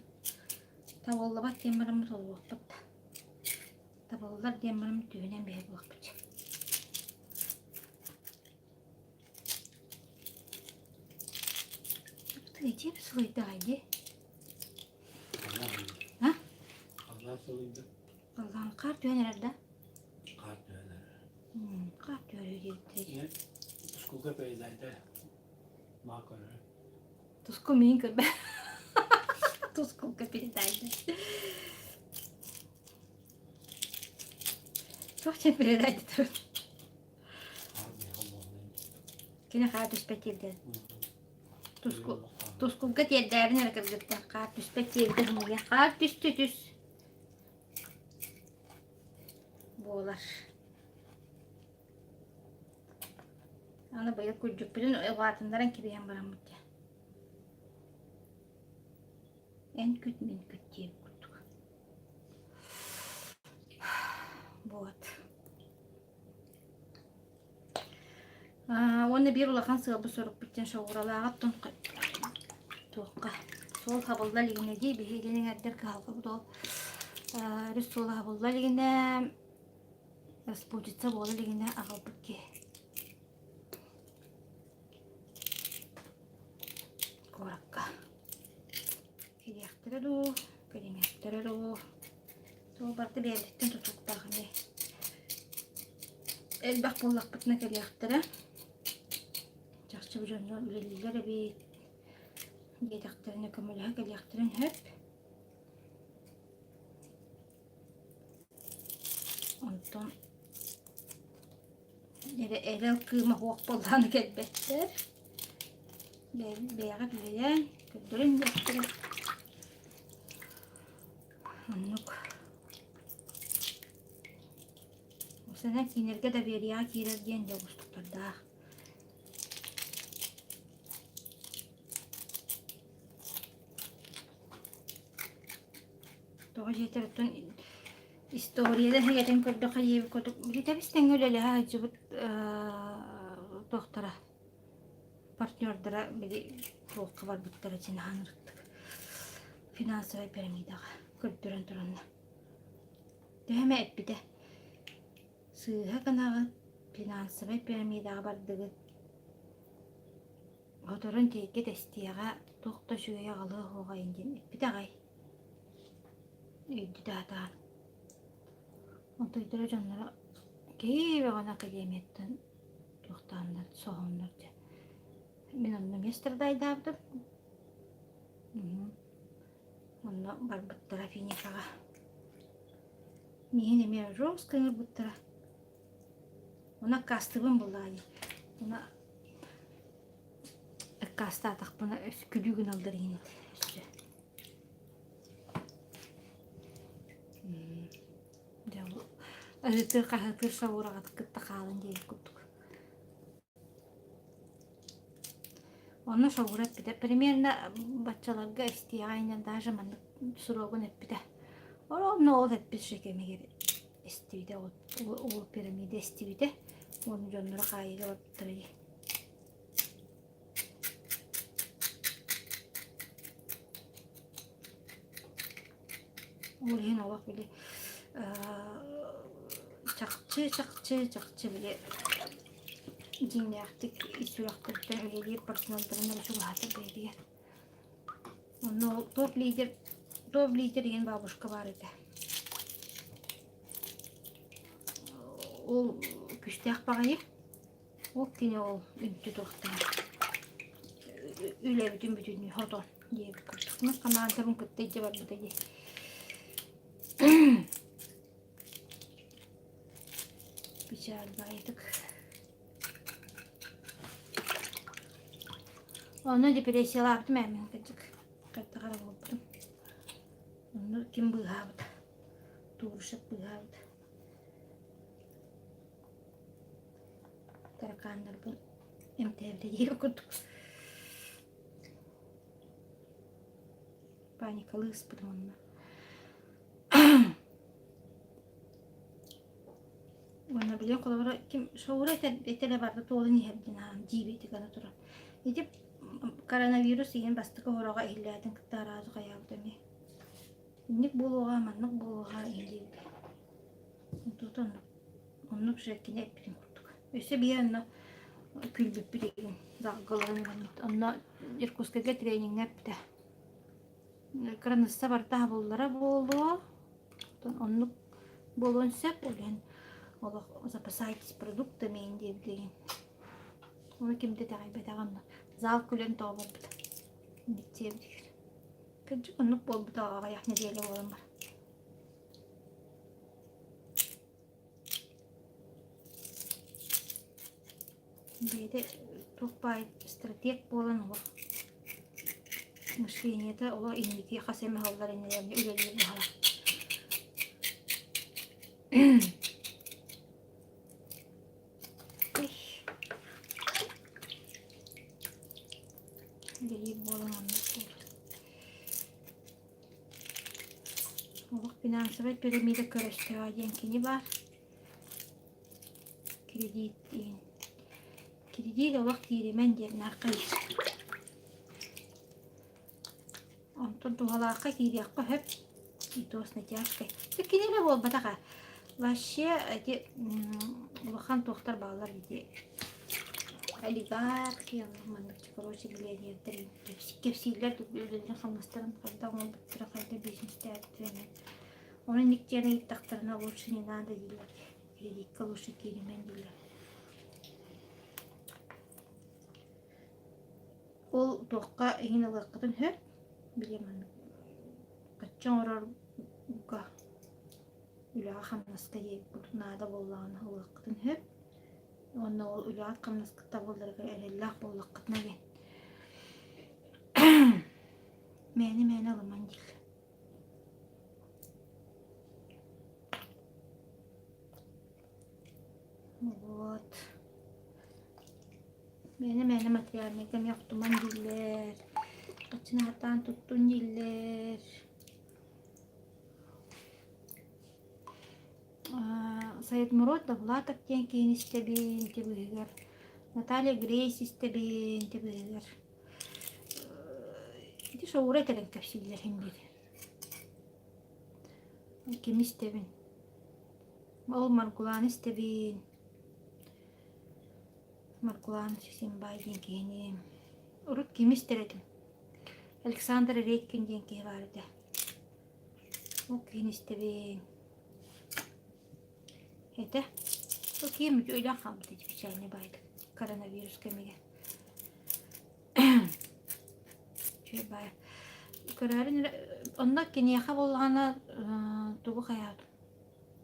[SPEAKER 1] табыллыбат диэн бараммыт олуохпут да. Табыллар диэн бараммыт түһүнэн биһэр буолуохпут. Тыый, дьиэбит сылайдаҕай дии.
[SPEAKER 2] Сылыйда.
[SPEAKER 1] Халлаан хаар түһэн эрэр да?
[SPEAKER 2] Хаар түһэн эрэр.
[SPEAKER 1] Хаар түһэрэ диэбиттэр.
[SPEAKER 2] Тускулга передайте. Маа көрөр.
[SPEAKER 1] Туску миин көрбө. Тускулга передайте. Туох диэн передайте турун? Кини хаар түспэт тиэрдэ. Туску Тускулга тиэрдээбин эрэ кыргыттар. Хаар түспэт тиэрдэ хомуйа. Хаар түстү түс. Буолар. Аны быйыл күрдьүкпүтүн улаатыннаран кэбиһэн бараммыт дьэ. Эн күт, мин күт диэбит курдук. Вот. Уонна биир улахан сыалбыт сорукпут диэн шоуралааҕа оттон туохха суол хабылла илигинэ дии биһиги иҥэрдэр кыһалҕабыт ол өрүс суола хабылла илигинэ распутица буола илигинэ аҕалбыт киһи куоракка кэлиэхтэрэ дуу кэлимиэхтэрэ дуу Суол барыта бэйэбититтэн тутулуктаах эмиэ. Элбэх буоллахпытына кэлиэхтэрэ. Чахчы бу дьоннор үлэлииллэр эбит диэтэхтэринэ көмөлөһө кэлиэхтэрин сөп. Онтон эрэ эрэл кыыма суох буоллаҕына кэлбэттэр. Бэйэҕит үлэлээн көрдөрөн диэхтэрэ. Оннук. Осана киинэргэ доверияҕа киирэр диэн дьэ уустуктардаах. Тоҕо дьиэтэр оттон историяда иһигэтин көрдөххө диэбит курдук бүтэбис тэҥҥэ үлэлэһэ сылдьыбыт туохтара партнердара били туохха барбыттара чинаан ырыттык финансовай пирамидаҕа көрдөрөн туранна төһө эмэ эппитэ сыыһа гынаҕыт финансовай пирамидаҕа бардыгыт оторон тиэйгэ тэстиэҕэ туох да үчүгэйи аҕалыа суоҕа диэн эппитэ аҕай өйдүтэ Онтуйдара дьонноро киһи бөҕөнү академияттан туохтааннар соһоннор дьэ. Мин онно эмиэ страдайдаабытым. Онно барбыттара финикаҕа. Миигин эмиэ жестко ыҥырбыттара. Ону аккаастыыбын буоллаҕа дии. Ону аккаастаатахпына күлүү гыналлар иһин этэ өссө. Дьэ ыһыытыыр-хаһыытыыр шаураҕытын кытта хаалан диэбит курдук. Онно шаура эппитэ примерно баччаларга истиэҕэ инньэ даже маннык срогун эппитэ. Онно ол эппит же кэмигэр эстибитэ ол пирамида эстибитэ уонна дьонноро хаайыыга барбыттара дии. Ол иһин олох били чахчы чахчы чахчы били дьиҥнээхтик ис сүрэхтэриттэн үлэлиир партнердарын эрэ чугаһатар бэйэтигэр. Онно ол топ-лидер топ-лидер диэн бабушка баар этэ. Ол күстээх баҕайы. Ол кини ол үнтү туохтаах үлэбитин бүтүннүү хотон диэбит курдук. Мин хамаандабын кытта илдьэ барбыта дии. Печаль баайытык. Онно депрессиялаабытым ээ мин кырдьык. Хайдах эрэ буолбутум. Онно ким быыһаабыт? Туурушек быыһаабыт. Таракааннарбын эмтээбитэ диэх курдук. Паникалыы ыспытым онно. Уонна билиэн холобура ким шоура этэрэ барда туолан иһэр диэн аһаан дьиибэтик аны турар. Ити коронавирус иһин бастакы хороҕо иһиллээтин кытта араазы хайаабыт эмиэ. Инник буолуоҕа, маннык буолуоҕа иһиллиибит. Онтута оннук оннук же кини эппитин курдук. Өссө биир онно күлбүппүт игин загаларын ылыммыт. Онно Иркутскайга трениҥҥэ эппитэ. Кыраныысса барыта аһабыллара буолуо. Оннук буолуон сөп, ол иһин олох запасайтесь продуктами диэбит Ону ким да итэҕэйбэтэҕэ онно. Зал күлэн тоҕо барбыта. Диэбитигэр. Кырдьык оннук буолбута аҕыйах нэдиэлэ буолан баран. Бэйэтэ туох баай стратег буолан олох мышлениета олох инники хас эмэ сыллар иннилэринэ үлэлиир баҕалаах. Үлэлиир буолан оннук буолар. Олох финансовай пирамида көрөстөҕө диэн кини баар. Кредит диэн. Кредит олох кииримэн диэн наархайар. Онтон туһалаахха киириэххэ сөп. И то с натяжкой. Кини эрэ буолбатах аа. Вообще эти улахан туохтар бааллар ити олигархи маннык короче миллионердэр кэпсииллэр үлэлэрин хамнастарын хайдах оҥорбуттара хайдах бизнестээбиттэрин Ону инниктиэн ыйыттахтарына лучше не надо дииллэр. Кредикка лучше кииримэн дииллэр. Ол туохха иһин ылыаххытын сөп. Били маннык хаччы оҥорорго үлэҕэ-хамнаска диэбит наада буоллаҕына ылыаххытын сөп. Уонна ол үлэҕит-хамнаскыт табылларыгар эрэллээх буоллаххытына диэн. Мээнэ-мээнэ ылымаҥ дииллэр. Вот. Мээнэ-мээнэ материальнайга эмиэ охтуман дииллэр. Хаччыны сатаан туттун дииллэр. Саидмурод Довлатов диэн киһини истэбин ити быыһыгар. Наталья Грейс истэбин ити быыһыгар. Ити соҕуруу этэрин кэпсииллэр иһин диир. Кими истэбин? Ол Маргуланы истэбин. Маргулан Сисимбай диэн киһини. Урут кими истэр этим? Александр Редькин диэн киһи баар этэ. Ол киһини истэбин. Этэ. Ол киһим өлөн хаалбыт ити печальный баайдык коронавирус кэмигэр. Үчүгэй баайа. Көрөөрүн эрэ онно киниэхэ буоллаҕына тугу хайаатым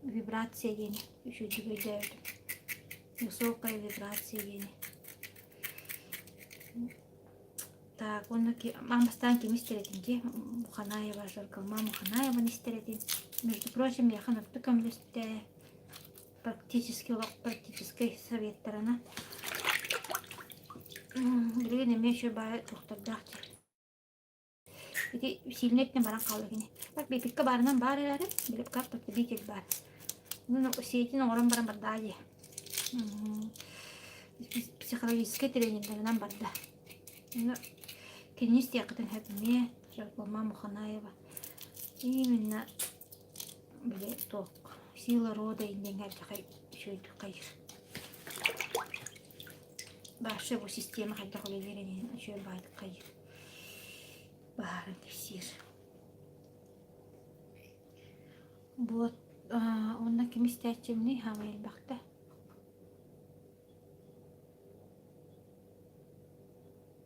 [SPEAKER 1] вибрация диэни үчүгэйдик өйдөөбүтүм. Высокая вибрация диэни. Так, уонна аан бастаан кими истэр этим дии Муханаева, Жаргалма Муханаеваны истэр этим. Между прочим, миэхэ ордук көмөлөстө практически олох практическай советтарына. Билигин эмиэ еще баай туохтардаах дии. Ити сильный өттүнэн баран хаалла кини. Так бэпикка баарынан баар эрээри, били как потребитель баар. Ну, сиэтин оҥорон баран бардаа дии. Психологическай тренердэринэн барда. Ну, кинини истиэххитин сөп эмиэ, Жаргулма Муханаева. Именно били туох сила рода иннин элбэхэй үчүгэйдик хайыр. Вообще бу система хайдах үлэлиир инин үчүгэй баайдык хайыр. Баһааран кэпсиир. Вот уонна ким истээччимний хаамай элбэхтэ.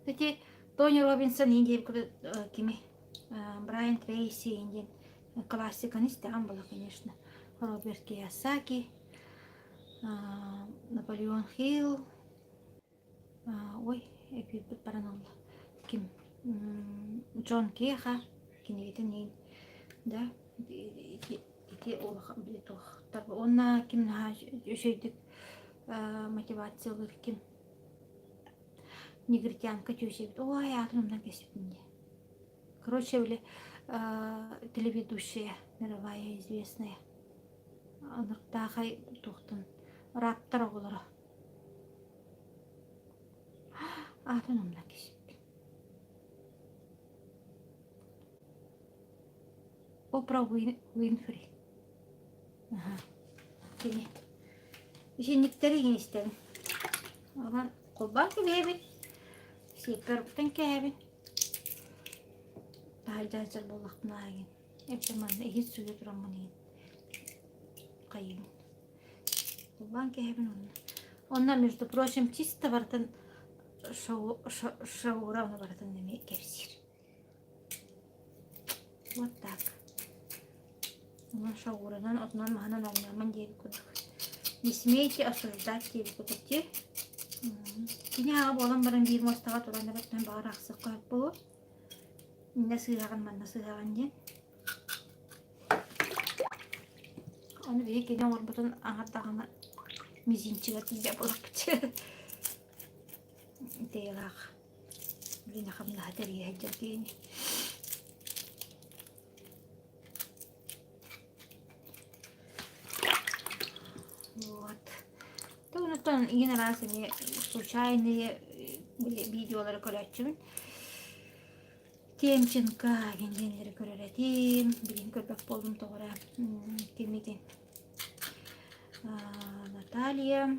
[SPEAKER 1] Ити Тони Робинсон иин диэбит курдук кими Брайан Трейси иин диэн классиканы истэҕин буолла, конечно. Роберт Кийосаки, Наполеон Хилл, ой, эпиппит баран олла. Ким? Джон Кеха кинигэтин иин, да, ити ити улахан били туохтар уонна ким наһаа үчүгэйдик мотивациялыыр ким Негритянка тёща эбит. Ой, аатын умнан кэспитин дии. Короче, били телеведущая мировая известная. Ынырыктаахай туохтан раптар оҕолоро. Аатын умнан кэспиппин. Опра Уинфри. Аха. Кини. Итинниктэри иҥистэбин. Онон холбоон кэбиһэбин. Сиэппэр уктан кээһэбин. Таһырдьа сылдьар буоллахпына эҥин. Эбэтэр манна иһит сууйа тураммын иһин. хайыыбын. Куллаан кэһэбин онно. Онно, между прочим, чисто барытын шоура ону барытын эмиэ кэпсиир. Вот так. Онон шоуранан, отунан маһынан оонньоомон диэбит курдук. Не смейте осуждать диэбит курдук дии. Кини аҕа буолан баран биир муостаҕа туран эбэттэн баҕар аахсыахха сөп буолуо. Иннэ сыыһаҕын, манна сыыһаҕын диэн. Ону биһиги кини оҥорбутун аҥардаҕына мизинчигэ тиийэ буоларбыт. Итиилаах билин хамнаһа тэрийэ сылдьар киһини. Вот. Онтон игин араас эмиэ случайные видеолары көрөөччүбүн. Темченко диэн диэннэри көрөр этим. Билигин көрбөт буоллум тоҕо эрэ киммитин. Наталья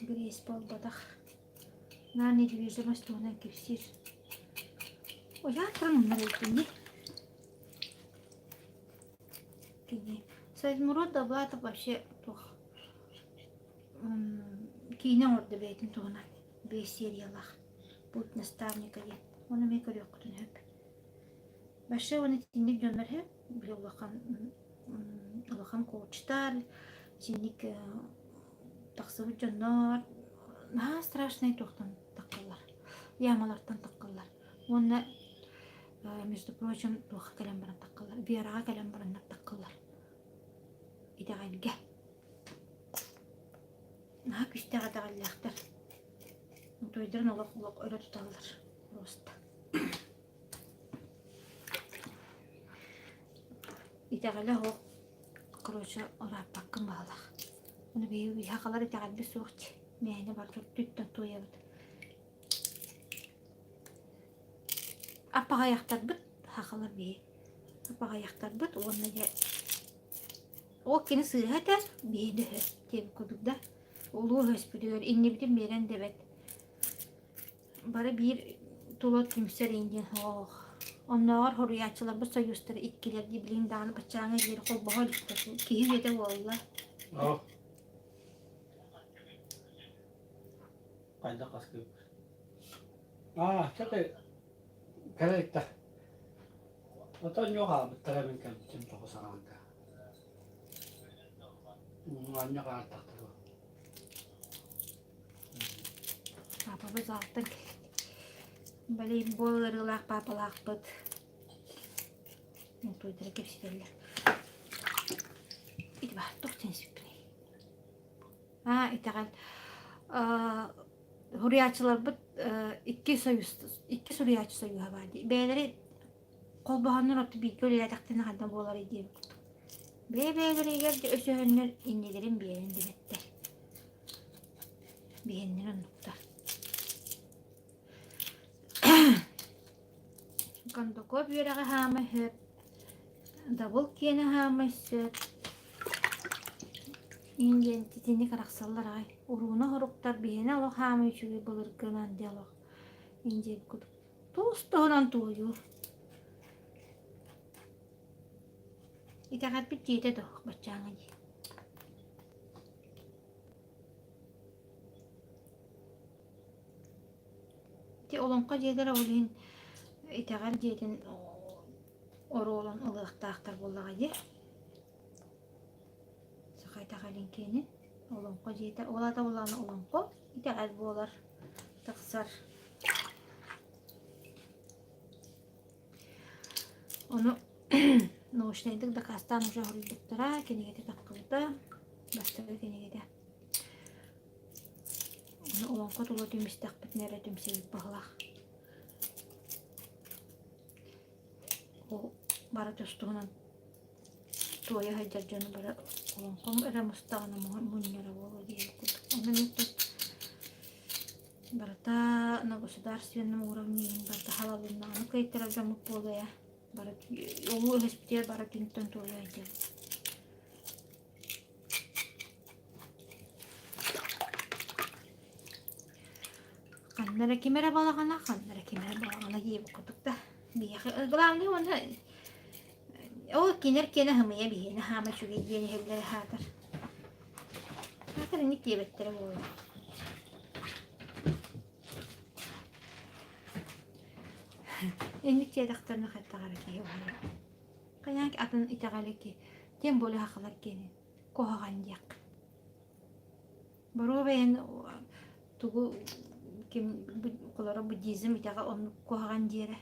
[SPEAKER 1] Грейс буолбатах. Наар недвижимость туһунан кэпсиир. Ойаан туран умнар эбиппин дии. Кини Саидмурод Довлатов вообще туох киинэ оҥордо бэйэтин туһунан. Биэс сериялаах «Путь наставника» диэн. Ону эмиэ көрүөххүтүн сөп. Вообще уонна итинник дьоннор сөп. Били улахан улахан коучтар, итинник тахсыбыт дьоннор наһаа страшнай туохтан таххаллар. Ямалартан таххаллар. Уонна между прочим туохха кэлэн баран таххаллар. Вераҕа кэлэн бараннар таххаллар. Итэҕэлгэ. Наһаа күүстээх итэҕэллээхтэр. Утуйдарын олох олох өрө туталлар просто. Итэҕэлэ оһох короче ырааппаккын баҕалаах. Ону биһиги сахалар итэҕэлбит суох дии. Мээнэ барыта түттэн туойабыт. Аппаҕайахтарбыт сахалар биһи аппаҕайахтарбыт уонна дьэ Ол кини сыыһа этэр, биһиги өһө диэбит курдук да. Улуу өһөспүтүгэр иннибитин биэрэн да эбэт. Бары биир тула түмсэр иин диэн оһох. Оннооҕор хоруйааччыларбыт союзтара иккилэр дии билигин даҕаны баччааҥҥа диэри холбоһо иликтэр. Киһи үйэтэ буолла.
[SPEAKER 2] Оо. Хайдах аскыыбыт? Аа, чэ кэлэ иликтэр. Оттон ньуох аалбыттара мин кэлбитим тоҕо саҕаларга. Манньа хаартахтара.
[SPEAKER 1] Паапабыт аалтан кэлбит. Волейбол ыарыылаах паапалаахпыт. Туйдара кэпсэтэллэр. Ити баар туох теннисиппиний? Аа, итэҕэл. Суруйааччыларбыт икки союз икки суруйааччы союһа баар дии. Бэйэлэри холбоһоннор отту бииргэ үлэлээтэхтэринэ хайдах буоларый диэбит курдук. Бэйэ-бэйэлэригэр да өсөһөннөр иннилэрин биэрэн диэбэттэр. Биһэннэр оннуктар. Кондаков үөрэҕэ хаама сөп, Дабыл киэнэ хаама сөп. Иин диэн итинник арахсаллар аҕай. Урууна хоруктар биһиэнэ олох хаама үчүгэй былыргынан диэ олох. Иин диэн курдук. Туус туһунан туойуур. Итэҕэрбит дьиэтэ да баччааҥҥа дии. Ити олоҥхо дьиэлэрэ ол иһин итэҕэл дьиэтин оруолун ылыахтаахтар буоллаҕа дии. Саха итэҕэлин киэнин олоҥхо дьиэтэ ол аата буоллаҕына олоҥхо итэҕэл буолар тахсар. Ону научнайдык дакаастаан уже хоруйбуттара, кинигэтэ таххыбыта, бастакы кинигэтэ. Ону олоҥхо тула түмүстэхпитинэ эрэ түмсэбит баһылаах. Ол бары тустуһунан туойа сылдьар дьону бары олоҥхом эрэ мустаҕына мунньара буолуо диэбит курдук. Онно мин барыта на государственном уровне иһин барыта халалыннаҕына кыайтарар дьоммут буолуо бары улуу өһөспүтүгэр бары түнтэн туойа сылдьабыт. Ханна эрэ ким эрэ балаҕана, ханна эрэ ким эрэ балаҕана диэбит курдук да. Биһиэхэ главное уонна. Ол кинилэр киэнэ һымыйа биһиэнэ хаама үчүгэй диэн иһэллэрэ аһаатар. Аатар инник диэбэттэрэ буолуо. Инник диэтэхтэринэ хайдах эрэ киһи уһуйар. Хайаан атын итэҕэли ки тем более сахалар киэнин куһаҕан диэх. Боруобайан тугу ким холоро буддизм итэҕэ оннук куһаҕан диэрэ.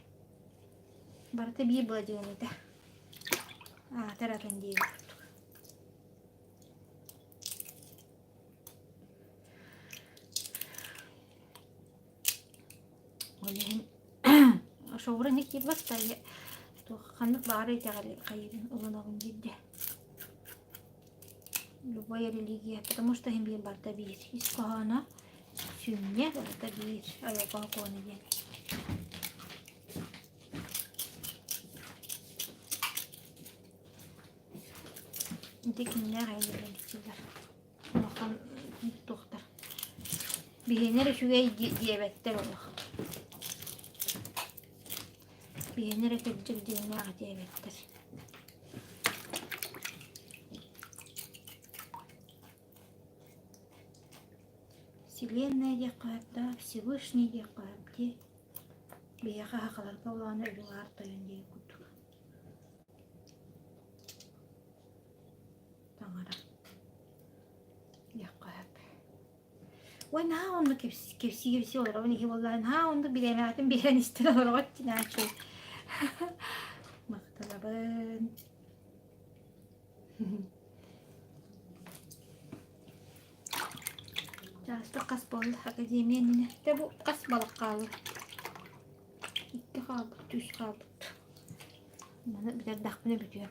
[SPEAKER 1] Барыта биир быладьыаныта. Аатар атын диэбит курдук. Ол иһин шоура не киирбэт туох ханнык баҕар итэҕэли хайыыбын ылынабын диирдэ. Любая религия, потому что иһин биир барыта биир. Ис хоһооно сүнньэ барыта биир айылҕа сокуона диэн. Ити кимнээх айыллар улахан туохтар. Биһиэнэр үчүгэй диэбэттэр олох. Биһиэнэр кырдьык дьиҥнээх диэбэттэр. Вселенная диэххэ сөп Всевышний диэххэ сөп дии. Биһиэхэ сахаларга улаана үрүҥ аар тойон диэн курдук. Таҥара диэххэ сөп. Ой, наһаа оннук кэпсии-кэпсии олоробун иһи буоллаҕа наһаа оннук бириэмэҕитин биэрэн истэн олороҕут дии Махтанабын. Чааста хас буолла академия иннинэ. Дьэ бу хас балык хаалла? Икки хаалбыт, үс хаалбыт. Маны бүтэрдэхпинэ бүтүө.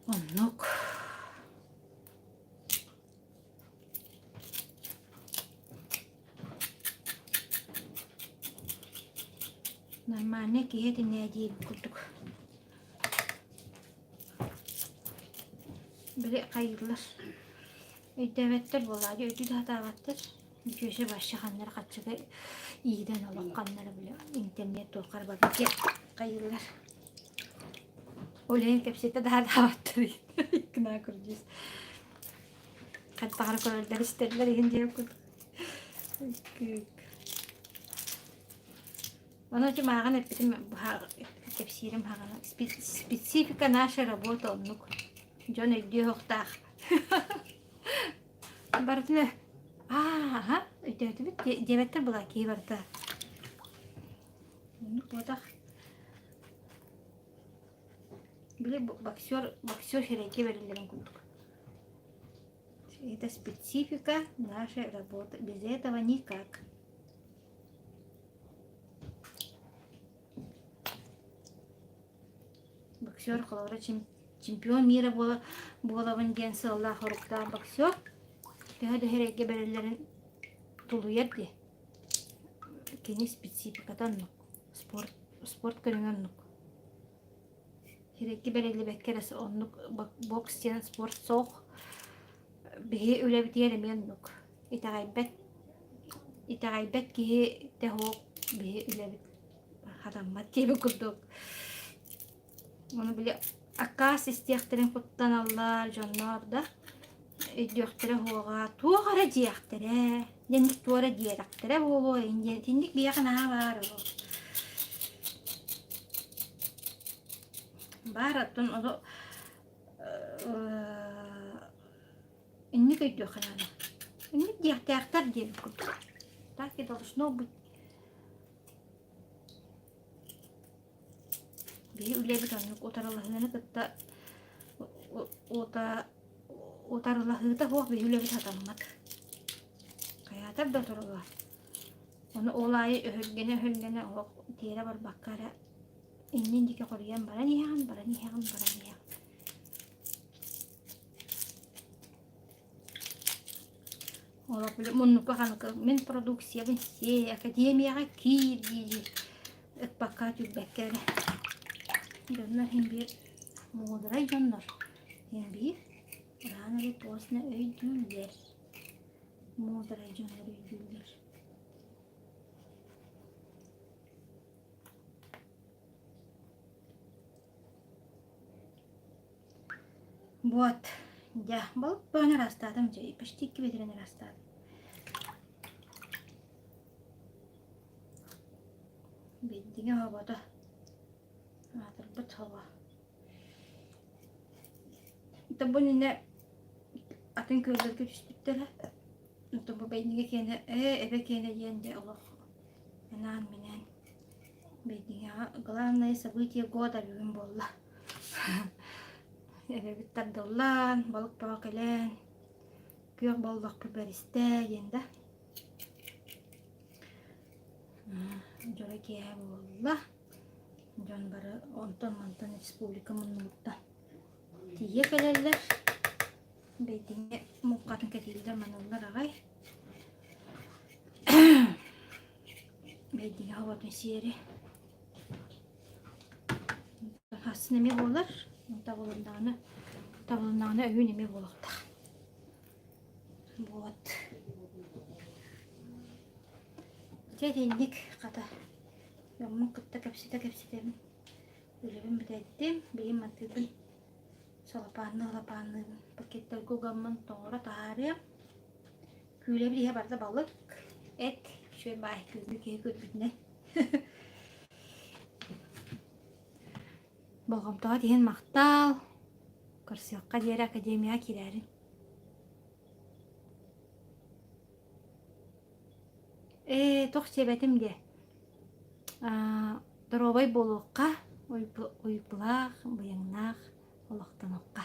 [SPEAKER 1] Оннук. Нормальный киһи этинэ диэбит курдук. Били хайыыллар. Өйдөөбөттөр буолааччы, өйдүү да сатаабаттар. Дьүөсэ вообще ханна эрэ хаччыга иирэн олох ханна эрэ били интернет туоххар барбыт диэн хайыыллар. Ол иһин кэпсэтэ да сатаабаттар иккинаа кырдьыыс. Хаттаҕары көрөллөр истэллэр иһин диэн курдук. Ону ити мааҕын эппитим кэпсиирим хаҕана специфика нашей работы оннук. Дьон өйдүө суохтаах. Барытын ааха өйдөөтүбүт диэбэттэр була киһи барыта. Оннук буотах. Били боксер боксер сирэйгэ бэриллэрин курдук. Это специфика нашей работы. Без этого никак. Боксер холобура чемпион мира буолабын диэн сыаллаах соруктаах боксер төһө да эрэйгэ бэриллэрин тулуйар дии. Кини спецификата оннук. Спорт, спорт көрүҥэ оннук. Сирэйгэ бэриллибэккэ эрэ оннук бокс диэн спорт суох. Биһи үлэбитигэр эмиэ оннук. Итэҕэйбэт итэҕэйбэт киһи тэһуох биһи үлэбит хатаммат диэбит курдук. Ону били аккаас истиэхтэрин куттаналлар дьоннор да өйдүөхтэрэ суоҕа туох эрэ диэхтэрэ дэнник туох эрэ диэтэхтэрэ буолуо диэн итинник биһиэхэ наһаа баар ол баар оттон ону инник өйдүөххэ наада инник диэхтээхтэр диэбит курдук так и должно быть Биһи үлэбит оннук утарылаһыыны кытта утарылаһыыта суох биһи үлэбит сатаммат. Хайаатар да утарылаһар. Ону ол аайы өһүргэнэ-өһүргэнэ олох тиэрэ барбакка эрэ иннин диэки хоруйан баран иһэҕин, баран иһэҕин, баран иһэҕин. Олох били муннукка ханыка мин продукциябын сиэ, академияҕа киир дии-дии ыкпакка түлбэккэ эрэ. Дьоннор иһин биир муударай дьоннор иһин биир рано или поздно өйдүүллэр. Муударай дьоннор өйдүүллэр. Вот, дьэ, балык бөҕөнү ыраастаатым дьэ, почти икки биэдэрэн ыраастаатым. Бэйдиҥэ оһобото, аатырбыт собо. Бу иннинэ атын күөллэргэ түспүттэрэ. Оттон бу бэйдиҥэ киэнэ, ээ, эбэ киэнэ диэн дьэ олох анаан-минээн бэйдиҥэҕэ главное событие года бүгүн буолла. Эбэбит тардыллан, балык бөҕө кэлэн, күөх боллохпут бэристэ диэн да. Дьоро киэһэ буолла. Дьон бары онтон-мантан республика муннугуттан тиийэ кэлэллэр. Бэйдиҥэ муҥхатын кэтииллэр маныыллар аҕай. Бэйдиҥэ оҕотун сиэри. Хасын эмиэ буолар. Табылыннаҕына табылыннаҕына өһүн эмиэ буолуохтаах. Вот. Дьэ итинник хата дьоммун кытта кэпсэтэ-кэпсэтэбин үлэбин бүтэттим. Билигин мантыыбын салапаанныы салапаанныыбын пакеттарга угаммын тоҥоро таһаарыам. Күүлэбит иһэ барыта балык, эт, үчүгэй баай күндү киһи көрбүтүнэн. Болҕомтоҕо тиһин махтал. Көрсүөххэ диэри академияҕа киирээрин. Ээ, туох сиэбэтим диэ. Аа, доруобай буолуохха, уйгулаах, быйаҥнаах олохтонуохха.